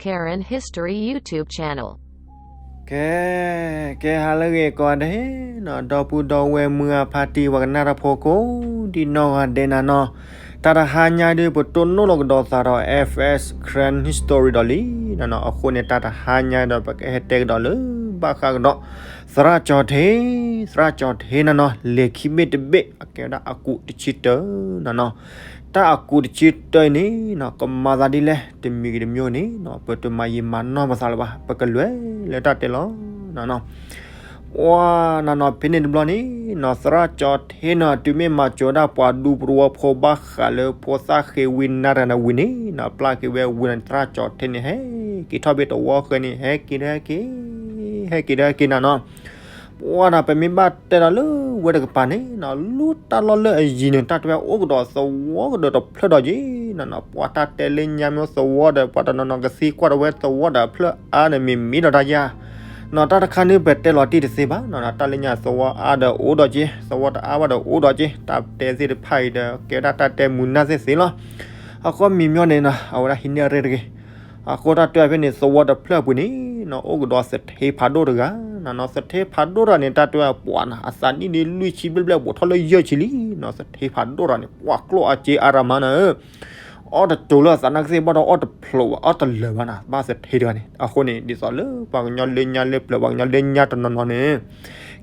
Karen History YouTube channel. ကဲ, ကဲဟါလၢအဂ့ၤကိးဂၤဒဲးနီၤ, ဒီပုၢ်ဒီဝဲၢ်မုၢ်ဂၢ်ဖါတံၢ်ပှၤကနၣ်တၢ်ဖိကိးဒံနီၢ်ဂၤဒဲးနၤနီၤ, တၢ်တဟါညါဒုး ပတိၢ်နီၣ်လီၤကဒီးသးဒီး F S Karen History ဒီးလံနီၤနီၤ, အဃိန့ၣ် တၢ်တဟါညါဒီး ပကဟဲတဲကဒီးလၢဘၣ်ဃးကဒီး သရၣ်ကၠီၤထ့, သရၣ်ကၠီၤထ့နၤနီၤ, လံာ်ခံဘ့ၣ်တဘ့ၣ် အကဲဝဲဒၣ်အကူးတဆံတၢနၤနီၤ, တၢ်အကူးတဆံတၢအံၤန့ၣ်နီၤ ကမၤသးဒ်လဲၣ် တမံၤဂ့ၤတမံၤဂ့ၤန့ၣ်နီၤ ပတမၤယံာ်မၤနီၢ်ပသးလၢၤဘၣ်, ပကလဲၤလၢတၢ်တဲလီၤနၤနီၤ. ပှၤနၤနီၤ ဖဲန့ၣ်တဘျီန့ၣ်နီၤ သရၣ်ကၠီၤထ့နီၤ တုၤမ့ၢ်မၤစၢၤဒၣ်ပှၤဒူသဝီဖိဘၣ်ဃးလၢဖိသၣ်ဃ့ဝံနၤတဂၤန့ၣ်ဝံၤန့ၣ်နီၤ ပျၢ်က့ၤဝဲဝံၤန့ၣ် သရၣ်ကၠီၤထ့န့ၣ် ဟဲက့ၤထီၣ်ဘ့ၣ်သဝီဃၢၤန့ၣ် ဟဲက့ၤဒီးဟဲက့ၤ, ဟဲက့ၤဒီးဟဲက့ၤနၤနီၤ. ပှၤနၤ ပမ့ၢ်ဘၣ်တဲဒီးလၢဝဲတကပၤန့ၣ်နီၤ လူတၢ်လီၢ်လၢအယံၤန့ၣ် တၢ်တဲဝဲအိၣ်ကဒီးသဝီကဒီးတဖျၢၣ်ဒီးက့ၤနၤနီၤ, ပှၤတၢ်တဲလၢညါမ့ၢ်သဝီဒီး ပှၤတနီၤနီၤကသံကွၢ်ဒီးဝဲသဝီဒီးအဖျၢၣ်အါန့ၣ် မ့ၢ်မ့ၢ်ဒီးတၢ်ယါနီၤ, တၢ်တခါန့ၣ် ပတဲလီၤတံၢ်တသ့ဘၣ်နီၤ, တၢ်လၢညါသဝီအါဒီးအိၣ်ဒီးက့ၤ, သဝီတအါဘၣ်ဒီးအိၣ်ဒီးက့ၤ, တၢ်တဲသ့ၣ်တဖၣ်အံၤဒီး ကဲဝဲဒၣ်တၢ်တဲမုာ်နၢ်သ့ၣ်သ့လီၤ. အဃိမံၤမီၢ်န့ၣ်နီၤ အဝဲဒၣ်ဟံးန့ၢ်အရ့တဂ့ၤ. အဃိတၢ်တဲဖဲန့ၣ် သဝီတဖျၢၣ်အပူၤန့ၣ်နီၤ အိၣ်ကဒီးသထ့ဖးဒိၣ်တဂၤနီၤနီၤ, သထ့ဖးဒိၣ်တဂၤန့ၣ် တၢ်တဲပှၤနၤ အသးနံၣ်ဒ်လွံၢ်ဆံဘျဲၣ်ဘျဲၣ် ဘူးထီၣ်လၢယဲၢ်ဆံလံနီၤ, သထ့ဖးဒိၣ်တဂၤန့ၣ် ပှၤကျိၣ်အါက့အါရၤမးနၤဧၢ အီၣ်တစိၤလၢအသးနၢ်ကသ့ၣ်ဘၣ်ဒီး အီၣ်တဖျိးဘၣ် အီၣ်တလၢာ်ဘၣ်နၤ ဘၣ်သထ့တဂၤန့ၣ်. အဃိန့ၣ် ဒ်သိးလၢပှၤကညီလၢညါလၢပျၢၤ ပှၤကညီလၢညါတနီၤနီၤန့ၣ်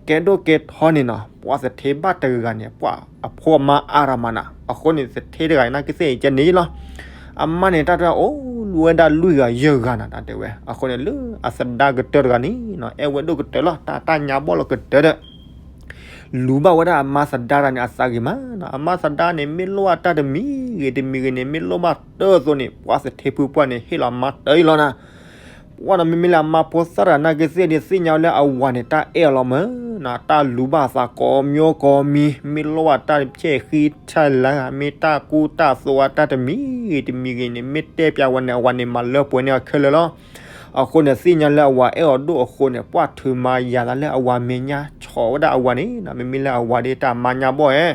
ကဲဒိၣ်ကဲထီန့ၣ်နီၤ ပှၤသထ့ဘၣ်တဂၤဂၤန့ၣ် ပှၤအဖိအမါအါရၤမးနၤ. အဃိန့ၣ် သထ့တဂၤန့ၣ် နၢ်ကသ့ၣ်အံၤကဲန့ၣ်လီၤ. အမါန့ၣ် တၢ်တဲအိၣ်လူၤဝဲဒၣ်လွံၢ်ဂၤယဲၢ်ဂၤနၤ တၢ်တဲဝဲ. အဃိန့ၣ် လၢအသဒါကတၢၢ်တဂၤန့ၣ်နီၤ အဲၣ်ဝဲဒိၣ်ကတၢၢ်လီၤ တၢ်တၢ်ညါဘီၣ်လီၤကတၢၢ်ဒီး လူၤဘၣ်ဝဲဒၣ်အမါသဒါတဂၤန့ၣ် အသးဂ့ၤမးနီၤ. အမါသဒါန့ၣ် မ့ၢ်လိၣ်ဘၣ်တၢ်တမံၤဂ့ၤတမံၤဂ့ၤန့ၣ် မ့ၢ်လိၣ်ဘၣ်တၢ်အသိးန့ၣ် ပှၤသထ့ဖုပှၢ်န့ၣ် ဟ့ၣ်လီၤမါတၢ်အံၤလီၤနၤ. ပှၤနၤ မ့မ့ၢ်လၢအမါဖိသၣ်တဂၤ နၢ်ကသ့ၣ်ဒ်သ့ၣ်ညါလၢအဝၤန့ၣ် တၢ်အဲၣ်အီၤလီၤမးနၤ, တၢ်လူၤဘၣ်အသးကိးမံၤကိးမံၤ, မ့ၢ်လိၣ်ဘၣ်တၢ်ဖျဲၣ်ဃံထၢၣ်လါ, မ့ၢ်တၢ်ကူတၢ်သိးအတၢ်တမံၤဂ့ၤတမံၤဂ့ၤန့ၣ် မ့ၢ်တဲပျးဝဲန့ၣ် အဝၤန့ၣ် မၤလၢပှဲၤန့ၢ်အီၤခဲလၢာ်လီၤ. အဃိန့ၣ် သ့ၣ်ညါလၢအဝၤအဲၣ်အီၤဒိၣ်အဃိန့ၣ် ပှၤထုးမၤယၤသးလၢအဝၤမဲာ်ညါ ဆီၣ်ဝဲဒၣ်အဝၤန့ၣ်နီၤ, မ့မ့ၢ်လၢအဝၤဒ်တၢ်မါညါဘီၣ်ဧဲ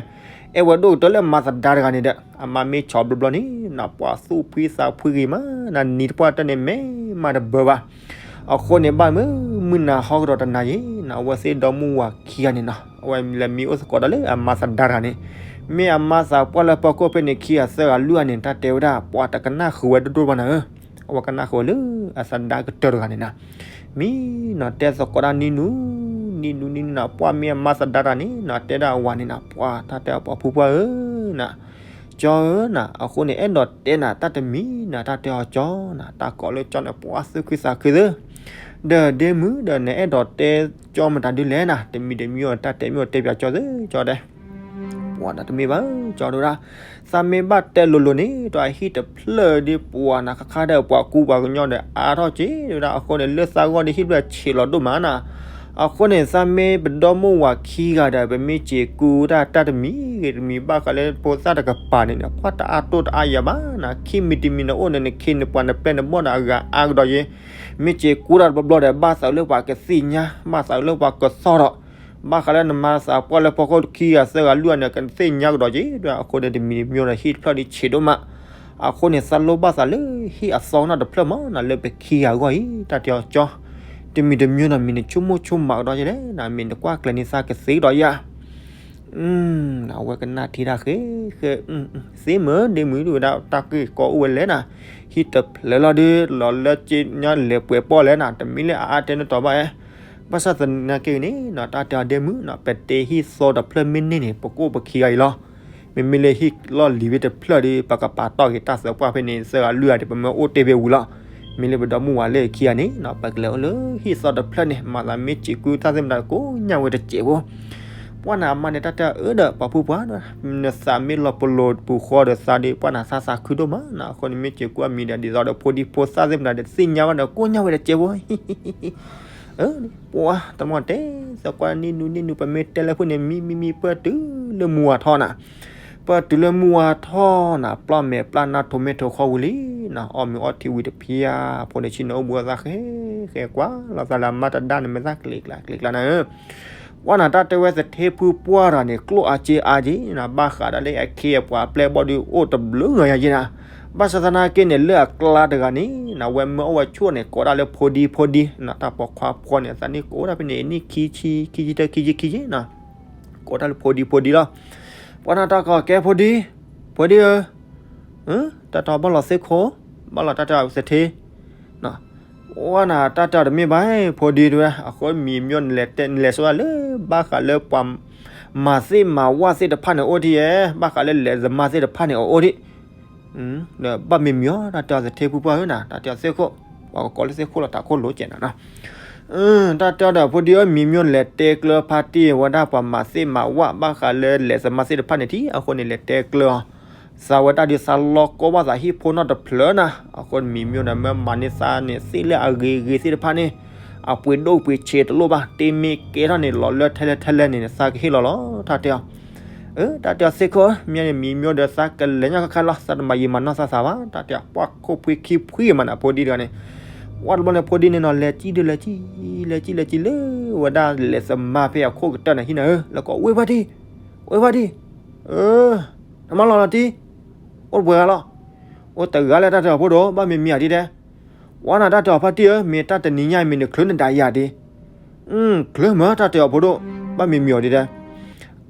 အဲၣ်ဝဲဒိၣ်ကတၢၢ်လၢမါသဒါတဂၤန့ၣ်ဒီး အမါမ့ၢ်ဆီၣ်ဘျီဘျီန့ၣ်နီၤ ပှၤသူၣ်ဖှံသးဖှံဂ့ၤမးနၤ, နံၤတပှၢ်တၢၢ်န့ၣ် မဲာ်မးတဘၢဘၣ်. အဃိန့ၣ် ဘၣ်မုၢ်မုၢ်နၤဟီကဒီးတနၤယံၤနီၤ အဝဲသ့ၣ်ဒီမါဝၤခံဂၤန့ၣ်နီၤ အဝဲလဲၤမံအိၣ်သကိးဒီးလၢအမါသဒါတဂၤန့ၣ်, မ့ၢ်အမါသးပှၢ်လၢဖီခိၣ်ဖဲန့ၣ် ခံဂၤသၢဂၤလွံၢ်ဂၤန့ၣ် တၢ်တဲဝဲဒၣ် ပှၤတကနၣ်ဃုာ်ဝဲဒိၣ်ဒိၣ်ဘၣ်နၤဧၢ, အဝဲကနၣ်ဃုာ်ဝဲလၢအသဒါကတၢၢ်တဂၤန့ၣ်နၤ မံနီၤ တဲသကိးတၢ်နံၣ်နူ နံၣ်နူနံၣ်နူနၤ ပှၤမ့ၢ်အမါသဒါတဂၤန့ၣ်နီၤ တဲဒၣ်အဝၤန့ၣ်နၤ ပှၤတၢ်တဲအီၤပှၤဖုပှၢ်ဧၢနၤ, ကၠီဧၢနၤ, အဃိန့ၣ် အဲၣ်ဒိးတဲနၤ တၢ်တမံၤနၤ တၢ်တဲအီၤကၠီနၤ, တၢ်ကိးလၢကၠီန့ၣ် ပှၤသူၣ်ခုသးခုသ့, ဒီးဒ့မုၣ်ဒီး နအဲၣ်ဒိးတဲကၠီမတၤဒုလဲၣ်နၤ, တမံၤတမံၤအီၤ တၢ်တဲမ့ၢ်အီၤတဲပၠးကၠီသ့ ကၠီတဲ ပှၤနၤတမ့ၢ်ဘၣ် ကၠီတဲဝဲဒၣ်, သးမ့ၢ်ဘၣ်တဲလိၤလိၤန့ၣ် တၢ်ဟံၣ်တဖျၢၣ်ဒ်ပှၤနၤခါခါဒီး ပှၤကူပှၤကညီဒီးအါထီၣ်က့ၤ တဲဝဲဒၣ်, အဃိန့ၣ် လၢသးဂီၢ်ဒ်ဟံၣ်တဖျၢၣ်ဆံးလီၤဒိၣ်မးနၤ, အဃိန့ၣ် သးမ့ၢ်ပဒီမိၢ်ဝၤခံဂၤဒီး ပမ့ၢ်စ့ၤကူတၢ်တၢ်တမံၤဂ့ၤတမံၤ ဘၣ်ဃးလၢဖိသၣ်တကပၤန့ၣ် ပှၤတအါတိၢ်တအါယၤဘၣ်နၤ, ခံမံၤတမံၤန့ၣ်အိၣ်န့ၣ် နခ့နပှၤ နပဲနဘီၣ်န့ၣ် အဂၤအါကဒီးယ့ မ့ၢ်စ့ၤကူတၢ်တဘျီဘျီဒီး ဘၣ်သးလၢပှၤကသ့ၣ်ညါ ဘၣ်သးလၢပှၤကသီၣ်ဒီး ဘၣ်ဃးလၢနမါသးပှၢ်လၢဖီခိၣ်ခံဂၤသၢဂၤလွံၢ်ဂၤန့ၣ် ကသ့ၣ်ညါကဒီးက့ၤ, အဃိန့ၣ် တမံၤတမံၤဒီး ဟံၣ်တဖျၢၣ်ဒ်ဆံးဒိၣ်မး, အဃိန့ၣ် သးလိၣ်ဘၣ်သးလၢဟံၣ်အသီနီၣ်တဖျၢၣ်မးနၤ လၢပခံဂၤအဂီၢ်အံၤ တၢ်တဲအီၤကၠီ, တမံၤတမံၤနီၤ မ့ၢ်နဆိကမိၣ်ဆိကမးကဒီးယလဲၣ်နၤ, မ့ၢ်နကွၢ်ကျဲၤန့ၢ်သးကသ့ကဒီးယၤ အဝဲကနၣ်ထံတၢ်ဃဲ ဃဲ သ့မ့ၢ်ဒ့မုၣ်ဒုဝဲဒၣ် တၢ်က့ၢ်ကီအိၣ်ဝဲလဲၣ်နၤ, ဟံၣ်တဖျၢၣ်လီၤဒုး လီၤလၢက့ညါလဲၤပှဲၤပီၣ်လဲၣ်နၤ, တမံၤလၢအအါတဲနတီၤဘၣ်ဧဲ, ဘၣ်ဆၣ်သနာ်က့န့ၣ်နီၤ တၢ်တဲအီၤဒ့မုၣ်နီၤ ပတဲဟံၣ်သီတဖျၢၣ်မ့ၢ်န့ၢ်န့ၣ် ပကအိၣ်ပခံဂၤအံၤလီၤ, မ့မ့ၢ်လၢဟံၣ်လီၢ်လံၤဝဲတဖျၢၣ်ဒီး ပကပာ်တီၢ်က့ၤတၢ်သၢပှၢ်ဖဲန့ၣ် သၢဂၤလွံၢ်ဂၤဒီး ပမ့ၢ်အိၣ်တ့ၢ်ဖဲဝံၤလီၤ, မ့ၢ်လၢပဒီမိၢ်ဝၤလၢခံဂၤန့ၣ်နီၤ ပကလဲၤအိၣ်လၢဟံၣ်သီတဖျၢၣ်န့ၣ် မၤသးမ့ၢ်စ့ၤကူတၢ်သ့ၣ်မတၤကိးညါဝဲတစဲးဖိ ပှၢ်နၤအမါန့ၣ် တၢ်တဲအၢဒီး ပှၤဖုပှၢ်, နသးမ့ၢ်လီၤပလိာ်ပူၤဃီဒီးသးဒီး ပှၢ်နၤသးသးခုဒိၣ်မးနၤ, အဃိန့ၣ် မ့ၢ်စ့ၤကူအမံၤဒီး ဒ်သိးဒီးဖိဒံဖိသၣ်သ့ၣ်မတၤဒီး သ့ၣ်ညါဘၣ်ဒီး ကိးညါဝဲတစဲးဖိ ပှၢ်တမီၢ်တဲ သကွၢ်နံၣ်နူနံၣ်နူ ပမ့ၢ်တဲလၢဖုန့ၣ် မံမံမံ ပၢၢ်တုၤလၢမုၢ်ဝၤထီနၤ, ပၢၢ်တုၤလၢမုၢ်ဝၤထီနၤ, ပျၢ်မဲာ်ပျၢ်နါ ထိးမဲာ်ထိးခီဝံၤလံနၤ, အီၣ်မ့ၤအီထံဝံၤတဖျါ, ဖိန့ၣ်ဆ့ၣ်နီၤအိၣ်ဘူးအသးဃဲ ဃဲကွၢ်လီၤသးလၢအမါတဒါန့ၣ် မ့ၢ်သးကျ့ကျါကျ့ကျါနၤဧၢ ပှၢ်နၤ တၢ်တဲဝဲသထ့ဖုပှၢ်တဂၤန့ၣ် ကျိၣ်အါစ့အါက့နၤ, ဘၣ်ဃးဒီးလၢအခ့အပှၤအပျဲၢ်အဘီၣ်ဒုး အိၣ်တဘျုးဂၤယၤက့နၤ, ဘၣ်ဆၣ်သနာ်က့န့ၣ် လၢအကျါတဂၤန့ၣ် နဝဲမၢအီၣ်ဝဲဆူၣ်န့ၣ် ကိးဒၣ်လၢဖိဒံဖိဒံ နတၢ်ပိာ်ခွါဖိန့ၣ် သးနံၣ်ကိးဒၣ်ဖဲန့ၣ် နံၣ်ခံဆံ ခံဆံတၢ ခံဆံခံဆံနီၤ, ကိးဒၣ်လၢဖိဒံဖိဒံလီၤ. ပှၤနတၢ်ကီၢ်ကဲဖိဒံ, ဖိဒံဧၢ, တၢ်တီဘၣ်လီၤသ့ၣ်ခိၣ်, ဘၣ်လီၤတၢ်တဲအီၤသထ့ ဝဲနၤတၢ်တဲအီၤတမ့ၢ်ဘၣ် ဖိဒံတဲဝဲ, အဃိမံၤမၠိန့ၣ်လဲၤတဲ နလဲၤဆိဝဲဒၣ်လၢ ဘၣ်ဃးလၢပှၤမၤသ့ၣ်မၤဝၣ်သ့ၣ်တဖၣ်န့ၣ်အိၣ်ဒံးဧါ, ဘၣ်ဃးလၢလဲၤသမါသ့ၣ်တဖၣ်န့ၣ်အအိၣ်ဒံး, ဒီးဘၣ်မံၤမံၤအီၤ တၢ်တဲအီၤသထ့ဖုပှၢ်ဧၢနၤ, တၢ်တဲအီၤသ့ၣ်ခိၣ်, ပှၤကကိးလၢသ့ၣ်ခိၣ်လီၤ တၢ်ခိၣ်လိကဲးနၤနီၤ တၢ်တဲအီၤဒီးဖိဒံဧၢ မံၤမၠိန့ၣ်လဲၤတဲကျၢၤဖါတံၢ်ဝဲဒၣ်ပှၤမၤသ့ၣ်မၤဝၣ် ဘၣ်ဃးလၢလဲၤသမါသ့ၣ်တဖၣ်န့ၣ်ထံၣ်, အဃိန့ၣ်လဲၤတဲကျၢၤအီၤ, သးဝဲဒၣ်ဒုးသးလီကီဘၣ်သးဟံၣ်ဖိနီတဖျၢၣ်နၤ, အဃိမံၤမၠိဒီးမၢမၤန့ၢ်သးန့ၣ် သ့ၣ်လၢအဂ့ၤဂ့ၤသ့ၣ်တဖၣ်န့ၣ်, အပှ့ၤဒိၣ်ပှ့ၤဆံးတလိၣ်ဘၣ်, တ့မ့ၢ်ကဲထီၣ်န့ၣ် လီၤလၢထဲလဲၣ်ထဲလဲၣ်န့ၣ် သးကဟ့ၣ်လီၤလီၤ တၢ်တဲအီၤ တၢ်တဲအီၤသ့ၣ်ခိၣ်, မ့ၢ်န့ၣ်မံၤမၠိဒီးသးကလဲၤညါခဲလီၤ, သးတမၤယံာ်မၤနီၢ်သးသးဘၣ်, တၢ်တဲအီၤပှၢ်ခိၣ်ဖှံခံဖှံမးနၤ ဖိဒံတဂၤန့ၣ်, ဝဲတဘျီန့ၣ်ဖိဒံန့ၣ်နီၤ လဲၤကံၣ်ဒုးလဲၤကံၣ်, လဲၤကံၣ်လဲၤကံၣ်လၢဝဲဒၣ်လဲၤသမါဖဲအခိၣ်ကတၢၢ်န့ၣ်ဟံၣ်နၤဧၢ, လၢကီးဝ့ၢ်ဖါတံၢ်, ဝ့ၢ်ဖါတံၢ်, နမၤလီၤလီၤတံၢ်, အိၣ်တပှဲၤဂၤလီၤ, အိၣ်တဂၤလၢတၢ်တဲအီၤဖိဒိၣ် ဘၣ်မံၤမံၤအီၤဒ်တဲ ဝဲနၤတၢ်တဲအီၤဖါတံၢ်ဧၢ, မ့ၢ်တၢ်တနံၤညါအံၤမ့ၢ်နချုးနဒၣ်ယၤဒ့, ချုးမၢတၢ်တဲအီၤဖိဒိၣ်, ဘၣ်မံၤမံၤအီၤဒ်တဲ,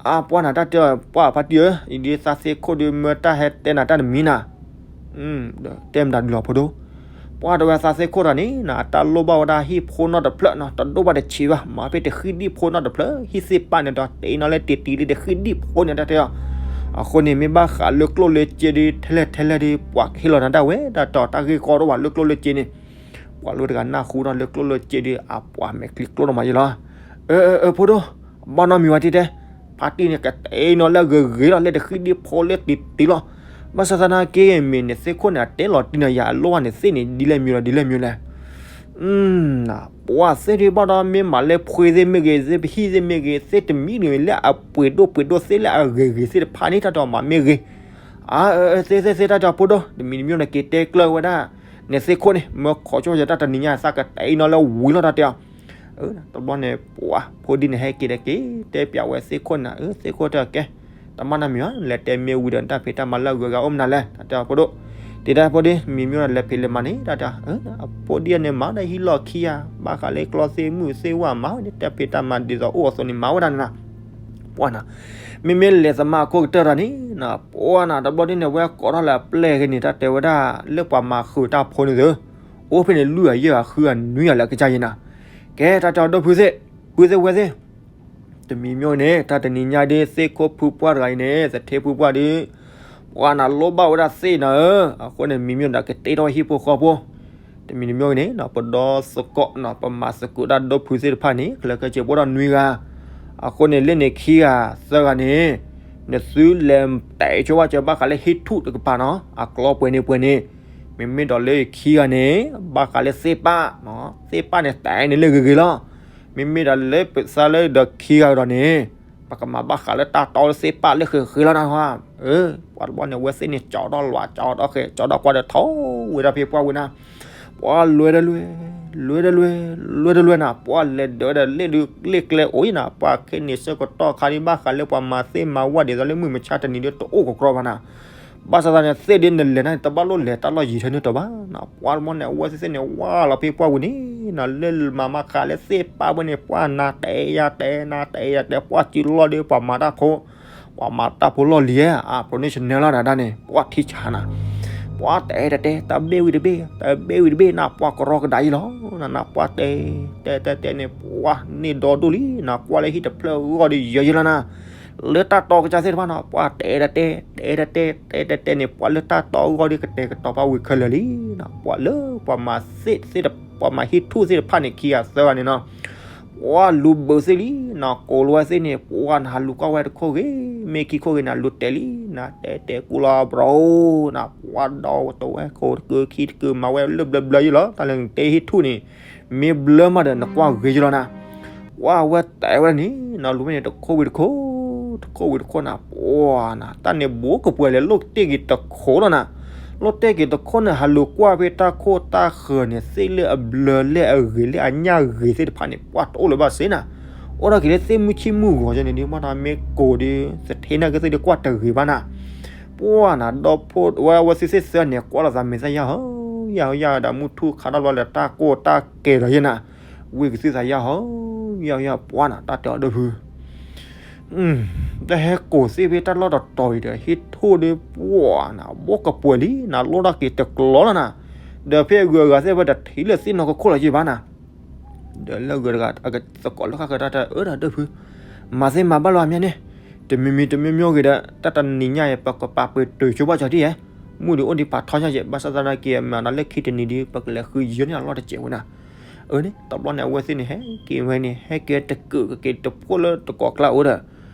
အါပှၢ်နၤတၢ်တဲအီၤပှၢ်ဖါတံၢ်ဧၢ, အံၤဒ်သးသ့ၣ်ခိၣ်ဒုးမၢတၢ်ဟဲတဲနၤတၢ်တမံၤနၤ, တဲမတၤဒုးလီၤဖိဒိၣ်, ပှၢ်တဝဲသးသ့ၣ်ခိၣ်တဂၤန့ၣ်နၤ အတၢ်လိၣ်ဘၣ်ဝဲဒၣ်ဟံၣ်ဖိနီတဖျၢၣ်နီၤ, တဒိၣ်ဘၣ်တဆံးဘၣ်, မၤဖဲတဃံၢ်ဒံၣ်ဖိနီတဖျၢၣ်, ဟံၣ်သ့ၣ်ပၢ်န့ၣ်ဒီး တ့နီၤလၢတ့တံၤလၢတဃံၢ်ဒံၣ်ဖိန့ၣ်တၢ်တဲအီၤ, အဃိန့ၣ် မ့ၢ်ဘၣ်ဃးလၢကျိၣ်လၢစ့ဒုး ထဲလဲၣ်ထဲလဲၣ်ဒုး ပှၤကဟ့ၣ်လီၤနၤဒၣ်ဝဲ တၢ်တဲအီၤတၢ်ဂ့ၢ်ကီတအိၣ်ဘၣ်လၢကျိၣ်လၢစ့န့ၣ်, ပှၤလိၣ်တဂၤနၢ်ဟူဒီးလၢကျိၣ်လၢစ့ဒုး အပှၤမဲာ်ချံကျိၣ်နီၤမးယဲလီၤ, အၢ အၢ အၢ ဖိဒိၣ်, ဘၣ်နီတမံၤဝဲတံၢ်တဲ, ဖါတံၢ်န့ၣ်ကတဲနီၤလၢအဂ့ၤဂ့ၤလီၤ လၢတဃံၢ်ဒံၣ်ဖိလၢတံၤတံၤလီၤ, ဘၣ်ဆၣ်သနာ်က့ မ့ၢ်နသ့ၣ်ခိၣ်န့ၣ် အတဲလီၤတံၢ်နီၤယၤအလိၣ်ဘၣ်န့ၣ်သ့ၣ်န့ၣ် ဒ်လဲၣ်မံၤလီၤ ဒ်လဲၣ်မံၤလဲၣ် ပှၤသ့ၣ်ဒုးဘၣ်ဒီး မ့ၢ်မၤလၢဖှ့သ့ၣ်မ့ၢ်ဂ့ၤ သ့ၣ်ပဟံၣ်သ့ၣ်မ့ၢ်ဂ့ၤ သ့ၣ်တမံၤန့ၣ်လၢအပှ့ၤဒိၣ်ပှ့ၤဒိၣ်သ့ၣ်လၢအဂ့ၤဂ့ၤသ့ၣ်တဖၣ်န့ၣ် တၢ်တဲအီၤမၤမ့ၢ်ဂ့ၤ, အၢ သ့ၣ်သ့ၣ်သ့ၣ် တၢ်တဲအီၤဖိဒိၣ် တမံၤတမံၤန့ၣ် က့ၤတဲကျၢၤဝဲဒၣ် နသ့ၣ်ခိၣ်န့ၣ် မၢခီၣ်ကၠိယတၢ်တနံၤညါ သးကတဲနီၤလၢဝံၤလီၤ တၢ်တဲအီၤ တဘျီန့ၣ် ပှၤဖိဒံန့ၣ် ဟဲက့ၤဒီးက့ၤတဲပျးဝဲသ့ၣ်ခိၣ်န့ၣ် အၢ သ့ၣ်ခိၣ်တဲအီၤကဲ တမၤနီတမံၤဘၣ် လဲၤတဲမ့ၢ်ဝံၤဒီး နတၢ်ဖံးတၢ်မၤလၢအဂုၤအဂၤအိၣ်မနုၤလဲၣ် တၢ်တဲအီၤဖိဒိၣ်, တဲဒၣ်ဖိဒံ မံၤမ့ၢ်ဒီးလဲၤဖံးလဲၤမၤန့ၣ် တၢ်တဲအီၤ အဖိဒံန့ၣ် မၤဒီးဟံးလီၢ်ခံဂၤ ဘၣ်ဃးလၢကျီသ့ၣ်မုၣ်သ့ၣ်ဝဲမၤဝဲန့ၣ် တၢ်ဖံးတၢ်မၤဒ်သိးအိၣ်အသိးန့ၣ် မၤဝဲဒၣ်န့ၣ်လီၤ. ပှၤနၤ မ့မ့ၢ်လဲၤသမါအခိၣ်ကတၢၢ်တၢ်န့ၣ် ပှၤနၤ တဘျီဒ်န့ၣ် ဝဲကိးထီၣ်လၢအပျဲၢ်ဂ့ၤန့ၣ် တၢ်တဲဝဲဒၣ် လၢပှၤမၤဃုာ်တၢ်ဖိန့ၣ်သု အိၣ်ဖဲန့ၣ် လွံၢ်ဂၤယဲၢ်ဂၤဃုဂၤနွံဂၤလၢအကစၢ်ယဲၢ်နၤ, ကဲ တၢ်တဲအီၤဒီပုၢ်သ့ၣ် ပုၢ်သ့ၣ်ဝဲၢ်သ့ၣ် တမံၤမ့ၢ်န့ၣ် တၢ်တနံၤညါဒ် သ့ၣ်ခိၣ်ဖုပှၢ်တဂၤအံၤန့ၣ် သထ့ဖုပှၢ်ဒ် ပှၤနၤလိၣ်ဘၣ်ဝဲဒၣ်သ့ၣ်နၤဧၢ, အဃိန့ၣ် မံၤမ့ၢ်ဒီးကတ့ထီၣ်ဟံၣ်ဖိဃီဖိ, တမံၤတမံၤန့ၣ် ပဒီသကိး ပမၤသကိးတၢ်ဒီဖုသ့ၣ်တဖၣ်န့ၣ် ကလၢကဲစ့းပှဲၤဒီးနွံဂၤ, အဃိန့ၣ် လၢန့ၣ်ခံဂၤသၢဂၤန့ၣ် နသုလဲၤတဲဆိဘၣ်စၢၤဘၣ်ဃးလၢဟံၣ်ထူၣ်တကပၤနီၤ အကျိၤပှဲၤန့ၣ်ပှဲၤန့ၣ်, မ့မ့ၢ်ဒီးလၢခံဂၤန့ၣ် ဘၣ်ဃးလၢသ့ၣ်ပၢ်, သ့ၣ်ပၢ်န့ၣ် တဲန့ၣ်လၢဂ့ၤဂ့ၤလီၤ. မ့မ့ၢ်ဒီးလၢပသးလၢဒီးခံဂၤဒီးန့ၣ် ပကမၤဘၣ်ဃးလၢတၢ်တီလၢသ့ၣ်ပၢ်လၢဃဲၤဃဲၤလီၤနၤ, ပှၤတဘျီန့ၣ် အဝဲသ့ၣ်န့ၣ် ကၠီဒီးလွး ကၠီဒီးဃဲၤ ကၠီဒီးကွၢ်ဒီးထီၣ်ဝဲဒၣ်ဖဲပှၢ်ဝံၤနၤ, ပှၤလွဲတလွဲ လွဲတလွဲ လွဲတလွဲနၤ, ပှၤလဲၤဒၢးဒီးလ့ၣ်ဒုးလ့ၣ်ကျဲအိၣ်အံၤနၤ, ပှၤခဲန့ၣ်ဆၢကတီၢ်ခါဒ်ဘၣ်ဃးလၢပှၤမၤသ့ၣ်မၤဝၣ်ဒ်သိးလၢမုၢ်မဆါတနံၤဒ်တအိၣ်ကကြီဘၣ်နၤ ဘၣ်ဆၣ်သးန့ၣ် သ့ၣ်ဒ်နလဲၤန့ၣ် တဘၣ်လိၣ်လဲၤတၢ်လီၢ်ယံၤထဲန့ၣ်တဘၣ်နၤ, ပှၤတဘျီန့ၣ် အဝဲသ့ၣ်သ့ၣ်န့ၣ် ဝါလီၤဖဲပှၢ်ဝံၤန့ၣ်နၤ, လၢမၤမၤဃးလၢသ့ၣ်ပၢ်ဝဲန့ၣ် ပှၤနၤတဲယၤတဲ နၤတဲယၤတဲ ပှၤစုလီၢ်ဒ်ပှၤမၤတၢ်ဖိ ပှၤမၤတၢ်ဖိလီၢ်လံၤဧါ, အ professional လီၤဒၣ်ဒၣ်န့ၣ် ပှၤထံဆးနၤ, ပှၤတဲတတဲ တဘ့ၣ်ဝံၤတဘ့ၣ် တဘ့ၣ်ဝံၤတဘ့ၣ်နၤ, ပှၤကရီကဒါယံၤလီၤနၤ, ပှၤတဲ တဲတဲတဲန့ၣ် ပှၤန့ၢ်ဒီဒိၣ်လံနၤ, ကွၢ်လၢဟံၣ်တဖျၢၣ်ဂီၢ်ဒီးယဲယဲလီၤနၤ လၢတၢ်တီကစၢ်သ့ၣ်တဖၣ်နၤ, ပှၤတဲတတဲ တဲတတဲ တဲတတဲန့ၣ် ပှၤလၢတၢ်တီဂီၢ်ဒီးကတဲာ်ကတီၤပှၤဝံၤခဲလၢာ်လံနၤ, ပှၤလၢပှၤမၤသ့ၣ်သ့ၣ် ပှၤမၤဟံၣ်ထူၣ်သ့ၣ်တဖၣ်န့ၣ် ခံဂၤသၢဂၤန့ၣ်နၤ, ပှၤလူၤဘုးသ့ၣ်လံနၤ, ကိးလီၤဝဲသ့ၣ်န့ၣ် ပှၤနၤလူၤကွၢ်ဝဲတခိၣ်ဂ့ၤ မ့ၢ်ခံခိၣ်ဂ့ၤနၤ လူၤတဲာ်လံနၤ, တဲတဲကူလီၤဘြိနၤ, ပှၤဒီးတဝဲခိၣ်တကုာ်ခံတကုာ် မၤဝဲလၢဘျၢဘျၢယံၤလီၤ, တၢ်လၢနတဲဟံၣ်ထူၣ်န့ၣ် မ့ၢ်ဘျၢမးဒီးနကွၢ်ဂ့ၤယံၤလီၤနၤ ပှၤဝဲတဲဝဲဒၣ်န့ၣ်နၤ, လူၤမ့ၢ်န့ၣ် တခိၣ်ဝံၤတခိၣ် တခိၣ်ဝံၤတခိၣ်နၤ, ပှၤနၤ တၢ်န့ၣ်ဘူးကပှဲၤလၢ လိၣ်တ့ၢ်က့ၤတခိၣ်လီၤနၤ, လိၣ်တ့ၢ်က့ၤတခိၣ်န့ၣ် ဟးလူၤကွၢ်ဖဲတၢ်ခိၣ်တၢ်ဃၢၤန့ၣ် သ့ၣ်လၢအဘျၢလၢအဂ့ၤလၢအညၣ်ဂ့ၤသ့ၣ်တဖၣ်န့ၣ် ပှၤတအိၣ်လၢၤဘၣ်စ့နၤ, အိၣ်ထီၣ်က့ၤလၢသ့ၣ်မုၢ်ဆံၣ်မုၢ်ဂီၤကဲန့ၣ်ဒ် မ့ၢ်နၤမ့ၢ်ကိးဒ် သထ့နာ်က့သ့ၣ်ဒ်ကွၢ်တဂ့ၤဘၣ်နၤ, ပှၢ်နၤ ဒီဖိဝဲ အဝဲသ့ၣ်သ့ၣ်သၢန့ၣ် ကွၢ်လီၤသးမဲာ်သၣ်ယၢ်ဟီ ယၢ်ဟီယၢ်ဒီး မုၢ်ထူၣ်ခါထီၣ်ဘျီဒီး တၢ်ကိၢ်တၢ်ကဲၤဒီးယဲနၤ, ဝံၢ်ကသံၣ်သးယၢ်ဟီ ယၢ်ဟီယၢ် ပှၢ်နၤ တၢ်တဲအီၤဒီပုၢ် တဟဲကိးသ့ၣ်ဖဲတၢ်လီၢ်တတီၤအံၤဒီး ဟံၣ်ထူၣ်ဒီးပှၢ်နၤ ဘိၣ်ကပှဲၤလံနၤ လိၣ်ထီၣ်က့ၤတကျီလီၤနၤ, ဒီးဖဲအဂုၤအဂၤသ့ၣ်ဝဲဒီး ထံၣ်လၢသ့ၣ်နီၢ်ကခိၣ်လီၤယံၤဘၣ်နၤ ဒီးလၢအဂၤတဂၤ သကိးလၢဃၣ်ဃၢၤတၢ်တဲ အၢ ဒီပုၢ် မၤသ့မၤဘၣ်လီၤအမ့ၢ်န့ၣ်, တမံၤမံၤတမံၤမံၤဂ့ၤဒီး တၢ်တနံၤညါအံၤ ပကပာ်ပတုာ်ဆိဘၣ်ကၠီၤဒ်ယဲ, မုၢ်ဒံးအိၣ်ဒံးပာ်ထီၣ်ညါယဲ ဘၣ်ဆၣ်သနာ်က့ မၤဒီးလၢခံတနံၤဒံး ပကလဲၤဃုယၢန့ၢ်အလီၢ်တစဲးဝဲနၤ. အၢန့ၣ် တဘျီန့ၣ် အဝဲသ့ၣ်န့ၣ် ဟဲက့ၤဝဲန့ၣ် ဟဲက့ၤတကုာ်ကက့ၤတဖှိၣ်လၢတကိးကျါအိၣ်ဒီး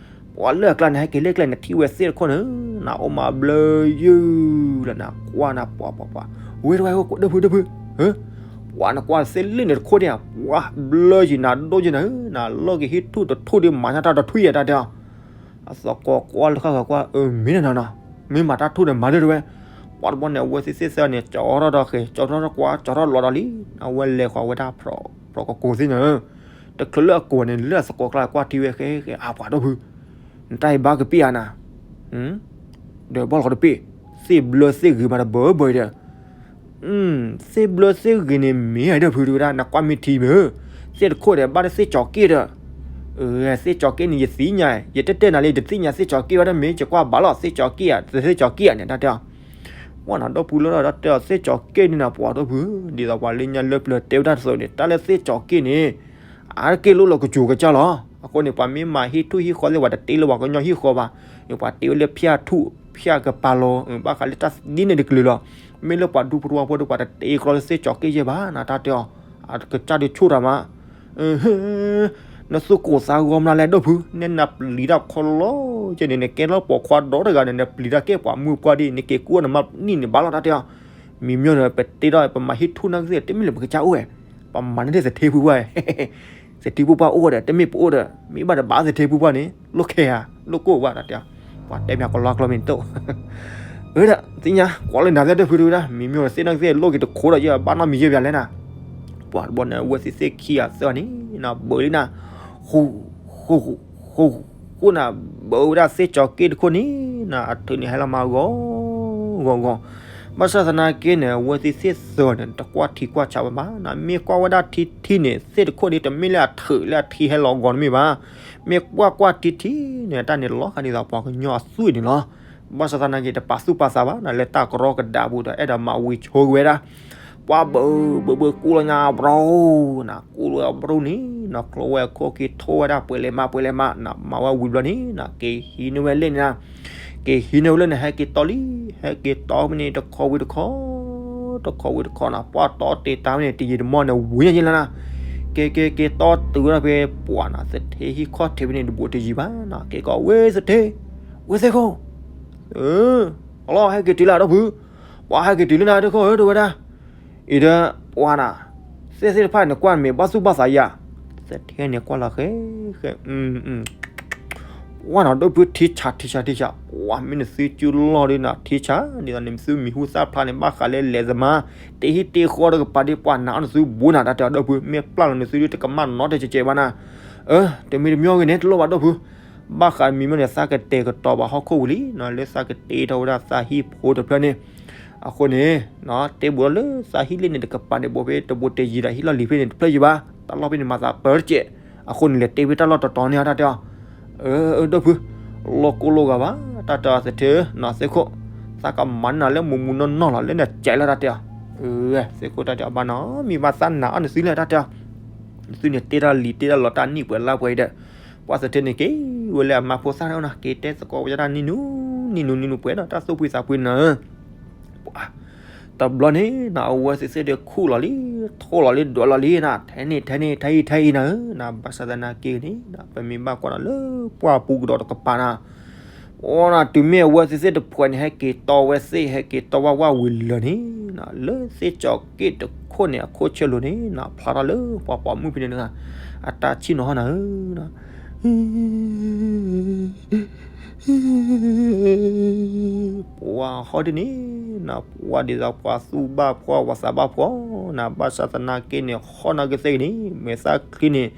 ပှၤလၢအကျါန့ၣ် ဟဲက့ၤလၢကျါန့ၣ် ထံၣ်ဝဲသ့ၣ်တခိၣ်န့ၣ် နၤအိၣ်မးဘျၢယုၢ်လီၤနၤ ကွၢ်နၤ ပှၤပှၤပှၤ ဝဲတဝဲ ဒီပုၢ် ဒီပုၢ် ပှၤနကွၢ်သ့ၣ်လၢန့ၣ်တခိၣ်န့ၣ် ပှၤဘျၢယံၤနၤ ဒိၣ်ယံၤနၤဧၢ နၤလီၢ်က့ၤဟံၣ်ထူၣ်တထူၣ်ဒီး မၤညါတၢ်တထွံၣ်ယဲတၢ်တဲအီၤ အသကိးကွၢ်လၢဃၣ်ဃၢၤကွၢ် အၢ မ့ၢ်နနီၤနီၤ မ့ၢ်မၤတၢ်ထူၣ်ဒီးမၤဒၢတဝဲ, ပှၤတဘျီန့ၣ် အဝဲသ့ၣ်သ့ၣ်သၢန့ၣ် ကၠီထီၣ်ဒီးဃဲၤ ကၠီထီၣ်ဒီးကွၢ် ကၠီထီၣ်လီၤဒီးလံ, အဝဲလဲၤဃီၤဝဲဒၣ် ဖြိးကကိးသ့ၣ်န့ၣ်, တချုးလၢအကိးန့ၣ် လၢအသကိးကျါကွၢ်ထံဝဲဃဲဃဲ အါပှၤဒီပုၢ်, နတၢ်အံၤဘၣ်ကပ့ၢ်ဧါနၤ, ဒီးဘီၣ်လီၤကတပ့ၢ်, သ့ၣ်ဘျၢသ့ၣ်ဂ့ၤမးတဘၢဘၢအံၤဒီး သ့ၣ်ဘျၢသ့ၣ်ဂ့ၤန့ၣ်မ့ၢ်ဒီပုၢ်တဝဲဒၣ် နကွၢ်မ့ၢ်ထံမ့ၢ်, သ့ၣ်တခိၣ်ဒီး ဘၣ်ဒီးသ့ၣ်ကၠီၤက့ၣ်ဒီး, သ့ၣ်ကၠီၤက့ၣ်န့ၣ် ယသ့ၣ်ညါ, ယတဲတဲနၤလံ တသ့ၣ်ညါသ့ၣ်ကၠီၤက့ၣ်ဝဲဒၣ်မ့ၢ် ယကွၢ်ဘၣ်လီၤသ့ၣ်ကၠီၤက့ၣ်ဧါ တသ့ၣ်ကၠီၤက့ၣ်ဧါန့ၣ် တၢ်တဲအီၤ, ပှၤနၤဒီပုၢ်လၢတၢ်တဲအီၤသ့ၣ်ကၠီၤက့ၣ်န့ၣ်နၤ ပှၤဒီပုၢ်, ဒ်သိးပှၤလၢညါလၢပျၢၤတဲဝဲဒၣ်တသိးန့ၣ် တၢ်လၢသ့ၣ်ကၠီၤက့ၣ်န့ၣ် အါတက့ၢ်လိၣ်လီၤကစူၤကစၢ်လီၤ, အဃိန့ၣ် ပှၤမ့ၢ်မၤဟံၣ်ထူၣ်ဟံၣ်ဃီသ့ၣ် ပှၤတတ့လၢပှၤကညီဟံၣ်ဃီဘၣ်, ပှၤတ့ဝဲလၢဖၠၣ်ထူၣ်ဖၠၣ်ကပၤလီၤ, ဘၣ်ဃးလၢတၢ်ဒ်န့ၣ်တကလုာ်လီၤ, မ့ၢ်လၢပှၤဒူဖိတဝီဖိဒီး ပှၤတတ့ကျီလၢသ့ၣ်ကၠီၤက့ၣ်ယဲၢ်ဘၣ်နၤ တၢ်တဲအီၤ, အကစၢ်ဒုးဆူၣ်တၢ်မး နသူၣ်ကိၢ်သးဂီၤမနုၤလဲၣ် ဒီပုၢ်, နဲနပျံၤတၢ်ခီလီၤကဲန့ၣ် နကဲထီၣ်ပိာ်ခွါဒီတဂၤန့ၣ် နပျံၤတၢ်ကဲပှၤမုၣ်ပှၢ်ဒ် နက့ၤကူၣ်အီၤနမါနံၣ်န့ၣ်ဘၣ်လီၤ တၢ်တဲအီၤ, မံၤမၠီန့ၣ် ပတ့ထီၣ် ပမၤဟံၣ်ထူၣ်နာ်က့သ့ၣ် တမ့ၢ်လၢပကစၢ်အိၣ်ဝဲ, ပမၤန့ၢ်သထ့ဖုပှၢ်, သထ့ဖုပှၢ်အိၣ်ဝဲဒီး တမ့ၢ်ပအိၣ်ဒီး မ့ၢ်ဘၣ်တဘၣ်သထ့ဖုပှၢ်န့ၣ် လိၣ်ခဲဧါ လိၣ်ကိၢ်ဘၣ် တၢ်တဲအီၤ, ပှၤတဲမ့ၢ်ကလီကျီမ့ၢ်တအိၣ် အၢ ဒီးသ့ၣ်ညါ ကွၢ်လၢနၤသ့ၣ်ဒီပုၢ်တဝဲဒၣ် မံၤမၠီဒီးသ့ၣ်နီၣ်ကသ့ၣ်လိၣ်က့ၤတခိးဒီး ယဘၣ်နီတမံၤယဲၢ်ဘၣ်လဲၣ်နၤ, ပှၤတဘျီန့ၣ် အဝဲသ့ၣ်သ့ၣ်ခံဂၤသၢဂၤန့ၣ် နၤဘၢလံနၤ, ဃူ ဃူ ဃူ ဃူနၤ ဘၢဝဲဒၣ်သ့ၣ်ကၠီၤက့ၣ်တခိၣ်န့ၣ် နၤအထုးန့ၣ်ဟဲလီၤမးဂီၤ ဂီၤဂီၤ, ဘၣ်ဆၣ်သနာ်က့န့ၣ် အဝဲသ့ၣ်သ့ၣ်သၢဂၤန့ၣ် တကွၢ်ထံကွၢ်ဆးဘၣ်ဘၣ် နၤမ့ၢ်ကွၢ်ဝဲဒၣ်ထံထံန့ၣ် သ့ၣ်တခိၣ်န့ၣ် တမ့ၢ်လၢအထုးလၢအထံဟဲလီၤဂီၤတမ့ၢ်ဘၣ်, မ့ၢ်ကွၢ်ကွၢ်ထံထံန့ၣ် တၢ်န့ၣ်လီၤဃာ်ဒ်သိးပှၤကညီအသွံၣ်န့ၣ်လီၤ, ဘၣ်ဆၣ်သနာ်က့ တပာ်သူၣ်ပာ်သးဘၣ် နၤလၢတၢ်ကရီကဒါပူၤဒီး အဲၣ်ဒိးမၤဝံၤဆိက့ၤဝဲဒၣ် ပှၤဘၢဘၢဘၢကူၣ်လီၤညါဘြူၤ, နၤကူၣ်လီၤဘြူၤန့ၣ် နၤကျိဝဲခိၣ်က့ၤထိဝဲဒၣ်ပှဲၤလဲၤမးပှဲၤလဲၤမး နၤမၤဝဲဝံၤဘျီန့ၣ် နၤက့ၤဟံးန့ၢ်ဝဲလဲၣ်န့ၣ်နၤ, က့ၤဟံးန့ၢ်ဝဲလၢန့ၣ် ဟဲက့ၤတီလီၤ, ဟဲက့ၤတီဖဲန့ၣ် တခီဝံၤတခီ တခီဝံၤတခီနၤ ပှၢ်တီတ့ၢ်တၢ်ဖဲန့ၣ် တယံာ်တမီၢ်န့ၣ် ဝံၤညါယဲလၢနၤ, က့ၤက့ၤက့ၤတီတုၤဝဲဒၣ်ဖဲ ပှၤနၤ သထ့ဟံၣ်ခီၣ်ထံးဖဲန့ၣ် တဘူးတယံၤဘၣ်နၤ က့ၤကိးဝဲသထ့, ဝဲသ့ၣ်ခိၣ် အလီၢ်ဟဲက့ၤတုၤလၢဒီပုၢ်, ပှၤဟဲက့ၤတုၤလၢနၤတခိၣ်ဧၢ တဝဲဒၣ်, အံၤဒီး ပှၤနၤ, သ့ၣ်သ့ၣ်တဖၣ်န့ၣ် ကွၢ်မ့ၢ်ဘၣ်သူၣ်ဘၣ်သးယၤ, သထ့န့ၣ်ကွၢ်လီၤဃဲဃဲ, ပှၤနၤဒီပုၢ် ထံဆးထံဆးထံဆး, ပှၤမ့ၢ်နသုကၠူလီၢ်ဒီးနၤ ထံဆး ဒ်သိးန့ၣ် မ့ၢ်သုမံၤဟူသၣ်ဖျါန့ၣ် ဘၣ်ဃးလၢလဲၤသမါ, တဟံၣ်တ့ၢ်ဃီတကပၤဒ် ပှၤနၤအီၣ်နသုဘူးနၤ တၢ်တဲအီၤဒီပုၢ် မ့ၢ်ပျၢ်လီၤနသုဒ် တကမၣ်နီတစဲးစဲးဘၣ်နၤ, အၢ တမံၤတမံၤဂ့ၤန့ၣ် တလိၣ်ဘၣ်ဒီပုၢ် ဘၣ်ဃးမံၤမ့ၢ်န့ၣ် သးကတဲာ်ကတီၤဘၣ်ဟီၣ်ခိၣ်ပူၤလံ လၢသးကတ့ထီၣ်ဝဲဒၣ်သးဟံၣ်ဖိတဖျၢၣ်န့ၣ်, အဃိန့ၣ် တ့ဘူးဒီးလၢသးဟံၣ်လ့ၣ်န့ၣ်တကပၤန့ၣ် ဘိးဖဲတဘူးတယံၤဒီးဟံၣ်လီၢ်လံၤဖဲန့ၣ်တဖျၢၣ်ယံၤဘၣ်, တၢ်လီၢ်ဖဲန့ၣ်မၤသးပၢတစဲး, အဃိန့ၣ် လဲၤတ့ဖဲတၢ်လီၢ်တတီၤန့ၣ် တၢ်တဲအီၤ, အၢ ဒီပုၢ်, လီၢ်ကိၢ်လီၢ်ဂၤဘၣ် တၢ်တဲအီၤသထ့ဧၢ နၤသ့ၣ်ခိၣ်, သးကမၤန့ၢ်နၤလၢမူးမူးနီၢ်နီၢ်လီၤ လၢနစဲးလၢတၢ်တဲအီၤ, အၢ သ့ၣ်ခိၣ်တၢ်တဲအီၤဘၣ်နီၤ မ့ၢ်ဘၣ်သးနၤအီၣ်နသုလဲၣ် တၢ်တဲအီၤ နသုန့ၣ်တ့တၢ်လံၤတ့တၢ်လီၤတၢ်နံၣ်ပှဲၤလါပှဲၤအံၤဒီး, ပှၤသထ့န့ၣ်က့ၤဝဲလၢအမါဖိသၣ်န့ၣ်နီၤ က့ၤတဲသကိးဝဲဒၣ်နံၣ်နူ နံၣ်နူ နံၣ်နူပှဲၤဒီးတၢ်သူၣ်ဖှံသးဖှံနၤဧၢ, ပှၤ, တဘျီန့ၣ်နီၤ အဝဲသ့ၣ်သ့ၣ်ဒီးခူၣ်လီၤလံ ထိးလီၤလံ ဒွးလီၤလံနၤ ထဲန့ၣ်ထဲန့ၣ် ထဲအံၤထဲအံၤနၤဧၢ, နၤဘၣ်ဆၣ်သနာ်က့န့ၣ် ပမ့ၢ်ဘၣ်ကွၢ်ဒီးလၢပှၢ်ပူၤကဒီးတကပၤနၤ အိၣ်နၤ တုၤမ့ၢ်အဝဲသ့ၣ်သ့ၣ်တဖှဲးန့ၣ် ဟဲက့ၤတီဝဲသ့ၣ် ဟဲက့ၤတီဝဲဝံၤလၢာ်န့ၣ်, လၢသ့ၣ်ကၠီၤက့ၣ်တခိၣ်န့ၣ် အခိၣ်ဆၢလိၤန့ၣ် ဖျါထီၣ်လၢပှၤပိာ်မုၣ်ဖဲန့ၣ်တဂၤ အတၢ်ဆံၣ်နီၤဟီနၤဧၢ, ပှၤဟီဒ်န့ၣ်, ပှၤဒ်သိးပှၤသူၣ်ဘၣ်ဖှီၣ် ပှၤသးဘၣ်ဖှီၣ်, နၤဘၣ်ဆၣ်သနာ်က့န့ၣ် ဟီနၤကသ့ၣ်ဂ့ၤန့ၣ် မဲာ်သၣ်ချံန့ၣ်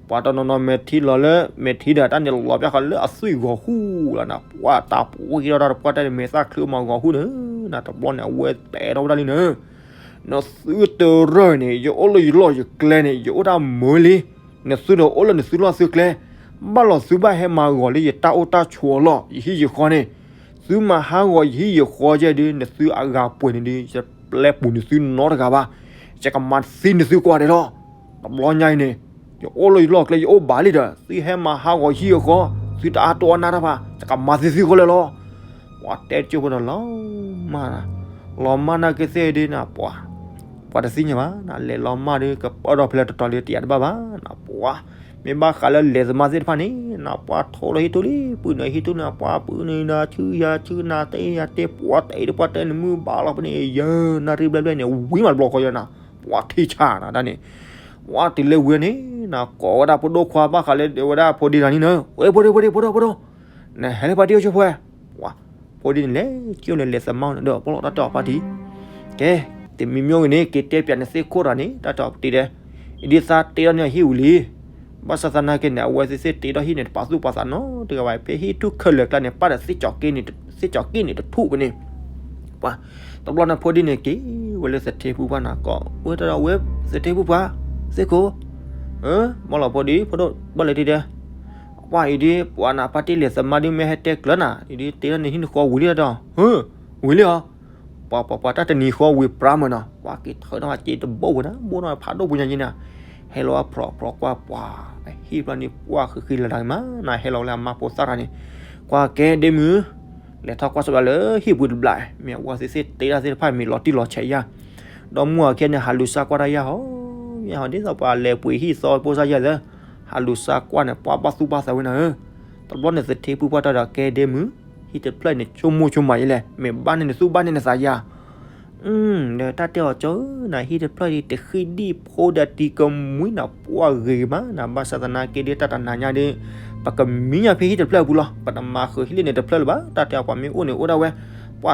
ပှၤတနီၤနီၤမဲာ်ထံလီၤလၢ မဲာ်ထံဒီးတၢ်န့ၣ်လီၤပျၢ်ဃီလၢအသွံၣ်ဂီၤဟူလီၤနၤ, ပှၤတၢ်ပှ့ၤထီၣ်တၢ်တပှၢ်တၢ်န့ၣ် မဲာ်သၣ်ချၢမၤဂီၤဟူန့ၣ်, နၤတဘျီန့ၣ် အဝဲတဲထီၣ်ဝဲဒၣ်လံန့ၣ်, နသုတရၢၢ်န့ၣ် ယအိၣ်လၢယလီၢ်ယကျဲန့ၣ် ယအိၣ်တၢ်မၢလံ, နသုဒီးအိၣ်လၢနသုလီၢ်သုကျဲ, ဘၣ်လီၤသုဘၣ်ဟဲမၤဂီၤလၢယတၢ်အိၣ်တၢ်ဆိးအလီၢ် ယဟံၣ်ယဃီန့ၣ်, သုမၤဟးဂီၤယဟံၣ်ယဃီယဲဒုး နသုအဂၤပှဲၤန့ၣ်ဒုး ယပျဲပူၤနသုနီတဂၤဘၣ်, ယကမၤသံနသုကွၢ်ဒဲးလီၤ. တဘျီညါအံၤန့ၣ် ယအိၣ်လၢယလီၢ်ကျဲ ယအိၣ်ဘၣ်လံဒီး သုဟဲမၤဟးဂီၤယဟံၣ်ယဃီ, သုတအါတိအါနါတၢ်ဘၣ်, ယကမၤသံသုဃီလၢာ်လီၤ. ပှၤတဲတကၠိဖိဒီးလီၤမၢ်နၤ, လီၤမၢ်နၤကသ့ၣ်ဒုးနၤပှၤ, ပှၤတသ့ၣ်ညါဘၣ်နၤ, လဲၤလီၤမၢ်ဒုး ကပၢၢ်ထီၣ်ဖဲလဲၣ်တတီၤလံတယာ်တဘၣ်ဘၣ်နၤပှၤ, မ့ၢ်ဘၣ်ဃးလၢလဲၤသမါသ့ၣ်တဖၣ်န့ၣ် နၤပှၤထိးလီၤဟံၣ်ထူၣ်လံ, ပုၢ်နုာ်ဟံၣ်ထူၣ်န့ၣ် ပှၤပုၢ်နုာ်ဒီးဆူယၤဆူနၤတဲယၤတဲ ပှၤတဲဒီးပှၤတဲန့ၣ် မုၢ်ဘၣ်လီၤဖဲန့ၣ် ယနၣ်ရံၣ်ဘျဲၣ်ဘျဲၣ်န့ၣ် ဝံၤမးတဘျီဃီယၤနၤ, ပှၤထံဆါနၤတၢ်န့ၣ်, ပှၤတုၤလၢဝံၤန့ၣ် နၤကိးဝဲဒၣ်ဖိဒိၣ်ခွါဘၣ်ဃးလၢဝဲဒၣ်ဖိဒံတဂၤန့ၣ်နၤ, ဝဲဖိဒံ ဖိဒံ ဖိဒိၣ် ဖိဒိၣ်, နဟဲလၢပှၤတံၢ်အိၣ်ဆိဖိဝဲ, ပှၤ ဖိဒံန့ၣ်လဲၤကၠိလဲၤလဲၤသမါန့ၣ်ဒီးပလီၢ်တၢ်တဲအီၤပၢ်တံၢ်, ကဲ တမံၤမ့ၢ်ဂ့ၤန့ၣ် က့ၤတဲပၠးနသ့ၣ်ခိၣ်တဂၤန့ၣ် တၢ်တဲအီၤပတံၢ်ဒဲး, အံၤဒ်သးတ့ထီၣ်န့ၢ်အဟံၣ်ဝံၤလံ, ဘၣ်ဆၣ်သနာ်က့န့ၣ် အဝဲသ့ၣ်သ့ၣ်တ့ထီၣ်ဟံၣ်န့ၣ် တပာ်သူၣ်ပာ်သးနီတဂၤဘၣ်, ဖဲဟံၣ်ထူၣ်ခဲလၢာ်ကျါန့ၣ် ပၣ်ဒီးသ့ၣ်ကၠီၤက့န့ၣ် သ့ၣ်ကၠီၤက့န့ၣ်တထူၣ်ဖဲန့ၣ်, ပှၤ တဘျီန့ၣ်ဖိဒံန့ၣ်က့ၤဝဲလၢသထ့ဖုပှၢ်နၤကိး, ဝဲတၢ်ဒီးဝဲသထ့ဖုပှၢ်, သ့ၣ်ခိၣ်, မ့ၢ်လီၤဖိဒံ ဖိဒိၣ်ဘၣ်လဲၤတံၢ်ဒဲး, ပှၤအံၤဒ် ပှၤနၤပၢ်တံၢ်လဲၤသမါဒ်မ့ၢ်ဟဲတဲကျၢၤနၤ, အံၤဒ်တ့ထီၣ်န့ၢ်ဟံၣ်နဃီဝံၤလံဒီး, ဝံၤလံအီၤ, ပှၤပှၤပှၤတၢ်တနံၤဃီဝံၤ ပြၢမၢနီၤ, ပှၤက့ၤထၢထီၣ်က့ၤတဘိဝဲဒၣ် ဘိနီၤဖးဒိၣ်ပူၤညါယံၤနၤ, ဟဲလီၤဝဲဖြီဖြီကွၢ်ပှၤ, အဟံၣ်ဖျၢၣ်န့ၣ် ပှၢ်ဃံဃံလၤလၤမးနၤ, ဟဲလီၤဝဲလၢအမါဖိသၣ်တဂၤန့ၣ်, ကွၢ်ကဲဒ့မုၣ် လဲၤထီၣ်ကွၢ်ဆိဘၣ်လၢဟံၣ်ပူၤတဘျီ, မ့ၢ်အဝဲသ့ၣ်သ့ၣ်တ့ထီၣ်သ့ၣ်တဖၣ်မ့ၢ်လီၤတံၢ်လီၤဆဲးယါ, ဒီမါဝၤခဲန့ၣ် ဟးလူၤစါကွၢ်တၢ်ယါဟီ, ယါဟီ ဒ်သိးပှၤလဲၤပှ့ၤဟံၣ်သီဖိစၢ်ယါသၢ, ဟးလူၤစါကွၢ်န့ၣ် ပှၤဘၣ်သူၣ်ဘၣ်သးဝဲနၤဧၢ, တဘျီန့ၣ်သထ့ဖုပှၢ်တၢ်ဒီးကဲဒ့မုၣ်, ဟံၣ်တဖျၢၣ်န့ၣ် ဆိကမိၣ်ဆိကမးယဲလဲၣ်, မ့ၢ်ဘၣ်န့ၢ်နသူၣ်ဘၣ်န့ၢ်နသးယါ ဒီးတၢ်တဲအီၤကၠီဧၢ, နဟံၣ်တဖျၢၣ်ဒ်တဃံဒံၣ်ဖိဒီးတံၤကမှံနၤ ပှၢ်ဂ့ၤမးနၤ, ဘၣ်ဆၣ်သနာ်က့ဒ်တၢ်တနၤညါဒ် ပကမံညါဖဲဟံၣ်တဖျၢၣ်အပူၤလီၤ, ပတမၤဃုာ်ဟံၣ်လၢန့ၣ်တဖျၢၣ်လၢၤဘၣ်, တၢ်တဲအီၤပှၤမ့ၢ်အိၣ်န့ၣ်အိၣ်ဒၣ်ဝဲ, ပှ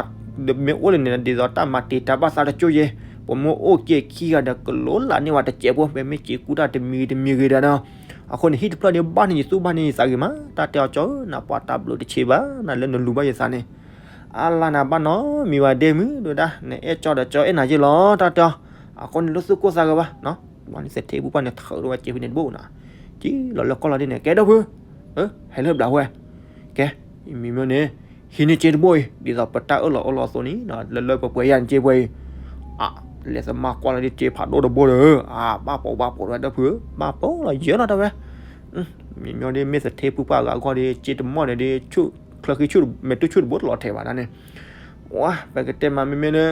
ၤမ့ၢ်အိၣ်လၢန့ၣ် ဒ်သိးတၢ်မၤတ့ၢ်တၢ်ဘၣ်သးတကၠိယဲ, ပမ့ၢ်အိၣ်က့ၤခံဂၤဒီးကလိလးန့ၢ်ဝဲတစဲးဖိ, ပမ့ၢ်က့ၤကူတၢ်တမံၤတမံၤဂ့ၤဒီးနီၤ, အဃိန့ၣ် ဟံၣ်တဖျၢၣ်ဒ်ဘၣ်န့ၢ်ယသူၣ်ဘၣ်န့ၢ်ယသးဂ့ၤမး, တၢ်တဲအီၤကၠီဧၢ, နပှၤတၢ်ဘျုးတဆံးဘၣ်နၤလၢနလူၤဘၣ်ယသးန့ၣ် အါလါနၤဘၣ်နီတမံၤဘၣ်ဒ့မုၣ်, ဒိၣ်ဒၣ် နအဲၣ်ကၠီဒီးကၠီအဲၣ်နၤယ့ၢ်လီၤ, တၢ်တဲအီၤ, အဃိန့ၣ် လိၣ်သူၣ်ကိၢ်သးဂ့ၤဘၣ်, ဘၣ်န့ၣ်သထ့ဖုပှၢ်န့ၣ် ထုးထီၣ်ဝဲစ့ဖုန့ၣ်တဘိနၤ, ကံလီၤလၢကီၢ်လီၤဒ်န့ၣ် ကဲဒီပုၢ်, ဟဲလၢဘျးဝဲ, ကဲ, မ့မ့ၢ်န့ၣ်, ဟံးန့ၢ်စ့တဘိအံၤ ဒ်သိးပတၢ်အၢၣ်လီၤအီလီၤအသိးန့ၣ် လၢလၢပှဲၤပှဲၤယါန့ၣ်စ့ပှဲၤအံၤ, အါ, လဲၤသမါကွၢ်လီၤဒ်စ့ဖးဒိၣ်တဘိဒီး, အါ, ဘၣ်ပိာ်ဘၣ်ပိာ်ဒီးဒီပုၢ်ဧၢ, ဘၣ်ပိာ်လီၤယၢလီၤတၢ်ဝဲ မ့မ့ၢ်ဒ်မ့ၢ်သထ့ဖုပှၢ်အဂၤအဂီၢ်ဒီး စ့တမီၢ်န့ၣ်ဒီး ဆူၣ်ချၢဃံဆူၣ်မဲာ်တူၢ်ဆူၣ်တဘိတလီၤထဲးဘၣ်ဒၣ်န့ၣ်, ဝါ, ပကတဲမးမ့မ့ၢ်လၢ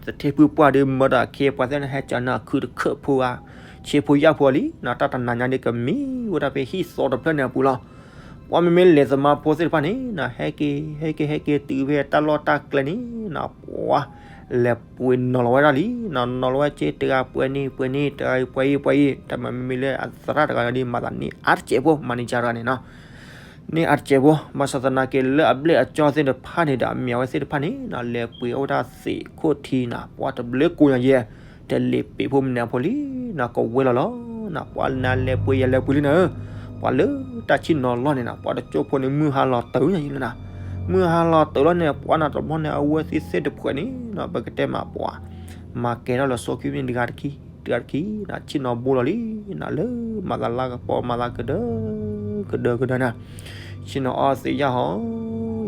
သထ့ဖုပှၢ်ဒီး မၢဒီးအခ့အပှၤသ့ၣ်န့ၣ် ဟဲကၠီနၤခုတခၢၣ်ဖိဧါ, ဆ့ဖိယာ်ဖိလံ, နတၢ်တနၤညါဒီးကမံၤဝဲဒၣ်ဖဲဟံၣ်သီတဖျၢၣ်န့ၣ်အပူၤလီၤ. ပှၤမ့မ့ၢ်လဲၤသမါဖိသ့ၣ်တဖၣ်န့ၣ် ဟဲက့ၤ ဟဲက့ၤ ဟဲက့ၤတုၤဖဲတၢ်လီၢ်တၢ်ကျဲန့ၣ် ပှၤ လဲၤပှ့ၤနီၤလီၤဝဲဒၣ်လံ, နီၤလီၤဝဲက့ၤတဂၤပှဲၤန့ၣ် ပှဲၤန့ၣ် တဂၤပှဲၤအံၤ ပှဲၤအံၤ, တၢ်မၤမ့မ့ၢ်လၢအသရၣ်တဂၤဒီး မၤသးန့ၢ်အါတစဲးဖိ မၤန့ၢ်ကၢတဂၤန့ၣ်နီၤ န့ၢ်အါတစဲးဖိ, ဘၣ်ဆၣ်သနာ်က့လၢအဘျဲၣ်အကၠီသ့ၣ်တဖၣ်န့ၣ်ဒီး အမ့ၢ်အဝဲသ့ၣ်တဖၣ်န့ၣ် လဲၤပှ့ၤအီၣ်ဝဲဒၣ်သ့ၣ်ခိၣ်ထံန့ၣ် ပှၤတဘျုးကိးညါယဲၢ်, တလ့ၤပ့ၤဖိမနုၤဖိလံန့ၣ် ကဝဲလီၤလီၤန့ၣ် ပှၤနၤလဲၤပှ့ၤယၤလဲၤပှ့ၤလံန့ၣ်, ပှၤလၢတၢ်ဆံၣ်နီၤလီၢ်န့ၣ်န့ၣ် ပှၤတကၠိဖိန့ၣ် မုၢ်ဟါလီၤတုၤညါယဲၢ်လၢန့ၣ်, မုၢ်ဟါလီၤတုၤလီၤန့ၣ် ပှၤန့ၣ်တဘျီန့ၣ် အဝဲသ့ၣ်သ့ၣ်တဖၣ်န့ၣ် ပကတဲမးပှၤ မၤကဲထီၣ်လၢစီခံမ့ၢ်တဂၤတခံ တဂၤတခံန့ၣ် ဆံၣ်နီၤဘိလီၤလံန့ၣ် လၢမၤသးလၢကပီၤမၤသးကဒၢ ကဒၢကဒၢန့ၣ်, ဆံၣ်နီၤအီသံးယၢ်ဟ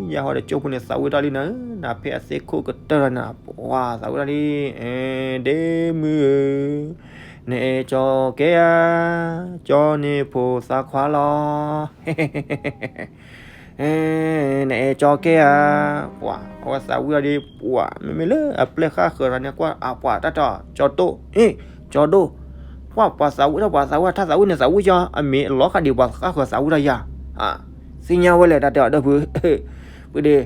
ီ, ယၢ်ဟီဒီးကၠိဖိန့ၣ်သးဝံၣ်တၢ်လံန့ၣ်, နဖဲအသ့ၣ်ခိၣ်ကတၢၢ်န့ၣ် ပှၤသးဝံၣ်တၢ်လံ, ဒ့မုၢ်ဧၢ, နအဲၣ်ကၠီကဲဧါ, ကၠီန့ၣ်ဖိသၣ်ခွါလီၤ နအဲၣ်ကၠီကဲဧါ, ပှၤ အဝဲသးဝံၣ်အီၤဒီး ပှၤ မ့မ့ၢ်လၢအပျဲၢ်ဃၣ်ဃၢၤတဂၤန့ၣ် ကွၢ်အပှၤတၢ်တီၤ ကၠီဒိၣ်, အ့ၣ် ကၠီဒိၣ်, ပှၤ ပှၤသးဝံၣ်ထီၣ် ပှၤသးဝံၣ် ထါသးဝံၣ်န့ၣ်သးဝံၣ်ကၠီ အမ့ၢ်အလီၤဃာ်ဒံးပှၤဃၣ်ဃၢၤသးဝံၣ်တၢ်ယၤ, သ့ၣ်ညါဝဲလဲၣ် တၢ်တဲအီၤဒီပုၢ်, ပှၤဒ့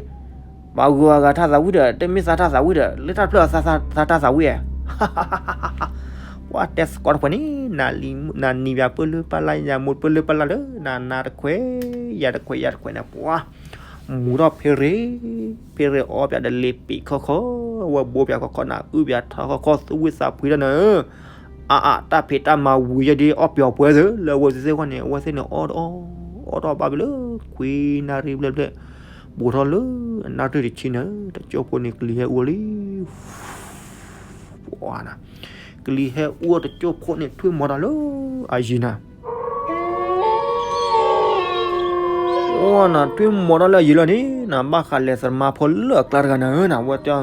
ပှၤဂုၤအဂၤထါသးဝံၣ်ဒီး တမ့ၢ်သးထါသးဝံၣ်ဒီး လၢတၢ်ဖျၢၣ်သးထါသးဝံၣ်ဧါ ပှၤတဲသကိးတဖၣ်န့ၣ် နနံၤဘၣ်ပၢၢ်လၢပၢ်လၢ် ယၤမူပၢၢ်လၢပၢ်လၢ်လၢ နနၤတခွဲး ယၤတခွဲး ယၤတခွဲးန့ၣ် ပှၤ မူထီၣ်ဖဲရ့ ဖဲရ့အီပၠးဒီးလ့ပံာ်ခီခီ အဝဲဘိပၠးခီခီန့ၣ် အုၣ်ပၠးထီခီခီ သူၣ်ဝံၣ်သးဖှံတၢ်န့ၣ် အါအါ တၢ်ဖံးတၢ်မၤဝံၤယဲဒ်အီၣ်ပျီၤပှဲၤသၢ လၢအဝဲသ့ၣ်သ့ၣ်ဃီန့ၣ် အဝဲသ့ၣ်န့ၣ်အီၣ်တအီၣ် အီၣ်တအီၣ်ဘၣ်ဖဲလၢ ခွံနၣ်ရံၣ်ဘျဲၣ်ဘျဲၣ် ဘူးထီၣ်လၢအနၣ်ရံၣ်တဆံန့ၣ် တကၠိၢ်ဖိန့ၣ် ကလံၤဟဲအူလံ ပှၤနၤ, ကလံၤဟဲအူတကၠိၢ်ဖိန့ၣ် ထွံၣ်မီၤတၢ်လၢအယံၤနၤ အနၤ ထွံၣ်မီၤတၢ်လၢအယံၤလီၤန့ၣ်နၤ ဘၣ်ဃးလဲၤသရမါဖိလၢအကျါတဂၤနၤဧၢနၤ ဝဲတဲ အ့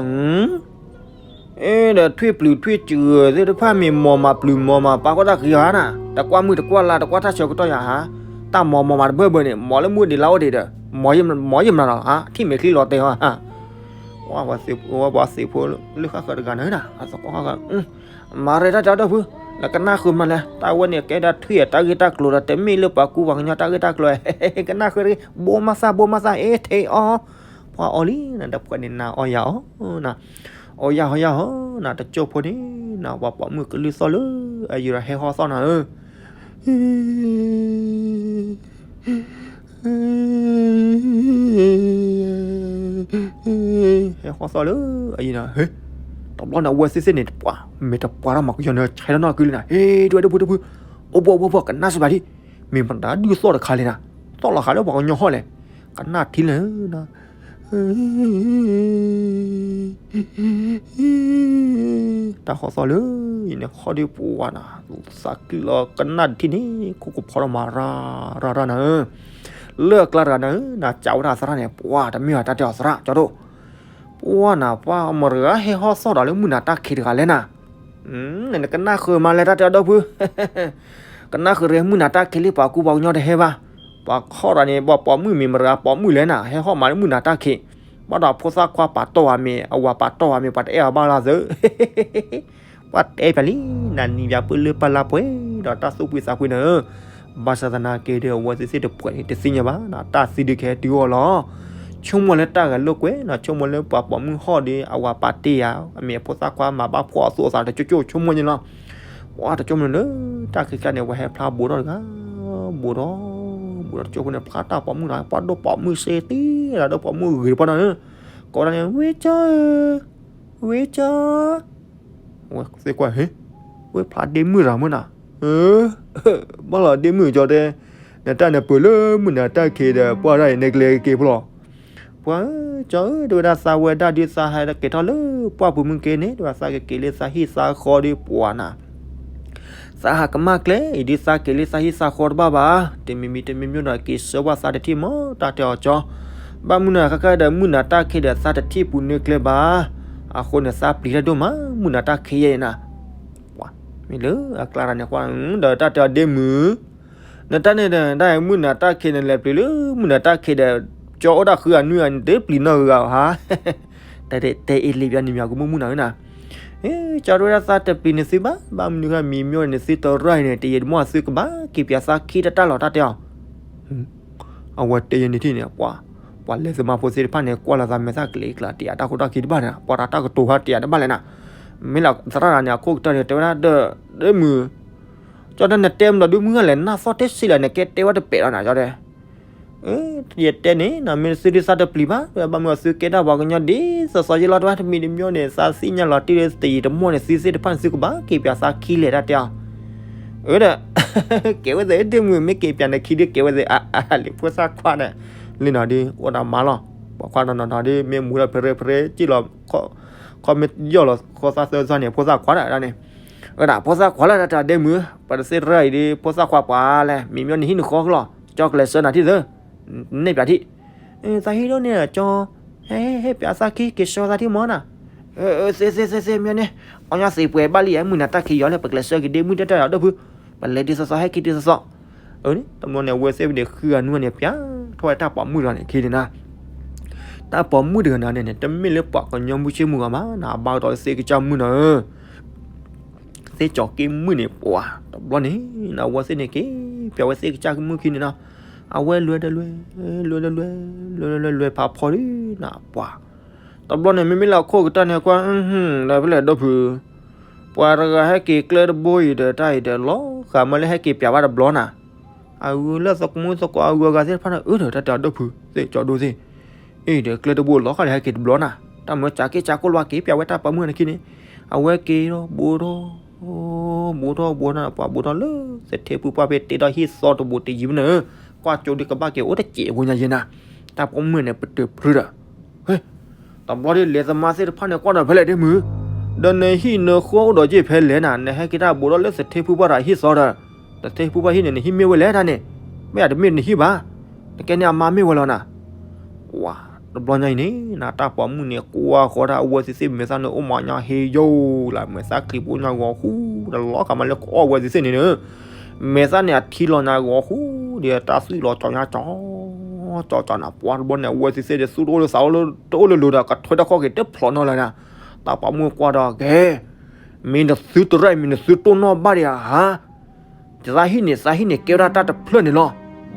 ဒီးထွံၣ်ပျုၤထွံၣ်စှၤသ့ၣ်တဖၣ်မ့ၢ်မီၤမးပျုၤမီၤမး ပာ်ကီၢ်တၢ်ဃံဧါနၤ, တကွၢ်မုၢ်တကွၢ်လါ တကွၢ်တၢ်ဆၢကတီၢ်ယၤဧါ, တၢ်မီၤမီၤမးတဘၢၣ်ဘၢၣ်န့ၣ် မီၤလၢမုၢ်ဒံးလါအိၣ်ဒံးဒီး မီၤယံာ်မးလီၤ ထံၣ်မဲာ်ချံလီၤတဲာ်ဟီဧါ, ဝဲပှၤသ့ၣ်ဖိလၢဃၣ်ဃၢၤတဂၤန့ၣ်နၤ အသကိးဃၣ်ဃၢၤ မၤရဲၣ်တၢ်တဲအီၤဒီပုၢ်, နကနၣ်ဃုာ်မးလဲၣ်, တၢ်ဝဲန့ၣ်ကဲဒၣ်ထွံၣ်အတၢ်ဂ့ၢ်တၢ်ကျိၤဒီး တမ့ၢ်လၢပှၤကူပှၤကညီတၢ်ဂ့ၢ်တၢ်ကျိၤ, ကနၣ်ဃုာ်တဂ့ၤ, ဘိမးသၣ် ဘိမးသၣ် အ့ ထဲအီၤ, ပှၤအီၤလံနၤ ဒီးပှၤန့ၣ်နၤအီၣ်ယၤအီၤနၤ, အီၣ်ယၤဟီယၤဟီနၤ တကၠိၢ်ဖိန့ၣ်နၤ ပှၤပိာ်မုၣ်ကလုၢ်သီၣ်လၢအယံၤဒီးဟဲဟီၣ်သီၣ်နၤဧၢ ဟဲဟီၣ်သီၣ်လၢအယံၤနၤ, တဘျီန့ၣ် အဝဲသ့ၣ်သ့ၣ်န့ၣ် ပှၤမ့ၢ်တပှၤထီၣ်မၤကယီၤန့ၣ် ဆဲးထီၣ်နီၢ်ကုလံနၤ, ဟ့ၣ် ဒွဲၣ်ဒွဲၣ်ဒွဲၣ်ဒွဲၣ်, အိၣ်ဘှီၣ်ဘှီၣ်ဘှီၣ် ကနၣ်စံးဘၣ်ဒံး, မ့ၢ်မတၤဒုၣ်သီၣ်တခါလဲၣ်နၤ, သီၣ်လီၤဃာ်လၢပှၤကညီဟီၣ်လဲၣ်, ကနၣ်ထံလဲၣ်နၤ တၢ်ဟီၣ်သီၣ်လၢအံၤန့ၣ် ဟီၣ်ဒုးပှၤနၤ, သးကံၣ်လီၤကနၣ်တထံၣ်န့ၣ် ခိၣ်ကဖီထီၣ်မၤရၤရၤရၤနၤဧၢ, လၢအကျါတဂၤနၤဧၢ နၤစံးဝဲဒၣ်သရၣ်န့ၣ် ပှၤတမ့ၢ်အတၢ်တဲအီၤသရၣ် ကၠီဒိၣ်, ပှၤနၤ ပှၤမတၤတဂၤဟဲဟီၣ်သီၣ်ဒီးလၢမုၢ်နၤတၢ်ခံးတဂၤလဲၣ်နၤ, နကနၣ်ဃုာ်မးလဲၣ် တၢ်တဲအီၤဒီပုၢ် ကနၣ်ဃုာ်တဂ့ၤ မုၢ်နၤတၢ်ခံးလံ ပှၤကူပှၤကညီတဟဲဘၣ်, ပှၤခီၣ်တဂၤန့ၣ် ပှၤပိာ်မုၣ်မ့ၢ်မတၤတဂၤပိာ်မုၣ်လဲၣ်နၤ ဟဲဟီၣ်မးလၢမုၢ်နၤတၢ်ခံး, ဘၣ်ဒီးဖိသၣ်ခွါပာ်တီၢ်ဝဲမ့ၢ် အဝၤပာ်တီၢ်ဝဲမ့ၢ် ပှၤတအဲၣ်အီၤဘၣ်လၢသၢ ပှၤတဲပၠးလံ, နနံၤပၠးပၢၢ်လၢပၢ်လၢပှဲၤဒီးတၢ်သူၣ်ဖှံသးဖှံနၤဧၢ, ဘၣ်ဆၣ်သနာ်က့ဒီး အဝဲသ့ၣ်သ့ၣ်တပှဲၤန့ၣ် တသ့ၣ်ညါဘၣ်နၤ တၢ်သံဒုးကဟဲတုၤအီၤလီၤ, ဆိကမိၣ်လၢတၢ်ဂၤလိာ်ကွဲနၤ ဆိကမိၣ်လၢပှၤပိာ်မုၣ်ဟီၣ်ဒီး အဝၤပာ်တ့ၢ်ယၤ အမ့ၢ်အဖိသၣ်ခွါမၤဘၣ်ဖှီၣ်အသိးအသးတကၠိၢ်ကၠိၢ်ဆိကမိၣ်န့ၣ်လီၤ, ပှၤတကၠိၢ်မနုၤလၢ တၢ်ခံးကျါန့ၣ် ပှၤဟဲဖျါဘူးထီၣ်တဂၤ, ဘူးထီၣ်, ဘူးထီၣ်တကၠိၢ်ဖိန့ၣ် ဖျါတၢ်ပိာ်မုၣ်ဒီး ပှၤဒိၣ်ပိာ်မုၣ်စ့တံၢ်ဒီး ဒိၣ်ပိာ်မုၣ်ဂ့ၤတပှၢ်နၤဧၢ, ကိးဒၣ်န့ၣ် ဝ့ကၠီဧၢ, ဝ့ကၠီ ဝဲသ့ၣ်ကွၢ် ဟ့ၣ်, ဝဲဖျါဒ့မုၣ်တဂၤမုၢ်နၤ, ဘၣ်လီၤဒ့မုၣ်ကၠီတဲ, နတၢ်နပၢၢ်လၢမုၢ်နၤတၢ်ခံးဒီး ပှၢ်တၢ်အံၤ နကလဲၤက့ၤဖဲလဲၣ်, ပှၤဧၢ ကၠီဧၢ တဝဲဒၣ်သးဝဲဒၣ်ဒုးသးဟဲက့ၤထီၣ်လၢပှၢ်ပူၤမုၢ်က့န့ၣ် တဝဲသးကက့ၤလၢသးဟံၣ်သးဃီဒီးပှၤနၤ သးဟးကမၣ်ကျဲအံၤဒုးသးက့ၤလၢသးဟံၣ်သးဃီတဘၣ်ဘၣ်, တမံၤမံၤတမံၤမံၤဒီးက့ၤဆှၢဘၣ်သးတထံၣ်မး တၢ်တဲအီၤကၠီ, ဘၣ်မုၢ်နၤခါခါဒီးမုၢ်နၤတၢ်ခံးဒီးသးတထံၣ်ပူၤနွံကျဲဘၣ်, အဃိန့ၣ်သးပျံၤတၢ်ဒိၣ်မး မုၢ်နၤတၢ်ခံးယဲအံၤနၤ, မ့ၢ်လၢအကျါတဂၤန့ၣ်ကွၢ်, ဒီးတၢ်တဲအီၤဒ့မုၣ် နတၢ်န့ၣ်ဒီး တၢ်မုၢ်နၤတၢ်ခံးန့ၣ် လဲၤပျံၤလၢမုၢ်နၤတၢ်ခံးဒီး ကၠီအိၣ်ဒၣ်ဃုအနွံဂၤန့ၣ် တပျံၤနီၢ်ဂၤဧါ, တၢ်တဲအ့လံပျၢ်န့ၣ်မ့ၢ်ကမုၢ်မုၢ်နၤဧၢနၤ, ကၠီတဝဲဒၣ်သးတပျံၤန့ၢ်သုဘၣ်, ဘၣ်မနုၤဃိမံၤမ့ၢ်န့ၣ်သုတရၢ်အံၤန့ၣ် တယံာ်တမီၢ်သုကဘၣ်က့ၤပၠးသးခံတၢ်တၢ်လီၤ တၢ်တဲအီၤ အဝဲတဲယဲန့ၣ်ထံၣ်န့ၣ် ပှၤ ပှၤလဲၤသမါဖိသ့ၣ်တဖၣ်န့ၣ် ကွၢ်လီၤသးမဲာ်သၣ်ကလံၤကျါ တယာ်တၢ်ခိၣ်တၢ်ခံတဘၣ်န့ၣ် ပှၤတၢ်တၢ်ကတိၤဟါတယာ်တဘၣ်လဲၣ်နၤ, မ့ၢ်လၢသရၣ်တဂၤန့ၣ် အခိၣ်ကတၢၢ်န့ၣ် တဲဝဲဒၣ်ဒီး ဒ့မုၣ် ကၠီတဲနတဲမနုၤဒ့မုၣ်လဲၣ် နၢ်သီၣ်တဲဆံးလၢနကဲတဲဝဲတပဲာ်လီၤနၤ ကၠီတဲ ယတဲန့ၣ် နမ့ၢ်သုဒုးသးတပျံၤဘၣ် ဘၣ်မနုၤသုကဲဒၣ်ပှၤကညီဒ်သိးသိးယလီၤတဝဲ တမံၤတမံၤန့ၣ် သးသ့ၣ်ညါလီၤတံၢ်လၢတယံာ်တမီၢ်န့ၣ် သုသ့ၣ်တဖၣ်န့ၣ် သုကဘၣ်က့ၤပၠးသးခံလဲၣ် တၢ်တဲအီၤ အၢဒီး ကဲဝဲသ့ၣ် ဒ့မုၣ်မ့ၢ်က့ၤပၠးနခံဒုးကဲဝဲသ့ၣ် အါအါလံ ဖိသၣ်ခွါဒီး လံနီၤဒုး အိၣ်ဒီးမါလီၤ ပိာ်ခွါနီၤနီၤနီၤဒုး မ့ၢ်မူဒီးဖရဲဖရဲ ကံၣ်လီၤ ခီမ့ၢ်ယီၢ်လီၤ ဃီသၣ်သၢသီန့ၣ် ဖိသၣ်ခွါဒၣ်န့ၣ် အၢဒီး ဖိသၣ်ခွါလၢတၢ်တဲဒ့မုၣ် ပှၤတသ့ၣ်တရၢအံၤဒုး ဖိသၣ်ခွါပှၤလဲၣ် မံၤမ့ၢ်နဟံၣ်နဃီကလီၤ ကၠီကလဲၤဆှၢနၤထံၣ်သၢ နဲၣ်ပၠးထံၣ် သးဟံၣ်ဒိၣ်န့ၣ် ကၠီ ဟဲ ဟဲပၠးသးခံ က့ၤဆှၢသးထံၣ်မီၤနၤ သ့သ့သ့သ့ မ့ၢ်န့ၣ် အီၣ်ညါသ့ပှဲၤဘၣ်လံ မုၢ်နၤတၢ်ခံးယီၤလဲၣ် ပကလဲၤဆှၢက့ၤဒ့မုၣ်တၢ်တၢ်ဒီးဒိၣ်ဖု ပလဲၤဒ်သိးသိး ဟဲခံဒ်သိးသိး အၢန့ၣ် တဘျီန့ၣ် အဝဲသ့ၣ်န့ၣ် ဃုအနွံန့ၣ် ပၠးထီၣ်ဝဲတၢ်ပိာ်မုၣ်တဂၤန့ၣ် ခံန့ၣ်နၤ တၢ်ပိာ်မုၣ်တဂၤန့ၣ်န့ၣ် တမ့ၢ်လၢပှၤကညီမုၢ်ဆ့ၣ်မုၢ်ဂီၤဘၣ်နၤ အဘၣ်ကတီၤလၢသ့ၣ်ကစၢ်မုၣ်နီၤဧၢ သ့ၣ်ကၠီၤက့ၣ်မုၣ်န့ၣ် ပှၤ တဘျီန့ၣ် နဝဲသ့ၣ်န့ၣ်က့ၤ ပၠးဝဲသ့ၣ်ကစၢ်မုၣ်ခံန့ၣ်နီၤ အဝဲလွဲဒီးလွဲ လွဲဒီးလွဲ လွဲဒီးလွဲ လွဲဖးဖီဒုးနၤ ပှၤ တဘျီန့ၣ် မ့မ့ၢ်လၢအခိၣ်ကတၢၢ်န့ၣ်ကွၢ် ဒီးဖဲလဲၣ်ဒိၣ်ဖု ပှၤတဂၤဟဲက့ၤကျဲတဘိအံၤဒီး တၢ်အံၤဒီးလီၤဃာ်မ့ၢ်လၢဟဲက့ၤပၠးဘၣ်တဘျီနၤ အဂုၤလၢသကိးမုၣ်သကိးအဂုၤအဂၤသ့ၣ်တဖၣ်န့ၣ် အၢဒီးတၢ်တဲအီၤဒိၣ်ဖု သ့ၣ်ကၠီၤဒိၣ်သ့ၣ် အ့ၣ်ဒီးကျဲတဘိလီၤဃာ်ဒီးဟဲက့ၤတဘျီနၤ တၢ်မ့ၢ်စးက့ၣ်စးကိၣ်လၢက့ၤပၠးဝဲတၢ်ပိာ်မုၣ်န့ၣ်ခံန့ၣ် အဝဲက့ၤဒီးဘိဒီး ဘူးထီၣ်ဘူးထီၣ် ပှၤဘူးထီၣ်လၢသထ့ဖုပှၢ်ဖဲတဲဒီးဟံၣ်သီတဘူးတယံၤမနုၤ, ကွၢ်ကၠိဒုကဘၣ်က့ၤအိၣ်တစဲးဖိညါယဲနၤ, တၢ်ပိာ်မုၣ်န့ၣ် ပတုာ်ဖုဒီး, ဟ့, တဘျီဒ်လဲၤသမါသ့ၣ်တဖၣ်န့ၣ် ကွၢ်ဒီးဖဲလဲၣ်ဒ့မုၢ်, ဒီးနဟံၣ်နဃီအိၣ်ဒီးက့ၤဖဲလဲၣ်နၤ, နဟဲက့ၤတၢ်ဘူးထီၣ်လၢသထ့ဖုပှၢ်ဒီးဟံၣ်သီဒီး, သထ့ဖုပှၢ်ဟံၣ်န့ၣ် နဟံၣ်မ့ၢ်ဝဲလဲၣ်တၢ်န့ၣ်, မ့ၢ်အတမ့ၢ်နဟံၣ်ဘၣ်, နကဲန့ၣ်အမါမ့ၢ်ဝဲလီၤနၤ ဝါ, တဘျီညါအံၤန့ၣ် တၢ်ပိာ်မုၣ်န့ၣ် ကွၢ်ဃီဒၣ်အဝဲသ့ၣ်သ့ၣ် မဲာ်သၣ်န့ၣ်အိၣ်မးညါဟ့ယိာ်လၢ မဲာ်သၣ်ချံပအိၣ်ညါဂီၤဃူ, ဒီးလီၤကမၤလၢကအီၣ်ဝဲသ့ၣ်သ့ၣ်န့ၣ်, မဲာ်သၣ်န့ၣ်အထံလီၤညါဂီၤဃူ, ဒီးတၢ်သွံၣ်လီၤကၠီညါကၠီ, ကၠီကၠီနၤ ပှၤတဘျီန့ၣ် အဝဲသ့ၣ်သ့ၣ်ဒီး သူၣ်တအိၣ်လၢသး တအိၣ်လၢလိၤဒီး ကထွဲတၢ်ခီၣ်က့ၤတဖျိးနီၢ်လၢၤနၤ, တၢ်ပိာ်မုၣ်ကွၢ်ဒီးကဲ မ့ၢ်နသုတရၢၣ် မ့ၢ်နသုတိၢ်နီၣ်ဘၣ်ဒံးဧါ, သးဟံၣ်န့ၣ် သးဟံၣ်န့ၣ် ကဲဝဲဒၣ်တၢ်တဖျၢၣ်န့ၣ်လီၤ,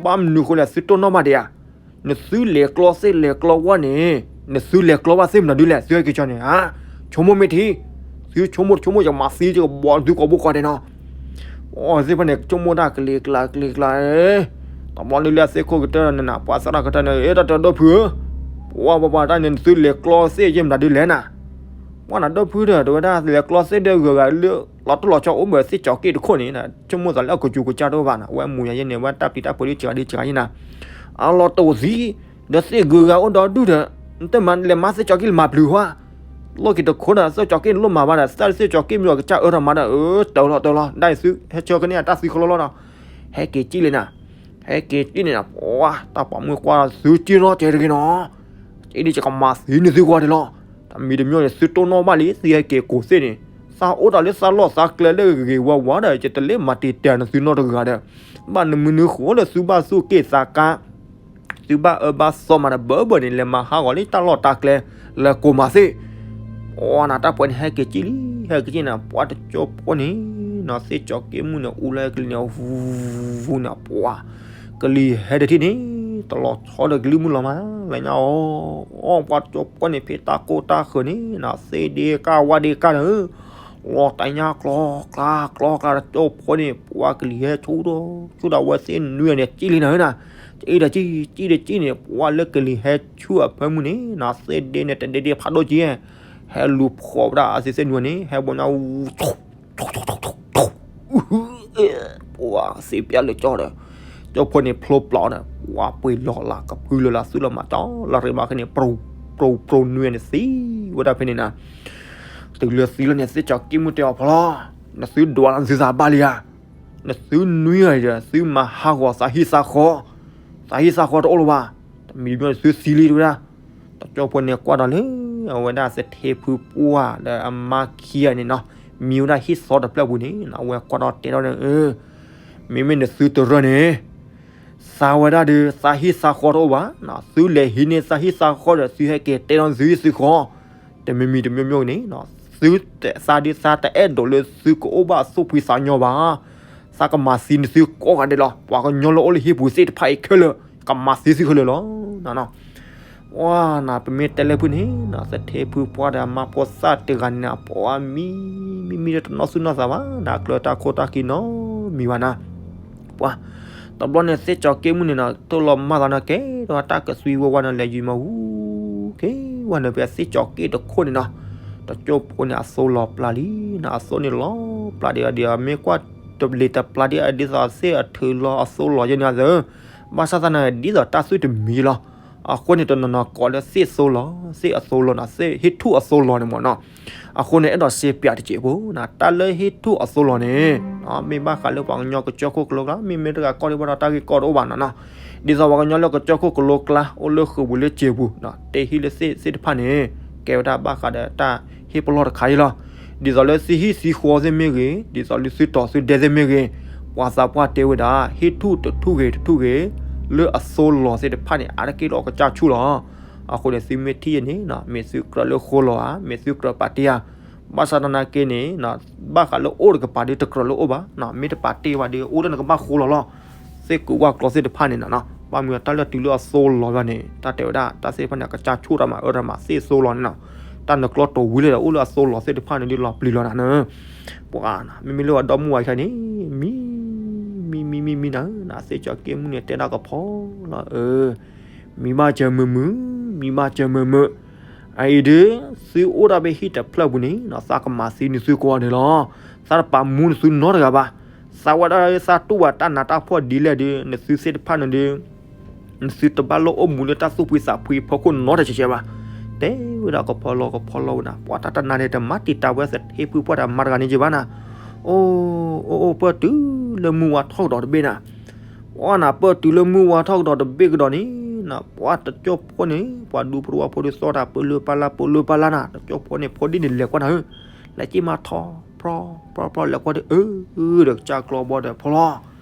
ဘၣ်မနုၤဃိလဲၣ် သုတိၢ်နီၣ်ဘၣ်ဒံးဧါ, နသုလဲၤကျီသ့ၣ်လဲၤကျီဝၣ်န့ၣ်, နသုလဲၤကျီဘၣ်သ့ၣ်မနုၤဒ်လဲၣ် သုဟဲက့ၤကၠီန့ၣ်ဧါ, ဆိကမိၣ်မ့ၢ်ထံ, သုဆိကမိၣ်ဆိကမိၣ် ယကမၤသံကဘီသုကိးဘိကီးဒဲးနီၤ, အီၤသ့ၣ်တဖၣ်န့ၣ် ဆိကမိၣ်တၢ်ကလံၤကျါကလံၤကျါ, တဘျီဒ်လၢအသ့ၣ်ခိၣ်ကတၢၢ်နၤ ပှၤသရၣ်ကတၢၢ်န့ၣ် အဲၣ်တၢ်တဲဒီဖုဧၢ, ပှၤပှၤပှၤတၢ်န့ၣ် နသုလဲၤကျီသ့ၣ်ယဲၢ်မနုၤဒ်လဲၣ်နၤ ပှၤနၤဒီဖုဒီး တဝဲဒၣ်လဲၤကျီသ့ၣ်ဒီးဂုၤဂၤလၢ လီၤတိၢ်လီၤဆီအိၣ်ဘၣ်သ့ၣ်ကၠီၤက့ၣ်တခိၣ်န့ၣ် ဆိကမိၣ်သးလၢအကစူၤကစၢ်တအိၣ်ဘၣ်နီၤ အဝဲမူၤယၤယဲၢ်န့ၣ် အဝဲတၢ်ပျံၤတၢ်ဖုးဒ်စှၤဒ်စှၤယဲၢ်နၤ အလီၤတိၢ်သံ ဒီးသ့ၣ်ဂုၤဂၤအိၣ်ဒီးဒူၣ်ဒီး နတမၤလဲၤမၤသ့ၣ်ကၠီၤက့ၣ်လၢမၤပျုၤဟါ လိၣ်က့ၤတခိၣ်ဒီး သ့ၣ်ကၠီၤက့ၣ်န့ၣ်လိၣ်မၤဘၣ်ဒီး သ့ၣ်သ့ၣ်ကၠီၤက့ၣ်မ့ၢ်အီၤကစၢ်အၢထီၣ်မၤဒီး အၢ တၢ်လီၤတၢ်လီၤ ဒ်အံၤသုဟဲဆၢကန့ၢ်အတၢ်သံခီလီလီၤနီၤ ဟဲက့ၤကံၣ်လံနၤ ဟဲက့ၤကံၣ်န့ၣ်နၤ ပှၤတၢ်ပိာ်မုၣ်ကွၢ်သုက့ၣ်လီၤတဲာ်တဂ့ၤနီၤ အံၤဒ်ယကမၤသံန့ၢ်သုဂီၢ်ဒဲးလီၤ တမံၤတမံၤန့ၣ် သုတိၢ်နီၣ်ဘၣ်လံ သုဟဲက့ၤကိးသ့ၣ်န့ၣ် သးအိၣ်တၢ်လၢသးလီၢ်သးကျဲလၢဂ့ၤဂ့ၤဝါဝါဒီး ယတလဲၤမၤတံာ်တာ်နသုနီတဂၤဒီး ဘၣ်နမနုၤဃိလၢသုဘၣ်သူၣ်က့ၣ်သးကါ သုဘၣ်အၢဘၣ်သီမးဒီး ဘၢဘၢန့ၣ် လဲၤမၤဟးဂီၤလံတၢ်လီၢ်တၢ်ကျဲ လဲၤကိးမၤသ့ၣ် အီနၤတၢ်ပှဲၤန့ၣ် ဟဲက့ၤကံၣ်လံ ဟဲက့ၤကံၣ်နၤ ပှၤတကၠိဖိန့ၣ်နီၤ သ့ၣ်ကၠီၤက့ၣ်မုၣ်န့ၣ် အူလၢကလံၤန့ၣ် ဝူဝူနၤ ပှၤ ကလံၤဟဲတထံၣ်န့ၣ် တလီၤဆီဒီးကလံၤမုၢ်လီၤမး လၢညါအီၤ ပှၤတကၠိဖိန့ၣ် ဖဲတၢ်ကိၢ်တၢ်ဃၢၤန့ၣ်နီၤ သ့ၣ်ဒ့ကၢ်ဝၣ်ဒ့ကၢ်နၤဧၢ လီၤတညါကျီကျါကျီကျါ တကၠိဖိန့ၣ် ပှၤကလံၤဟဲဆူၣ်ဒီး ဆူၣ်ဒီးအဝဲသ့ၣ်နွံဂၤန့ၣ် ကံၣ်လံနၤဧၢနၤ ကံၣ်ဒီးကံၣ် ကံၣ်ဒီးကံၣ်န့ၣ် ပှၤလၢကလံၤဟဲဆူၣ်အဖၢမုၢ်န့ၣ် နၤသ့ၣ်ဒ့န့ၣ် တဒ့ဒ့ဖးဒိၣ်ကံၣ် ဟဲလူၤဖှီၣ်ဝဲဒၣ်အသ့ၣ်သ့ၣ်နွံဂၤန့ၣ် ဟဲဘီညါ ပှၤသ့ၣ်ပျၢ်လၢကၠီဒီး ကၠိဖိန့ၣ်ဖျိပျီဒီး ပှၤပှ့ၤလီၤလၢကဖုလၢလၢသူၣ်လၢမၤကၠီ လၢရ့မၤခဲန့ၣ် ပြူပြူနွံဂၤန့ၣ်သံဝဲဒၣ်ဖဲန့ၣ်နၤ တုၤလၢသံလီၤန့ၣ် သ့ၣ်ကၠီၤကံၣ်မုၢ်တဲအီၤဖီလီၤ နသုဒွးလီၤနသုသးဘၣ်လံဧါ နသုနွံဂၤန့ၣ်ဒီး သုမၤဟးဂီၤသးဟံၣ်သးဃီ သးဟံၣ်သးဃီတအိၣ်လၢၤဘၣ် တမံၤမံၤန့ၣ်သုသံလံတဝဲဒၣ် တကၠိဖိန့ၣ်ကွၢ်ဒီးလၢ အဝဲဒၣ်သထ့ဖုပှၢ်ဒီးအမါခံဂၤန့ၣ်နီၤ မံဝဲဒၣ်ဟံၣ်သီတဖျၢၣ်ပူၤန့ၣ် အဝဲကွၢ်ဒီးတဲထီၣ်န့ၣ် မ့မ့ၢ်နသုတရၢၢ်န့ၣ် သးဝဲဒၣ်ဒီး သးဟံၣ်သးဃီတအိၣ်ဘၣ်, သုလဲၤဟံးန့ၢ်သးဟံၣ်သးဃီဒီး သုဟဲက့ၤတဲဒီးသုဟံၣ်သုဃီ, တမံၤမံၤတမံၤမံၤန့ၣ် သုသးဒုးသးတအဲၣ်ဒိးလၢသုကအိၣ်ဘၣ်သူၣ်ဖှံသးညီဘၣ်. သးကမၤသံနသုကိးဂၤဒဲးလီၤ. ပှၤကညီလၢအိၣ်လၢဟံၣ်ပူၤသ့ၣ်တဖၣ်အံၤခဲလၢာ် ကမၤသံသုခဲလၢာ်လီၤ. ပှၤနၤ ပမ့ၢ်တဲလၢဖုန့ၣ် သထ့ဖုပှၢ်ဒီးအမါဖိသၣ်တဂၤန့ၣ် အပှၤမံ မံမံဒီးတနီၣ်သူၣ်နီၣ်သးဘၣ် နကျၢၤတၢ်ခိၣ်တၢ်ခံနီတမံၤဘၣ်နၤ. ပှၤ တဘျီန့ၣ် သ့ၣ်ကၠီၤက့ၣ်မုၢ်န့ၣ်နီၤ ထိၣ်လီၤမၢ်သးနီၤ ကဲထီၣ်တၢ်ကသွံဝဲဝါန့ၣ် လဲၤယံၤမၤဝူ ကဲဝဲန့ၣ် ဖဲသ့ၣ်ကၠီၤက့ၣ်တခိၣ်န့ၣ်နီၤ တကၠိဖိန့ၣ် အသိလီၤပျၢ်လံနီၤ အသိန့ၣ်လီၤပျၢ်ဒံးဒံး မ့ၢ်ကွၢ်တဘျီတပျၢ်ဒံး ဒ်သိးသ့ၣ်အထုးလီၤအသိလီၤယဲန့ၣ်သၢ ဘၣ်ဆၣ်သနာ်က့ ဒ်သိးတၢ်သွံၣ်တမံၤလီၤ. အဃိန့ၣ် တနီၤနီၤကိးလၢသ့ၣ်သိလီၤ သ့ၣ်အသိလီၤနီၤ သ့ၣ်ဟ့ၣ်ထူၣ်အသိလီၤန့ၣ်မ့ၢ်နီၤ. အဃိန့ၣ် အဲၣ်ဒိးစ့ပၠးတစဲးဖိနီၤ တၢ်လၢဟ့ၣ်ထူၣ်အသိလီၤန့ၣ် မ့ၢ်ဘၣ်ဃးလၢပှၤကညီကစၢၢ်ခိၣ်ကလိကျါ မ့မ့ၢ်တဂၤကီၢ်ဒံးဘၣ်ဒီးတၢ်ဂ့ၢ်ကီတအိၣ်ဘၣ်နီၤနီၤ. ဒ်သိးပှၤကညီလၢကစၢၢ်ခိၣ်ကလိကျါ အိၣ်လၢဃုာ်ပူၤလၢစဲးပူၤ တဲဟံၣ်လၢသ့ၣ်သ့ၣ်တဖၣ်န့ၣ် ကဲဝဲဒၣ်ဘၣ်ဃးဒီးတၢ်ဟ့ၣ်ပလီၢ်တခါအံၤလီၤ. ဒ်သိးလၢသုဟံၣ်သုဃီသ့ၣ်မ့ၢ်ဂ့ၤ ဒ်သိးလၢသုတီၤသုဒဲသ့ၣ်မ့ၢ်ဂ့ၤ ပှၤသးပှၢ်တဲဝဲဒၣ် ဟ့ၣ်ထူၣ်တထူၣ်ဂ့ၤတထူၣ်ဂ့ၤ လၢအသိလီၤသ့ၣ်တဖၣ်န့ၣ် အါတက့ၢ်လီၤအကစၢ်ဆူၣ်လီၤ. အဃိန့ၣ် သုမ့ၢ်ထံၣ်ယဲန့ၣ် မ့ၢ်သုကြၢးလၢဃိလီၤဧါ မ့ၢ်သုကြၢးပာ်တ့ၢ်ဧါ ဘၣ်ဆၣ်သနာ်က့န့ၣ် ဘၣ်ဃးလၢအိၣ်တကပၤဒီးတကြၢးလၢအိၣ်ဘၣ် မ့ၢ်တပာ်တ့ၢ်ဘၣ်ဒီး အိၣ်လၢနကဘၣ်ဃိလီၤလီၤ. သ့ၣ်ကူးဝၣ်ကျီသ့ၣ်တဖၣ်န့ၣ်နီၤ ဘၣ်မနုၤတၢ်လၢတုၤလၢအသိလီၤဘၣ်န့ၣ် တၢ်တဲဝဲဒၣ် တၢ်သ့ၣ်တဖၣ်န့ၣ် အကစၢ်ဆူၣ်တၢ်မၤအၢတၢ်မၤသ့ၣ်သိလီၤန့ၣ်နီၤ တၢ်နကျီတိာ်ဝံၤလၢအိၣ်လၢအသိလီၤသ့ၣ်တဖၣ်န့ၣ် ဒ်လီၤပျံၤလီၤနၤနၢ ပှၤနၤ မ့မ့ၢ်လၢပှၤဒီမါဝၤခဲန့ၣ် မံ မံ မံ မံ မံနၤ နသ့ၣ်ကၠီၤက့ၣ်မုၢ်န့ၣ် တဲဒၣ်ကဖီလီၤ အၢ မံဘၣ်စၢၤမုာ်မုာ် မံဘၣ်စၢၤမုာ်မုာ် အအံၤဒုး သုအိၣ်ဒၣ်ဖဲဟံၣ်တဖျၢၣ်ပူၤန့ၣ် သးကမၤသံနသုကိးဂၤဒဲးလီၤ. သးတပာ်မူနသုနီတဂၤဘၣ်. သးဝဲဒၣ်သးတူၢ်ဘၣ်တၢ်နးတၢ်ဖှီၣ်ဒ်လဲၣ်ဒီး နသုသ့ၣ်တဖၣ်န့ၣ်ဒီး နသုတဘၣ်လိၣ်အိၣ်မူလၢတၢ်သူၣ်ဖှံသးဖှံဖီခိၣ်နီတစဲးဘၣ်. တဲဝဲဒၣ်ကဖီလီၤကဖီလီၤဝဲနၤ, ပှၤတၢ်တနၤန့ၣ် တမၤတံာ်တာ်ဝဲသထ့ဖုပှၢ်ဒီးအမါတဂၤန့ၣ်က့ဘၣ်နၤ. အိၣ်အိၣ်အိၣ် ပၢၢ်တုၤလၢမုၢ်ဝါထီၣ်ကဒီးတဘ့ၣ်နၤ. ပှၤနၤ ပၢၢ်တုၤလၢမုၢ်ဝါထီၣ်ကဒီးတဘ့ၣ်ကဒီးန့ၣ်နၤ, ပှၤတကၠိၢ်ဖိန့ၣ် ပှၤဒူဖိတဝီဖိဒုးသီၣ်တၢ် ပၢၢ်လၢပၢ်လၢ် ပၢၢ်လၢပၢ်လၢ်နၤ, တကၠိၢ်ဖိန့ၣ် ဖိဒ်န့ၣ်လဲၤကွၢ်နၤဧၢ, လဲၤက့ၤမၤထီၣ် ဖျီဖျီဖျီ လဲၤကွၢ်ဒီး အၢ ဒီးကစၢ်ကျီဘီဒီး ဖီ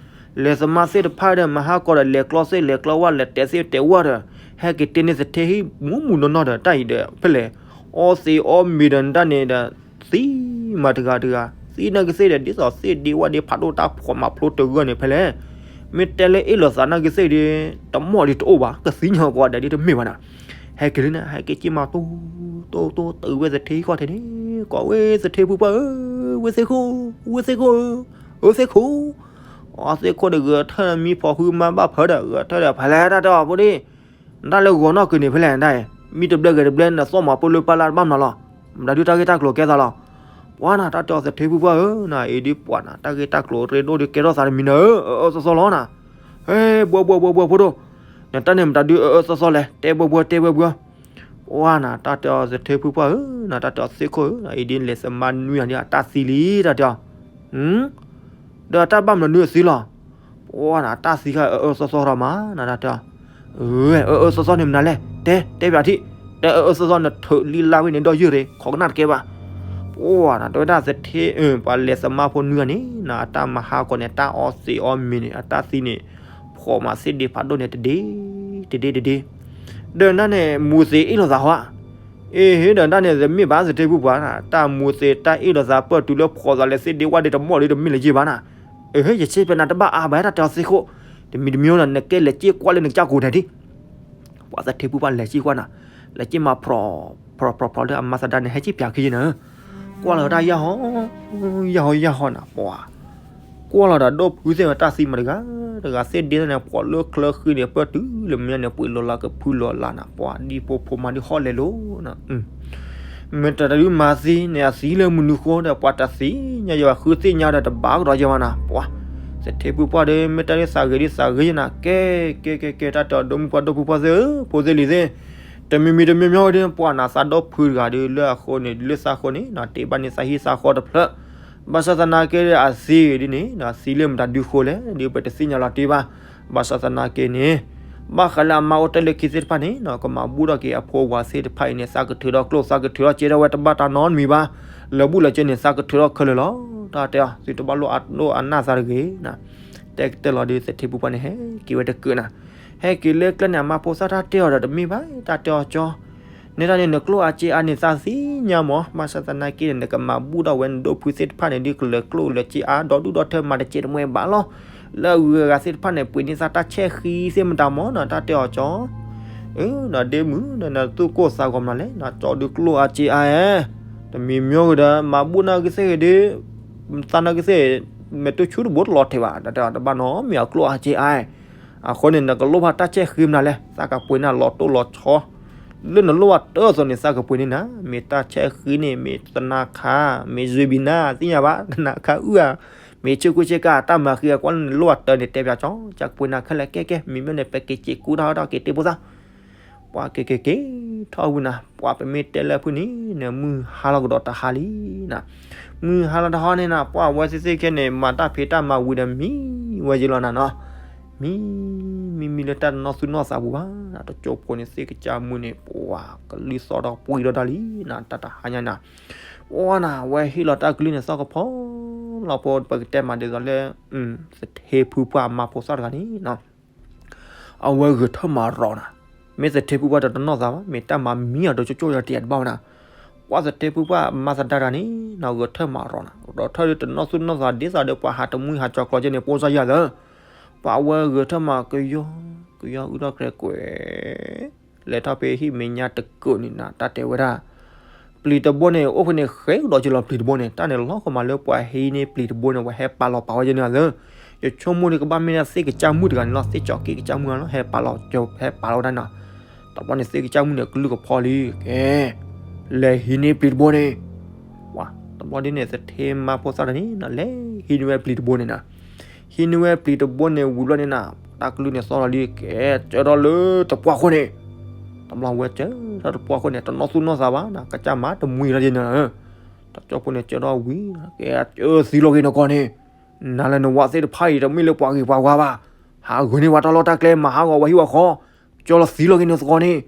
လီၤ လဲၤသမါသ့ၣ်တဖၣ်ဒီး မၤဟါကီးဒီး လဲၤကျီသ့ၣ်လဲၤကျီဝၣ် လဲၤတဲသ့ၣ်တဲဝၣ်ဒီး ဟဲက့ၤတ့န့ၢ်သထ့ဟံၣ်မူမူနီၢ်နီၢ်ဒီး တၢ်အံၤဒီး ဖဲလဲၣ် အီသံးအီမ့ၤဒီးနတၢ်န့ၣ်ဒီး သံမးတဂၤတဂၤ သံနာ်က့သ့ၣ်ဒီး ဒ်သိးသ့ၣ်ဒ့ဝၣ်ဒ့ဖးဒိၣ်တၢ်ဖှီၣ်မၤဖျိတဂၢၢ်န့ၣ် ဖဲလဲၣ်. မ့ၢ်တဲလၢအ့ၣ်လိာ်သးနာ်က့သ့ၣ်ဒီး တမီၢ်ဒီးတအိၣ်ဘၣ် ကသံညီၤကိးဂၤဒဲးဒ်တမ့ၢ်ဘၣ်နၤ. ဟဲက့ၤလံနၤ ဟဲက့ၤက့ၤမၤတိၢ်တိၢ်တိၢ် တုၤဝဲသထ့ဟံၣ်ခီၣ်ထံးန့ၣ် ကိးဝဲသထ့ဖုပှၢ်ဧၢ, ဝဲသ့ၣ်ခိၣ် ဝဲသ့ၣ်ခိၣ်ဧၢ, အဝဲသ့ၣ်ခိၣ် အဝဲသ့ၣ်ခိၣ်ဒီး ဂဲၤထၢၣ်မံဖီၣ်ဃုမါဘၣ်ဖၢဒီး ဂဲၤထၢၣ်ဒီး ဖဲလဲၣ်တၢ်တဲအီၤဖိဒံး နတၢ်လၢဂီၤနီၢ်က့ၤန့ၣ် ဖဲလဲၣ်နတၢ်အံၤ မံတဘျဲဂဲၤတဘျဲ နသီၣ်မၤပၢၢ်လၢပၢ်လၢ်တဘၣ်မနုၤလီၤ. မတၤဒုးတၢ်ဂ့ၢ်တၢ်ကျိၤကဲသးလီၤ. ပှၤနၤ တၢ်တဲအီၤသထ့ဖုပှၢ်ဧၢ, နအံၤဒ်ပှၤနၤ တၢ်ဂ့ၢ်တၢ်ကျိၤရ့ဒိၣ်ဒုးကဲထီၣ်သးတမံၤနၤဧၢ, အၢအၢစီစီလီၤနၤ. ဟဲ ဘှီဘှီဘှီဘှီဖိဒိၣ်, နတၢ်န့ၣ်မတၤဒုးအၢအၢစီစီလဲၣ်, တဲဘှီဘှီတဲဘှီဘှီ. ပှၤနၤ တၢ်တဲအီၤသထ့ဖုပှၢ်ဧၢ, နတၢ်တဲအီၤသ့ၣ်ခိၣ်ဧၢ, အံၤဒ်လဲၤသမါနွံဂၤန့ၣ် အတၢ်သံလံ တၢ်တဲအီၤ ဒီးအတၢ်ဘၣ်မနုၤဒုးအသံလီၤ. ပှၤနၤ တၢ်သံခါအၢအၢစီစီထီၣ်မး နတၢ်တဲအီၤ, အၢအၢစီစီန့ၣ်မနုၤလဲၣ်, တဲ တဲပၠးထံၣ်, တဲအၢအၢစီစီ နထုးလံလါဝဲန့ၣ် ဒီးယုၢ်ရ့ ခိးကနၣ်တကဲဘၣ်. ပှၤနၤ တဲဝဲဒၣ်သထ့ ပှၤလဲၤသမါဖိနွံဂၤန့ၣ် နတၢ်မၤဟါကီးန့ၣ် တၢ်အီသံးအီမ့ၤန့ၣ် အတၢ်သံန့ၣ် ဖှီၣ်မးသ့ၣ်ဒ့ဖးဒိၣ်န့ၣ် တဒ့ တဒ့တဒ့ ဒီးနတၢ်န့ၣ် မူၤသ့းအ့ၣ်လိာ်သးဟီဧါ. အ့ဟ့ဒီးနတၢ်န့ၣ် တမ့ၢ်ဘၣ်သထ့ဖုပှၢ်, တၢ်မူၤသ့းတၢ်အ့ၣ်လိာ်သး ပၢၢ်တုၤလၢဖှီၣ်သးလဲၤသ့ၣ်ဒ့ဝၣ်ဒ့တမီၢ်ဒ့တမ့ၢ်လၢၤဘၣ်နၤ. အ့ဟ့ ယဆ့ပၢနၤတဘၣ်အါဘၣ် တၢ်တဲအီၤသ့ၣ်ခိၣ်, တမံၤတမံၤနၤ နကဲလဲၤက့ၤကွၢ်လၢနကစၢ်ကိးဂၤဒဲးဒံး. ပှၤသထ့ဖုပှၢ်လဲၤက့ၤကွၢ်နၤ, လဲၤက့ၤမၤဖျီၣ် ဖျီၣ်ဖျီၣ်ဖျီၣ်လၢအမါသဒါန့ၣ် ဟဲက့ၤပၠးခံယဲနၤ, ကွၢ်လီၤတၢ်ယၢ်ဟီ ယၢ်ဟီယၢ်ဟီနၤ ပှၤ ကွၢ်လီၤဒီးဒိၣ်ဖုသ့ၣ်ဝဲတၢ်သံမးတဂၤ တဂၤသ့ၣ်ဒ့သ့ၣ်န့ၣ် ဖှီၣ်လၢချၢဃံန့ၣ် ပၢၢ်တုၤလၢမ့ၢ်န့ၣ် ပှ့ၤလီၤလၢကဖုလီၤလၢနၤ ပှၤဒ်ဖိဖိမါဒ်ဟီၣ်လဲၤလိၤနၤ မ့ၢ်တၢ်တဒုးမၤသံန့ၣ် အသံလၢမနုၤဃိဒီး ပှၤတသ့ၣ်ညါယွၤဃုသ့ၣ်ညါဒီးတဘၣ်ကဒီးယဲဘၣ်နၤ ပှၤ သထ့ဖုပှၢ်ဒီး မ့ၢ်တၢ်ဒ်သးဂ့ၤဒ်သးဂ့ၤယဲနၤ ကဲ ကဲ ကဲ ကဲ တၢ်တဲအီၤဒိၣ်မုၢ်ပှၢ်ဒိၣ်ဖုပှၢ်သ့ၣ်ဧၢ ဖိသ့ၣ်လံၤသ့ၣ် တမံၤမံၤတမံၤမံၤဒီး ပှၤနၤသးဒိၣ်ဖုတဂၤဒီး လၢအဃိန့ၣ် လၢသးဃိန့ၣ် တ့ဘၣ်န့ၣ်သးဟံၣ်သးဃီတဖျၢၣ် ဘၣ်ဆၣ်သနာ်က့ဒီး အသံဒ်န့ၣ် သံလၢမတၤဒုးဃိလဲၣ် ဒ်ပတသ့ၣ်ညါလီၤတ့ဘၣ် ဘၣ်ဆၣ်သနာ်က့န့ၣ် ဘၣ်ဃးလၢအမါအိၣ်တ့ၢ်လၢခံသ့ၣ်တဖၣ်န့ၣ် ကမၤဘူၣ်ထီၣ်က့ၤအဖိဝၤသ့ၣ်တဖၣ်အံၤန့ၣ် သးကထုးထီၣ်ကျိၣ် သးကထုးထီၣ်စ့ထီၣ်ဝဲတဘၣ်တၢ်နီတမံၤဘၣ် လၢဘူၣ်လၢစ့န့ၣ် သးကထုးထီၣ်ခဲလၢာ်လီၤ တၢ်တဲအီၤ သုတဘၣ်လိၣ်အဒိၣ်အနၢ်သးတဂ့ၤ တဲကတၢၢ်လီၤဒီး သထ့ဖုပှၢ်န့ၣ် ဟဲက့ၤဝဲတကုာ်နၤ ဟဲက့ၤလၢကျဲန့ၣ် အမါဖိသၣ်တၢ်တဲအီၤဒီးတမ့ၢ်ဘၣ် တၢ်တဲအီၤကၠီ နဲဒၣ်န့ၣ် နကျိၣ်အါစ့အါန့ၣ် သးသ့ၣ်ညါမး ဘၣ်ဆၣ်သနာ်က့န့ၣ် နကမၤဘူၣ်ထီၣ်ဝဲနဒိၣ်ဖုသ့ၣ်တဖၣ်န့ၣ် ဒ်ကလၢၤကျိၣ်လၢၤစ့အါ ဒီဒူၣ်ဒီထၢမၤတစဲးတမှဲဘၣ်လီၤ လၢအဂုၤအဂၤသ့ၣ်တဖၣ်န့ၣ် ပှ့ၤန့ၢ်သးတၢ်ဆဲၣ်ဃံသ့ၣ်မတၤမးနၤ တၢ်တဲအီၤကၠီ နဒ့မုၣ် နသူၣ်ကိၢ်သးဂီၤမနုၤလဲၣ် နကၠီဒုးကျိၣ်အါစ့အါဧါ တမံၤမံၤဂ့ၤဒီး မၤဘူၣ်နာ်က့သ့ၣ်ဂ့ၤဒုး သးနာ်က့သ့ၣ် မ့ၢ်တဆူတဘိတလီၤထဲးဘၣ် တၢ်တဲအီၤတဘၣ်နီတမံၤ အကျိၣ်အါစ့အါ အဃိန့ၣ် နကလိၣ်ဘၣ်တၢ်ဆဲၣ်ဃံမနုၤလဲၣ် သးကပှ့ၤန့ၢ်လီၤတိၢ်လီၤဆီ လၢနလိၣ်ဘၣ်တၢ်အသိးန့ၣ် သးကပှ့ၤန့ၢ်နၤ မ့ၢ်တၢ်ဆဲၣ်ဃံန့ၣ် မ့ၢ်သနာ်ခါ မ့ၢ်ယွံဘံနၤ သ့ၣ်ညါဘၣ် သနာ်ခါအုၣ်ဧါ မ့ၢ်ဆ့ကူဆ့ကၤ တၢ်မၤဃံအကွၢ်လၢနလိၣ်ဘၣ်တၢ်န့ၣ် တဲပၠးကၠီ ကပှ့ၤနၤခဲလၢာ်ကဲကဲ မ့မ့ၢ်န့ၣ် ပက့ၤစ့းကူတၢ်ဟီၣ်ဒီးက့ၤတ့ဖိသၣ် ပှၤက့ၤက့ၤက့ၤထီၣ်ဝံၤနၤ ပှၤပမ့ၢ်တဲလၢဖုၣ်န့ၣ် နမုၢ်ဟါလီၤကဒီးတဟါလံနၤ မုၢ်ဟါလီၤတဟါန့ၣ်နၤ ပှၤဝဲသ့ၣ်သ့ၣ်ခဲန့ၣ် မၤတၢ်ဖံးတၢ်မၤဝံၤဒီးမံဝဲယ့လီၤနၤနီၤ မံ မံမံလၢတၢ်တနီၣ်သူၣ်နီၣ်သးပူၤဘၣ် တကၠိဖိန့ၣ် သ့ၣ်ကစၢ်မုၢ်န့ၣ် ပှၤကလုၢ်သီၣ်ဒီးပှံၤဒီးတၢ်လံနၤ တၢ်တဟါညါနၤ ပှၤနၤ ဝဲဟ့ၣ်လီၤတၢ်ကလုၢ်န့ၣ် သီၣ်ကဖီလီၤဖိ ပကတဲမးဒ်သိးလၢ သထ့ဖုပှၢ်အမါဖိသၣ်တဂၤန့ၣ်နီၤ အဝဲဂဲၤထၢၣ်မၤရီၤနၤ, မ့ၢ်သထ့ဖုပှၢ်ဒီးတနီၣ်သးဘၣ်, မ့ၢ်တၢ်မၤမံအီၤဒီးကၠိကၠိယီၤတယၤတဘၣ်ဝဲနၤ, ပှၤသထ့ဖုပှၢ်မါသဒါတဂၤန့ၣ်နီၤ ဂဲၤထၢၣ်မၤရီၤနၤ, ဂဲၤထၢၣ်ဒီးတနီၣ်သူၣ်နီၣ်သးဒ်သိးဒီးပှၤဟးတမှံဟးကၠီၤကျီကဲန့ၣ် ပိၢ်စၢ်ယၤသၢ, ပှၤဝဲဂဲၤထၢၣ်မၤကယီကယီအုၣ်ထီၣ်ကြဲးကွဲး လဲၤထီၣ်ဖဲဟံၣ်မဲာ်ညါတကုာ်န့ၣ်နၤ တၢ်တဲဝဲဒၣ် ပျံၤတဘိန့ၣ် အိၣ်ဖဲန့ၣ်ဃဲကဒီးက့ၤလီၤပျံၤတဘိန့ၣ် တၢ်န့ၣ်လီၤကမၤလၢပှၤဟံးန့ၢ်ပျံၤတဘိန့ၣ် ပှၤဟဲပာ်လီၤပာ်ဝဲကဲန့ၣ်သၢ, ယဆိကမိၣ်ဒ်ကဘၣ်မ့ၢ်ဒၣ်သ့ၣ်ကစၢ်မုၣ်တဂၤန့ၣ်လီၤ သ့ၣ်ကၠီၤက့ၣ်ကစၢ်မုၣ်လီၤ ဟဲပာ်လီၤ ဟဲပာ်လီၤဝဲဒၣ်နၤ, တဘျီန့ၣ်သ့ၣ်ကစၢ်မုၣ်န့ၣ် ကလုၢ်ကဖီလံ ကဲ လဲၤဟံးန့ၢ်ပျံၤတဘိန့ၣ်, ပှၤ ဘျီဒ်န့ၣ် သထ့မါဖိသၣ်တဂၤန့ၣ် လဲၤဟံးန့ၢ်ဝဲပျံၤတဘိန့ၣ်နီၤ. ဟံးန့ၢ်ဝဲပျံၤတဘိန့ၣ်ဝံၤဘျီန့ၣ်နီၤ တၢ်ကလုၢ်န့ၣ်သီၣ်လီၤလံ ကဲစၢဒီးလၢတပှၢ်ခိၣ်န့ၣ်, တဘျီဝဲစၢဒီးတပှၢ်ခိၣ်န့ၣ် တနီၣ်သူၣ်နီၣ်သးဘၣ်နီၤ ကစၢ်မၤတမှံၤလီၤယဲၢ်နီၤ. တကၠိဖိန့ၣ်စၢဒီးဝံၤ ကဲစၢသံလီၤက့ၤနကိာ်န့ၣ်, နၤလၢနဝၤသ့ၣ်တဖၣ်အံၤ တမ့ၢ်လၢပှၤဂ့ၤပှၤဝါဘၣ်, ဟးဂုာ်န့ၢ်ဝဲတၢ်လီၢ်တၢ်ကျဲ မၤဟးဂီၤဝဲဟံၣ်ဝဲဃီ, ကၠီလီၤသံလီၤက့ၤနသကိးန့ၣ်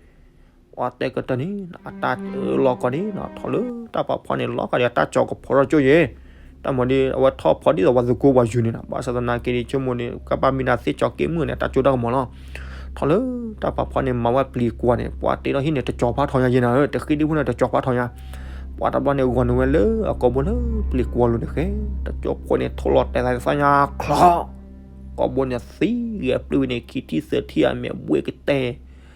ပှၤတဲကတၢၢ်န့ၣ် အတၢ်စၢလီၤကီးန့ၣ်နီၤ ထီၣ်လၢတၢ်ပာ်ဖှိၣ်န့ၣ် လီၤကဒီးတၢ်ကၠီၤကဖီထီၣ်ကၠိယဲၢ်, တၢ်မၤဒ်အဝဲထီၣ်ဖီဒ်သိးပှၤသကိးပှၤယူၤန့ၣ်နီၤ ဘၣ်ဆၣ်သနာ်က့ဒီး ဆိကမိၣ်န့ၣ် ကဘၣ်မ့ၢ်ဒၣ်သ့ၣ်ကၠီၤက့မုၣ်န့ၣ် တၢ်ကၠိတၢ်ကမီၤလီၤ. ထီၣ်လၢတၢ်ပာ်ဖှိၣ်န့ၣ်မၤဝဲပျံၤကွီၤန့ၣ် ပှၤတ့ထီၣ်ဟံၣ်န့ၣ် တကၠီၤဖးထီညါယဲၢ်နီၤ တဃံဒံဖိန့ၣ် တကၠီၤဖးထီညါ, ပှၤတဘျီန့ၣ်ဂီၤန့ၢ်ဝဲလၢအကိာ်ဘိလၢပျံၤကွီၤလိၤန့ၣ်ဃဲ, တကၠိဖိန့ၣ် ထိၣ်လီၤတဲာ်သးသၣ်ညါချီ ကိာ်ဘိန့ၣ်သံဂဲၤပျုၢ်ဝဲန့ၣ် ခံထံၣ်သၢထံၣ်အမဲာ်ဘှ့ၣ်ကတဲ,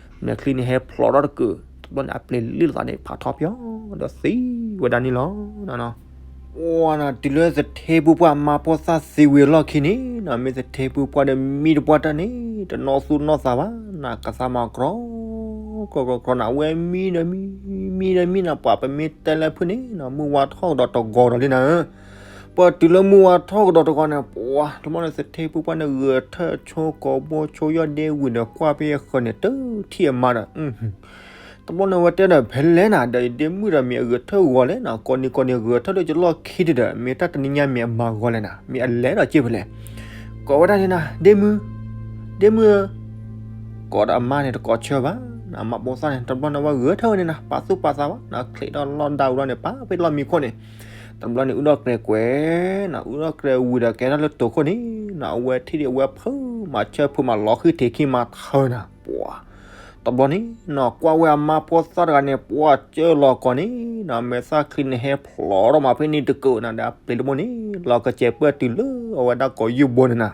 မဲာ်ချံန့ၣ်ဟဲဖျိးထီၣ်တကုာ်, တဘျီန့ၣ် အပျ့ၤလံၣ်လိာ်သးန့ၣ် ဖးထီပၠီ ဒီးသံဝဲဒၣ်န့ၣ်လီၤ. ပှၤနီၤ တုၤလၢသထ့ပူၤပှၢ်မါဖိသၣ်သံဝံၤအလီၢ်ခံန့ၣ်နီၤ မ့ၢ်သထ့ပူၤပှၢ်ဒီးမံတပှၢ်တၢ်န့ၣ် တနီၣ်သူၣ်နီၣ်သးဘၣ်နီၤ ကသးမၤကြီ ကြီကြီကြီနီၤ အဝဲမံဒီးမံ မံဒီးမံနီၤ ပှၤပမ့ၢ်တဲလၢဖုၣ်န့ၣ်နီၤ မုၢ်ဝါထီၣ်ကဒီးတဂီၤဒီးလံနီၤ ပှၤတုၤလၢမုၢ်ဝါထီၣ်ကဒီးတဂီၤန့ၣ် ပှၤတဘျီန့ၣ် သထ့ပူၤပှၢ်န့ၣ် ဂဲၤထၢၣ်ဆိကိာ်ဘိဆိယီၢ်ဒ့ဝံၤဒီး ကွၢ်ဖဲအဃၢၤန့ၣ် တထံၣ်အမါဒီး တဘျီန့ၣ် အဝဲတဲဒီး ဖဲလဲၣ်နၤ ဒီးဒ့မုၣ်ဒီးမ့ၢ်အဂဲၤထၢၣ်ဂီၤလဲၣ်နီၤ ကိးနံၤကိးနံၤ ဂဲၤထၢၣ်လၢယလီၢ်ခံတဒီး မ့ၢ်တၢ်တနံၤညါမ့ၢ်အမၤဂီၤလဲၣ်နၤ မ့ၢ်အလဲၤဒီးစ့ၢ်ဖဲလဲၣ် ကိးဝဲဒၣ်န့ၣ်နၤ ဒ့မုၣ် ဒ့မုၣ်ဧၢ ကိးဒီးအမါန့ၣ် တကိးဆၢဘၣ်နီၤ အမါဖိသၣ်န့ၣ် တဘျီန့ၣ် အဝဲဂဲၤထၢၣ်ဝဲန့ၣ်နၤ ပာ်သူၣ်ပာ်သးဘၣ်နီၤ ချံးထီၣ်လီၢ်ဒၣ်ဝံၤလီၤန့ၣ် ပာ်ဖဲလီၢ်မံခိၣ်န့ၣ် တဘျီန့ၣ် အူထီၣ်ကြဲးကွဲးနီၤ အူထီၣ်ကြဲးဝံၤဒီးကဲထီၣ်လၢတိာ်ခိၣ်န့ၣ်နီၤ အဝဲထံၣ်ဒံးအဝဲဖုးမၤဆၢဖုးမၤလီၤဃံထံးခံမၤထၢနၤ ပှၤ တဘျီန့ၣ်နီၤ ကွၢ်ဝဲအမါဖိသၣ်တဂၤန့ၣ် ပှၤစၢလီၤကီးန့ၣ်နီၤ မဲာ်သၣ်ချံန့ၣ်ဟဲဖျိးထီၣ်မးဖဲန့ၣ်တကုာ်နၤ ဒီးအပျ့ၤတဘိန့ၣ် လီၤကစဲးပၢၢ်တုၤလၢအဝဲဒၣ်ကိးယုၢ်ဘိန့ၣ်နၤ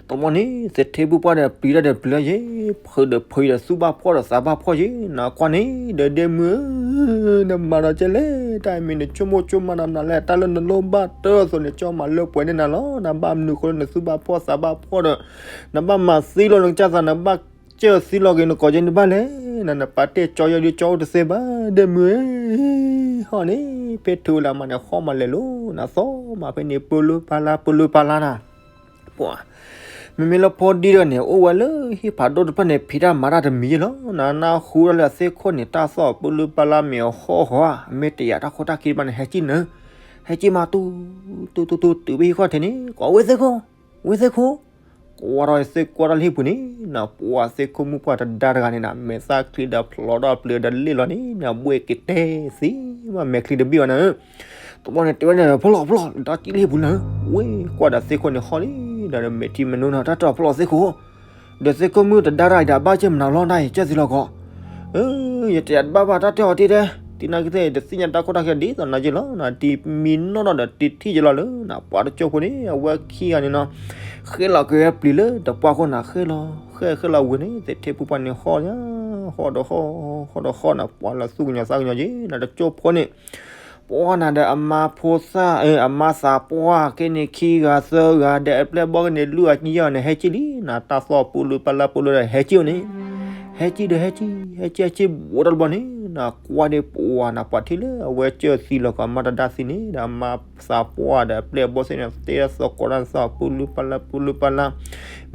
တဘျီန့ၣ် သထ့ပူၤပှၢ်ဒီးပျံၤတၢ်ဒီးပျံၤလီၤယဲၢ် ဖုးဒီးဖုးဒီးသူၣ်ဘၣ်ဖှီၣ်ဒီးသးဘၣ်ဖှီၣ်ယဲၢ်နီၤ ကွၢ်န့ၣ် ဒီးဒ့မုၣ်ဧၢ နမၤဒီးကဲလဲၣ် တၢ်အံၤမ့ၢ်နဆိကမိၣ်ဆိကမးဒီးမနုၤလဲၣ် တၢ်လၢနလိၣ်ဘၣ်တၢ်အသိးန့ၣ် ကၠီမၤလၢပှဲၤန့ၢ်နၤလီၤ နဘၣ်မနုၤဃိလၢနသူၣ်ဘၣ်ဖှီၣ်သးဘၣ်ဖှီၣ်ဒီး နဘၣ်မၤသံလီၤနကစၢ်သး နဘၣ်စၢသံလီၤက့ၤနကိးကဲန့ၣ်ဘၣ်လဲၣ် နနပာ်တ့ၢ်ကၠီယီၢ်ဒ့ကၠီအိၣ်တသ့ဘၣ် ဒ့မုၣ်ဧၢ ဟီၣ်န့ၣ် ဖဲထုးလၢမးန့ၣ် ဟီၣ်မးလဲၤလိၤနၤ သီမးဖဲန့ၣ် ပၢလုပၢလါ ပၢလုပၢလါနၤ ပှၤ မ့မ့ၢ်လၢဖိဒံဒီးန့ၣ် အိၣ်ဝဲလၢဟံၣ်ဖးဒိၣ်တဖျၢၣ်န့ၣ် ဖံးတၢ်မၤတၢ်တမံၤယဲၢ်လီၤ. နနၢ်ဟူဒၣ်လၢအသ့ၣ်ခိၣ်န့ၣ် တၢ်သီၣ်ပၢလုပၢလါမ့ၢ်အဟီၣ်ဟီဧါ, မ့ၢ်တယာ်တၢ်ခိၣ်တၢ်ခံဘၣ်န့ၣ် ဟဲကံၣ်နၢၤ, ဟဲကံၣ်မးတူ တူတူတူ တုၤဖဲဟံၣ်ခီၣ်ထံးန့ၣ် ကိးဝဲသ့ၣ်ခိၣ်, ဝဲသ့ၣ်ခိၣ်, ကွၢ်ထီၣ်သ့ၣ်ခိၣ်ကွၢ်ထီၣ်လၢဟံၣ်ပူၤန့ၣ် နပှၤသ့ၣ်ခိၣ်မုၣ်ပှၢ်တဒါတဂၤန့ၣ်နၤ မဲာ်သၣ်ချံဒီးဖျိးထီၣ်ပျ့ၤဒီးလ့ၣ်လီၤန့ၣ် နဘှ့ၣ်ကတဲသံ ဘၣ်မဲာ်ချံတဘ့ၣ်ဘၣ်နၤ တဘျီန့ၣ် တဲဝဲန့ၣ် ဖျီၣ်ဖျီၣ် ဒီးကံၣ်လၢဟံၣ်ပူၤလၢ ဝဲကွၢ်ဒီးသ့ၣ်ခိၣ်န့ၣ်ဟီၣ်လံ, ဒီးမဲာ်ထံမနုၤနီၤ တၢ်တဲအီၤဖျီၣ်သ့ၣ်ခိၣ်, ဒီးသ့ၣ်ခိၣ်မုၣ်တဒါတၢ်အံၤဒီး ဘၣ်ကဲမနုၤလီၤဒၣ်အံၤ ကၢၢ်သံလီၤကီး, ယတယာ်တဘၣ်ဘၣ် တၢ်တဲအီၤတ့ၢ်တဲ, တံၤနာ်က့သ့ၣ် တသ့ၣ်ညါတၢ်ခိၣ်တၢ်ခံဒ်သိးနၤက့လီၤ, တံၤမံနီၢ်နီၢ်ဒီးတံၤထံၣ်က့လီၤလၢ ပှၤတကၠိၢ်ဖိန့ၣ် အဝဲခံဂၤန့ၣ်နီၤ, ဃ့လီၤက့ၤဝဲပျံၤလၢတပှၢ်ခိၣ်နၤ ဃ့လီၤ ဃ့ဃ့လီၤဝံၤန့ၣ် သထ့ပူၤပှၢ်န့ၣ်ဟီၣ်ညါ, ဟီၣ်ဒီးဟီၣ် ဟီၣ်ဒီးဟီၣ်နၤ ပှၤလၢသူၣ်ကညီၤသးကညီၤက့ၤ နတကၠိၢ်ဖိန့ၣ် ပှၤနၤဒီးအမါဖိသၣ် အမါသးပှၢ်က့န့ၣ် ခံဂၤသၢဂၤဒီးအပျဲၢ်အဘီၣ်က့န့ၣ် လွံၢ်ဂၤကညီန့ၣ် ဟဲကံၣ်လံနၤ, တၢ်သီၣ်ပူၤလုၢ်ပၢ်လၢ်ပူၤလုၢ်ဒီး ဟဲကံၣ်အိၣ်န့ၣ်, ဟဲကံၣ်ဒီးဟဲကံၣ် ဟဲကံၣ်ဟဲကံၣ်ဘူးတၢ်တဘျီန့ၣ် နကွၢ်ဒံးပှၤနၤ ပှၤထံၣ်လၢအဝဲကၢၢ်သံလီၤကီး အမါတဒါသံန့ၣ်ဒီး အမါသးပှၢ်ဒီးအပျဲၢ်အဘီၣ်သ့ၣ်န့ၣ် တဲသကိးတၢ်သီၣ်ပူၤလုၢ်ပၢ်လၢ်ပူၤလုၢ်ပၢ်လၢ်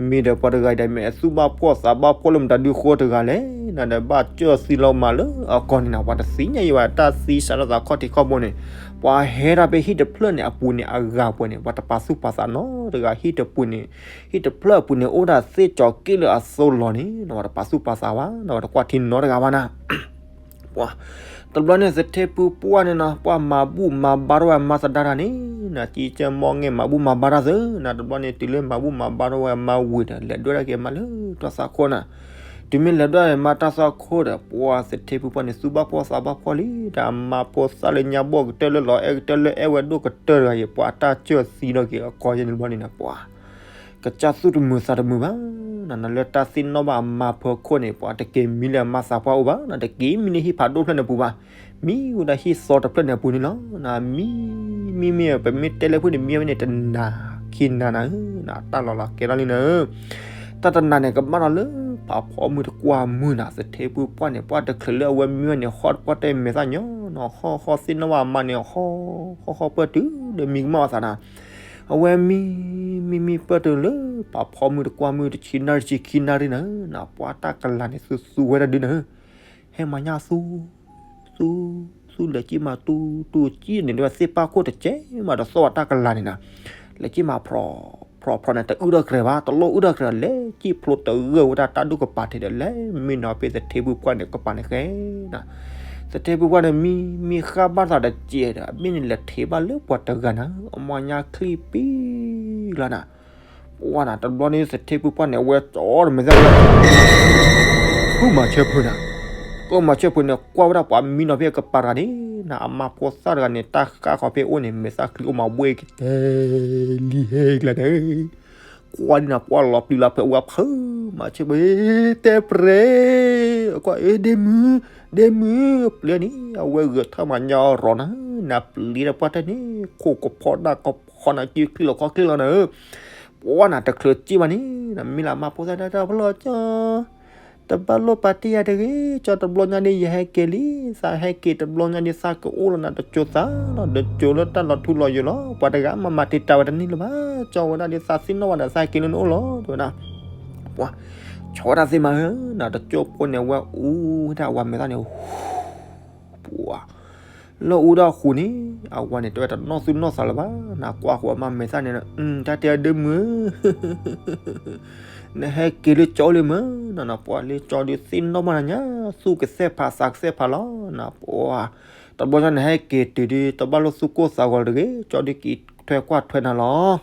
မ့ၢ်ဒီးပှၤတဂၤအံၤဒီး မ့ၢ်အသူၣ်ဘၣ်ဖှီၣ်သးဘၣ်ဖှီၣ်လၢမတၤဒုဃိတဂၤလဲၣ်, နဒီးဘၣ်ကၢၢ်သံလီၤမးလၢအကီၢ်န့ၣ်နၤ ပှၤတသ့ၣ်ညါယံၤဘၣ် တၢ်သံစးထီၣ်သးခီၣ်ထံးခီၣ်ဘိန့ၣ်, ပှၤဟဲဒၣ်ဖဲဟံၣ်တဖျၢၣ်န့ၣ်အပူၤန့ၣ် အဂၤပှဲၤန့ၣ် ပှၤတပာ်သူၣ်ပာ်သးနီတဂၤ ဟံၣ်တပူၤန့ၣ်, ဟံၣ်တဖျၢၣ်အပူၤန့ၣ် အိၣ်ဒၣ်သ့ၣ်ကၠီၤက့ၣ်လၢအသိလီၤန့ၣ် ပှၤတပာ်သူၣ်ပာ်သးဘၣ် ပှၤတကွၢ်ထံနီတဂၤဘၣ်နၤ ပှၤ တဘျီန့ၣ် သထ့ဖုပှၢ်န့ၣ်နီၤ ပှၤမၤဘူၣ်မၤဘါထီၣ်ဝဲအမါသဒါတၢ်န့ၣ် နကံကၢမီၢ်ငဲၢ်မၤဘူၣ်မၤဘါတၢ်သ့ နတဘျီန့ၣ် တုၤလၢမၤဘူၣ်မၤဘါထီၣ်ဝဲအမါဝံၤဒီး လဲၤဒွဲၣ်ဒၣ်က့ၤအမါလၢတၢ်သွၣ်ခိၣ်နၤ, တုၤမ့ၢ်လဲၤဒွဲၣ်အမါတၢ်သွၣ်ခိၣ်ဒီး ပှၤသထ့ဖုပှၢ်န့ၣ် သူၣ်ဘၣ်ဖှီၣ်သးဘၣ်ဖှီၣ်လံ ဒီးအမါဖိသၣ်လၢညါဘီၣ်ကတၢၢ်လၢလီၤအဲၣ်ကတၢၢ်လၢအဲၣ်ဝဲဒိၣ်ကတၢၢ်တဂၤအံၤ ပှၤတၢ်ကၢၢ်သံလီၤက့ၤအကီၢ်ယဲၢ်န့ၣ်တဘျီန့ၣ်နၤ ပှၤ ကစၢ်သူၣ်တမုာ်သးတမုာ်ဘၣ်, နလၢတၢ်သ့ၣ်နီၣ်ဘၣ်အမါဖီခိၣ်န့ၣ် ပှၤတက့ၤမံလၢအမါသးပှၢ်အိၣ်ဘၣ်, နတက့ၤမံလၢဟံၣ်ဖးဒိၣ်တဖျၢၣ်န့ၣ်အပူၤဘၣ်, မံဝဲဒၣ်ဟံၣ်သီတဖျၢၣ်န့ၣ်အပူၤန့ၣ်လီၤ. နမံ မံမ့ၢ် ပမ့ၢ်တဲလၢဖုၣ်န့ၣ် မံဝဲန့ၣ် တနၤခံနၤနၤဧၢ, နတၢ်လီၤလီၤကဲထီၣ်လံနၤဧၢ, တၢ်တနၤန့ၣ် ကဘၣ်လီၤလၢ ပာ်ဖီမုၢ်တကွၢ်မုၢ်နၤ, သထ့ဖုပှၢ်န့ၣ် ပှၢ်တချုးလၢအဝဲမံဝဲန့ၣ် ဟီၣ်တပှၢ်တဲမဲာ်သၣ်ညီနီၤ, ဟီၣ်ဟီၣ်သ့ၣ်နီၣ်ဘၣ်အမါန့ၣ် ဟီၣ်ဟီၣ်ဟီၣ်ပၢၢ်တုၤဒီးမံကမၣ်အသးနၤ, အဝဲမံ မံမံပၢၢ်တုၤလၢ ပာ်ဖီမုၢ်တကွၢ်မုၢ်တဆံနၣ်ရံၣ်ဆံခံနၣ်ရံၣ်နၤ, နၤပှၢ်တၢ်ကလၤန့ၣ် သူသူဝဲဒၣ်ဒုနၤ ဟဲမၤညၣ်သူ သူ သူလဲၤကံၣ်မၤတူတူကံၣ်န့ၣ် ဒ်ဝဲသ့ၣ်ပၢ်ခိၣ်တကဲမးတသီၣ်ဝဲတၢ်ကလၤန့ၣ်နၤ, လဲၤကံၣ်မၤဖြီ ဖြီဖြီန့ၣ် တအုၣ်ထီၣ်ကြဲးဘၣ် တလိၣ်အုၣ်ထီၣ်ကြဲး လဲၤကံၣ်ဖျိတဂၢၢ်ဝဲဒၣ်တၢ်ဒူၣ်ကပၤထဲဒီး လဲၤမံနီၤဖဲသထ့ဖုပှၢ်န့ၣ် ကပၤန့ၣ်ဃဲနၤ, သထ့ဖုပှၢ်န့ၣ် မံ မံဃၣ်ဘၣ်သးတကဲးဒီး အမ့ၢ်န့ၣ်လဲၤထံးဘၣ်လၢပှၤတဂၤနၤ အမၤညၣ်ချံပံလီၤနၤ ပှၢ်နၤ တဘျီန့ၣ် သထ့ဖုပှၢ်န့ၣ် အဝဲကၠီတမဲာ်သၣ်ဝဲ ဖုမၤဆၢဖုနၤ, ကမၤဆၢဖုန့ၣ် ကွၢ်ဝဲဒၣ်ပှၤမံနီၤဖဲအကပၤတဂၤန့ၣ်နၤ, အမါဖိသၣ်တဂၤန့ၣ် တၢ်ဃၣ်ဃီၤဖဲအအိၣ်န့ၣ် မဲာ်သၣ်ချံအိၣ်မးဝဲကတဲလံဟဲကျါန့ၣ်, ကွၢ်ဒ်နၤ ပှၢ်လီၤပျံၤလီၤဖုးဝဲ ဖုမၤဆၢဖု တဲပြဲ ကွၢ်အ့ ဒ့မုၣ် ဒ့မုၣ် ပျဲန့ၣ် အဝဲဂဲၤထၢၣ်မၤညၣ်အီၣ်ရီၤနၤ, နၤပျဲဒီးပှၢ်တၢ်န့ၣ် ခိၣ်ကဖီတၢ်ကဖီနၤ က့ချံလီၤခီချံလီၤနၤ, ပှၢ်နၤတချုးကံၣ်ဘၣ်န့ၣ် နမ့ၢ်လၢအမါဖိသၣ်တၢ်တၢ်ဖျီၣ်ကၠီ တဘၣ်လိၣ်ပာ်တ့ၢ်ယၤတဂ့ၤ, ကၠီတဘျီညါန့ၣ် ယဟဲက့ၤလံ, သးဟဲက့ၤတဘျီညါန့ၣ် သးကအိၣ်လီၤနၤ တစိၤသးလီၤ တစိၤလၢတၢ်လီၤထူလီၤယိာ်လီၤ, ပှၤတဂၤမၤမၤတံာ်တာ်ဝဲတန့ၢ်လၢၤဘၣ်, ကၠီဝဲဒၣ်ဒီးသးသ့ၣ်နီၣ်ဝဲဒီး သးက့ၤလၢနအိၣ်လီၤ တဲဝဲဒၣ်, ပှၢ် ဆီဝဲဒၣ်သ့ၣ်မးဧၢ, နၤတစိၢ်ဖိန့ၣ် အဝဲအူဝဲဒၣ်အဝၤမဲာ်သၣ်န့ၣ် ပှၢ် လၢအူဒၣ်ဃိန့ၣ် အဝၤန့ၣ် တဲဝဲတနီၣ်သူၣ်နီၣ်သးလၢၤဘၣ်, နကွၢ်ဃိအမါမဲာ်သၣ်န့ၣ်, တၢ်တဲဒ့မုၣ် နဟဲက့ၤလၢကၠီလံမ့ၢ်, နနပှၢ်လၢကၠီဒုးသ့ၣ်နီၣ်ဘၣ်နၤညါ, သူၣ်ကသဲၣ်ဖးသးကသဲၣ်ဖးလီၤ, နပှၢ် တဘျီညါနဟဲက့ၤတုၤဒုး တဘၣ်လိၣ်သူၣ်ကိၢ်သးဂီၤတဂ့ၤ, ကၠီဒုးက့ၤထွဲကွၢ်ထွဲနၤလီၤ,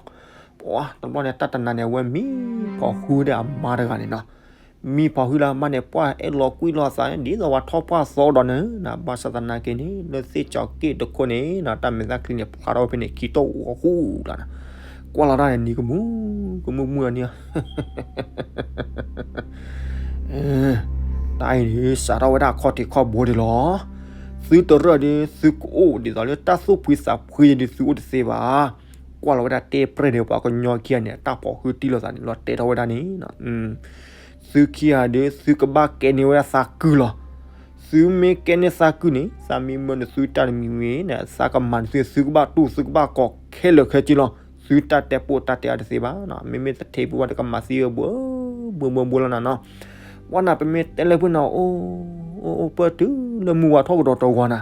ပှၢ် တဘျီန့ၣ် တၢ်တနၤန့ၣ် အဝဲမံဖီၣ်ဃုဒီးအမါတဂၤန့ၣ်နီၤ မံဖီၣ်ဃုလၢအမါန့ၣ် ပှၢ်အဲၣ်လီၤကွံလီၤအသး ဒ်သိးဝဲထီၣ်ပှၢ်သီဒီးန့ၣ် နဘၣ်ဆၣ်သနာ်က့န့ၣ် လၢသ့ၣ်ကၠီၤက့ၣ်တခိၣ်န့ၣ် တၢ်မဲာ်သၣ်ချံန့ၣ် ဖျါထီၣ်ဝဲဖဲန့ၣ် ခံတီၢ်အူအီၤဃူလီၤ, ကွၢ်လီၤတၢ်န့ၣ် နံၤကမူၣ် ကမူၣ်မုၢ်အီၤန့ၣ် တၢ်အံၤန့ၣ် စးထီၣ်ဝဲဒၣ်ခီၣ်ထံးခီၣ်ဘိဒံးလီၤ, သုတရၢၣ်ဒီး သုကအိၣ်ဒ်သိးလၢတၢ်သူၣ်ဖှံသးဖှံဒုး သုအိၣ်တသ့ဘၣ်, ကွၢ်လီၤဝဲဒၣ်တဲပြဲၢ်ဒီး ပှၤကညီခံဂၤန့ၣ် တၢ်ဖီၣ်ဃုတံၢ်လိာ်သးန့ၣ် လီၤတဲထီၣ်ဝဲဒၣ်န့ၣ် သုခံဂၤဒီး သုကဘၣ်ကဲန့ၢ်ဝဲဒၣ်သးကုၢ်လီၤ, သုမ့ၢ်ကဲန့ၢ်သးကုၢ်န့ၣ် သးမံမၢနသုတၢ်တမံၤမံၤန့ၣ် သးကမၤနသု သုကဘၣ်တူၢ် သုကဘၣ်ကီခဲလၢာ်ခဲဆ့လီၤ, သုတၢ်တဲပိာ်တၢ်တဲအါတသ့ဘၣ်, မ့မ့ၢ်သထ့ဖုပှၢ်ဒီး ကမၤသံဝဲဘှီဘှီဘှီလီၤနၤနီၤ, ပှၢ်နၤ ပမ့ၢ်တဲလၢဖုနၤ အိၣ် အိၣ် အိၣ် ပၢၢ်တုၤလၢမုၢ်ဝါထီၣ်ကဒီးတဂီၤနၤ,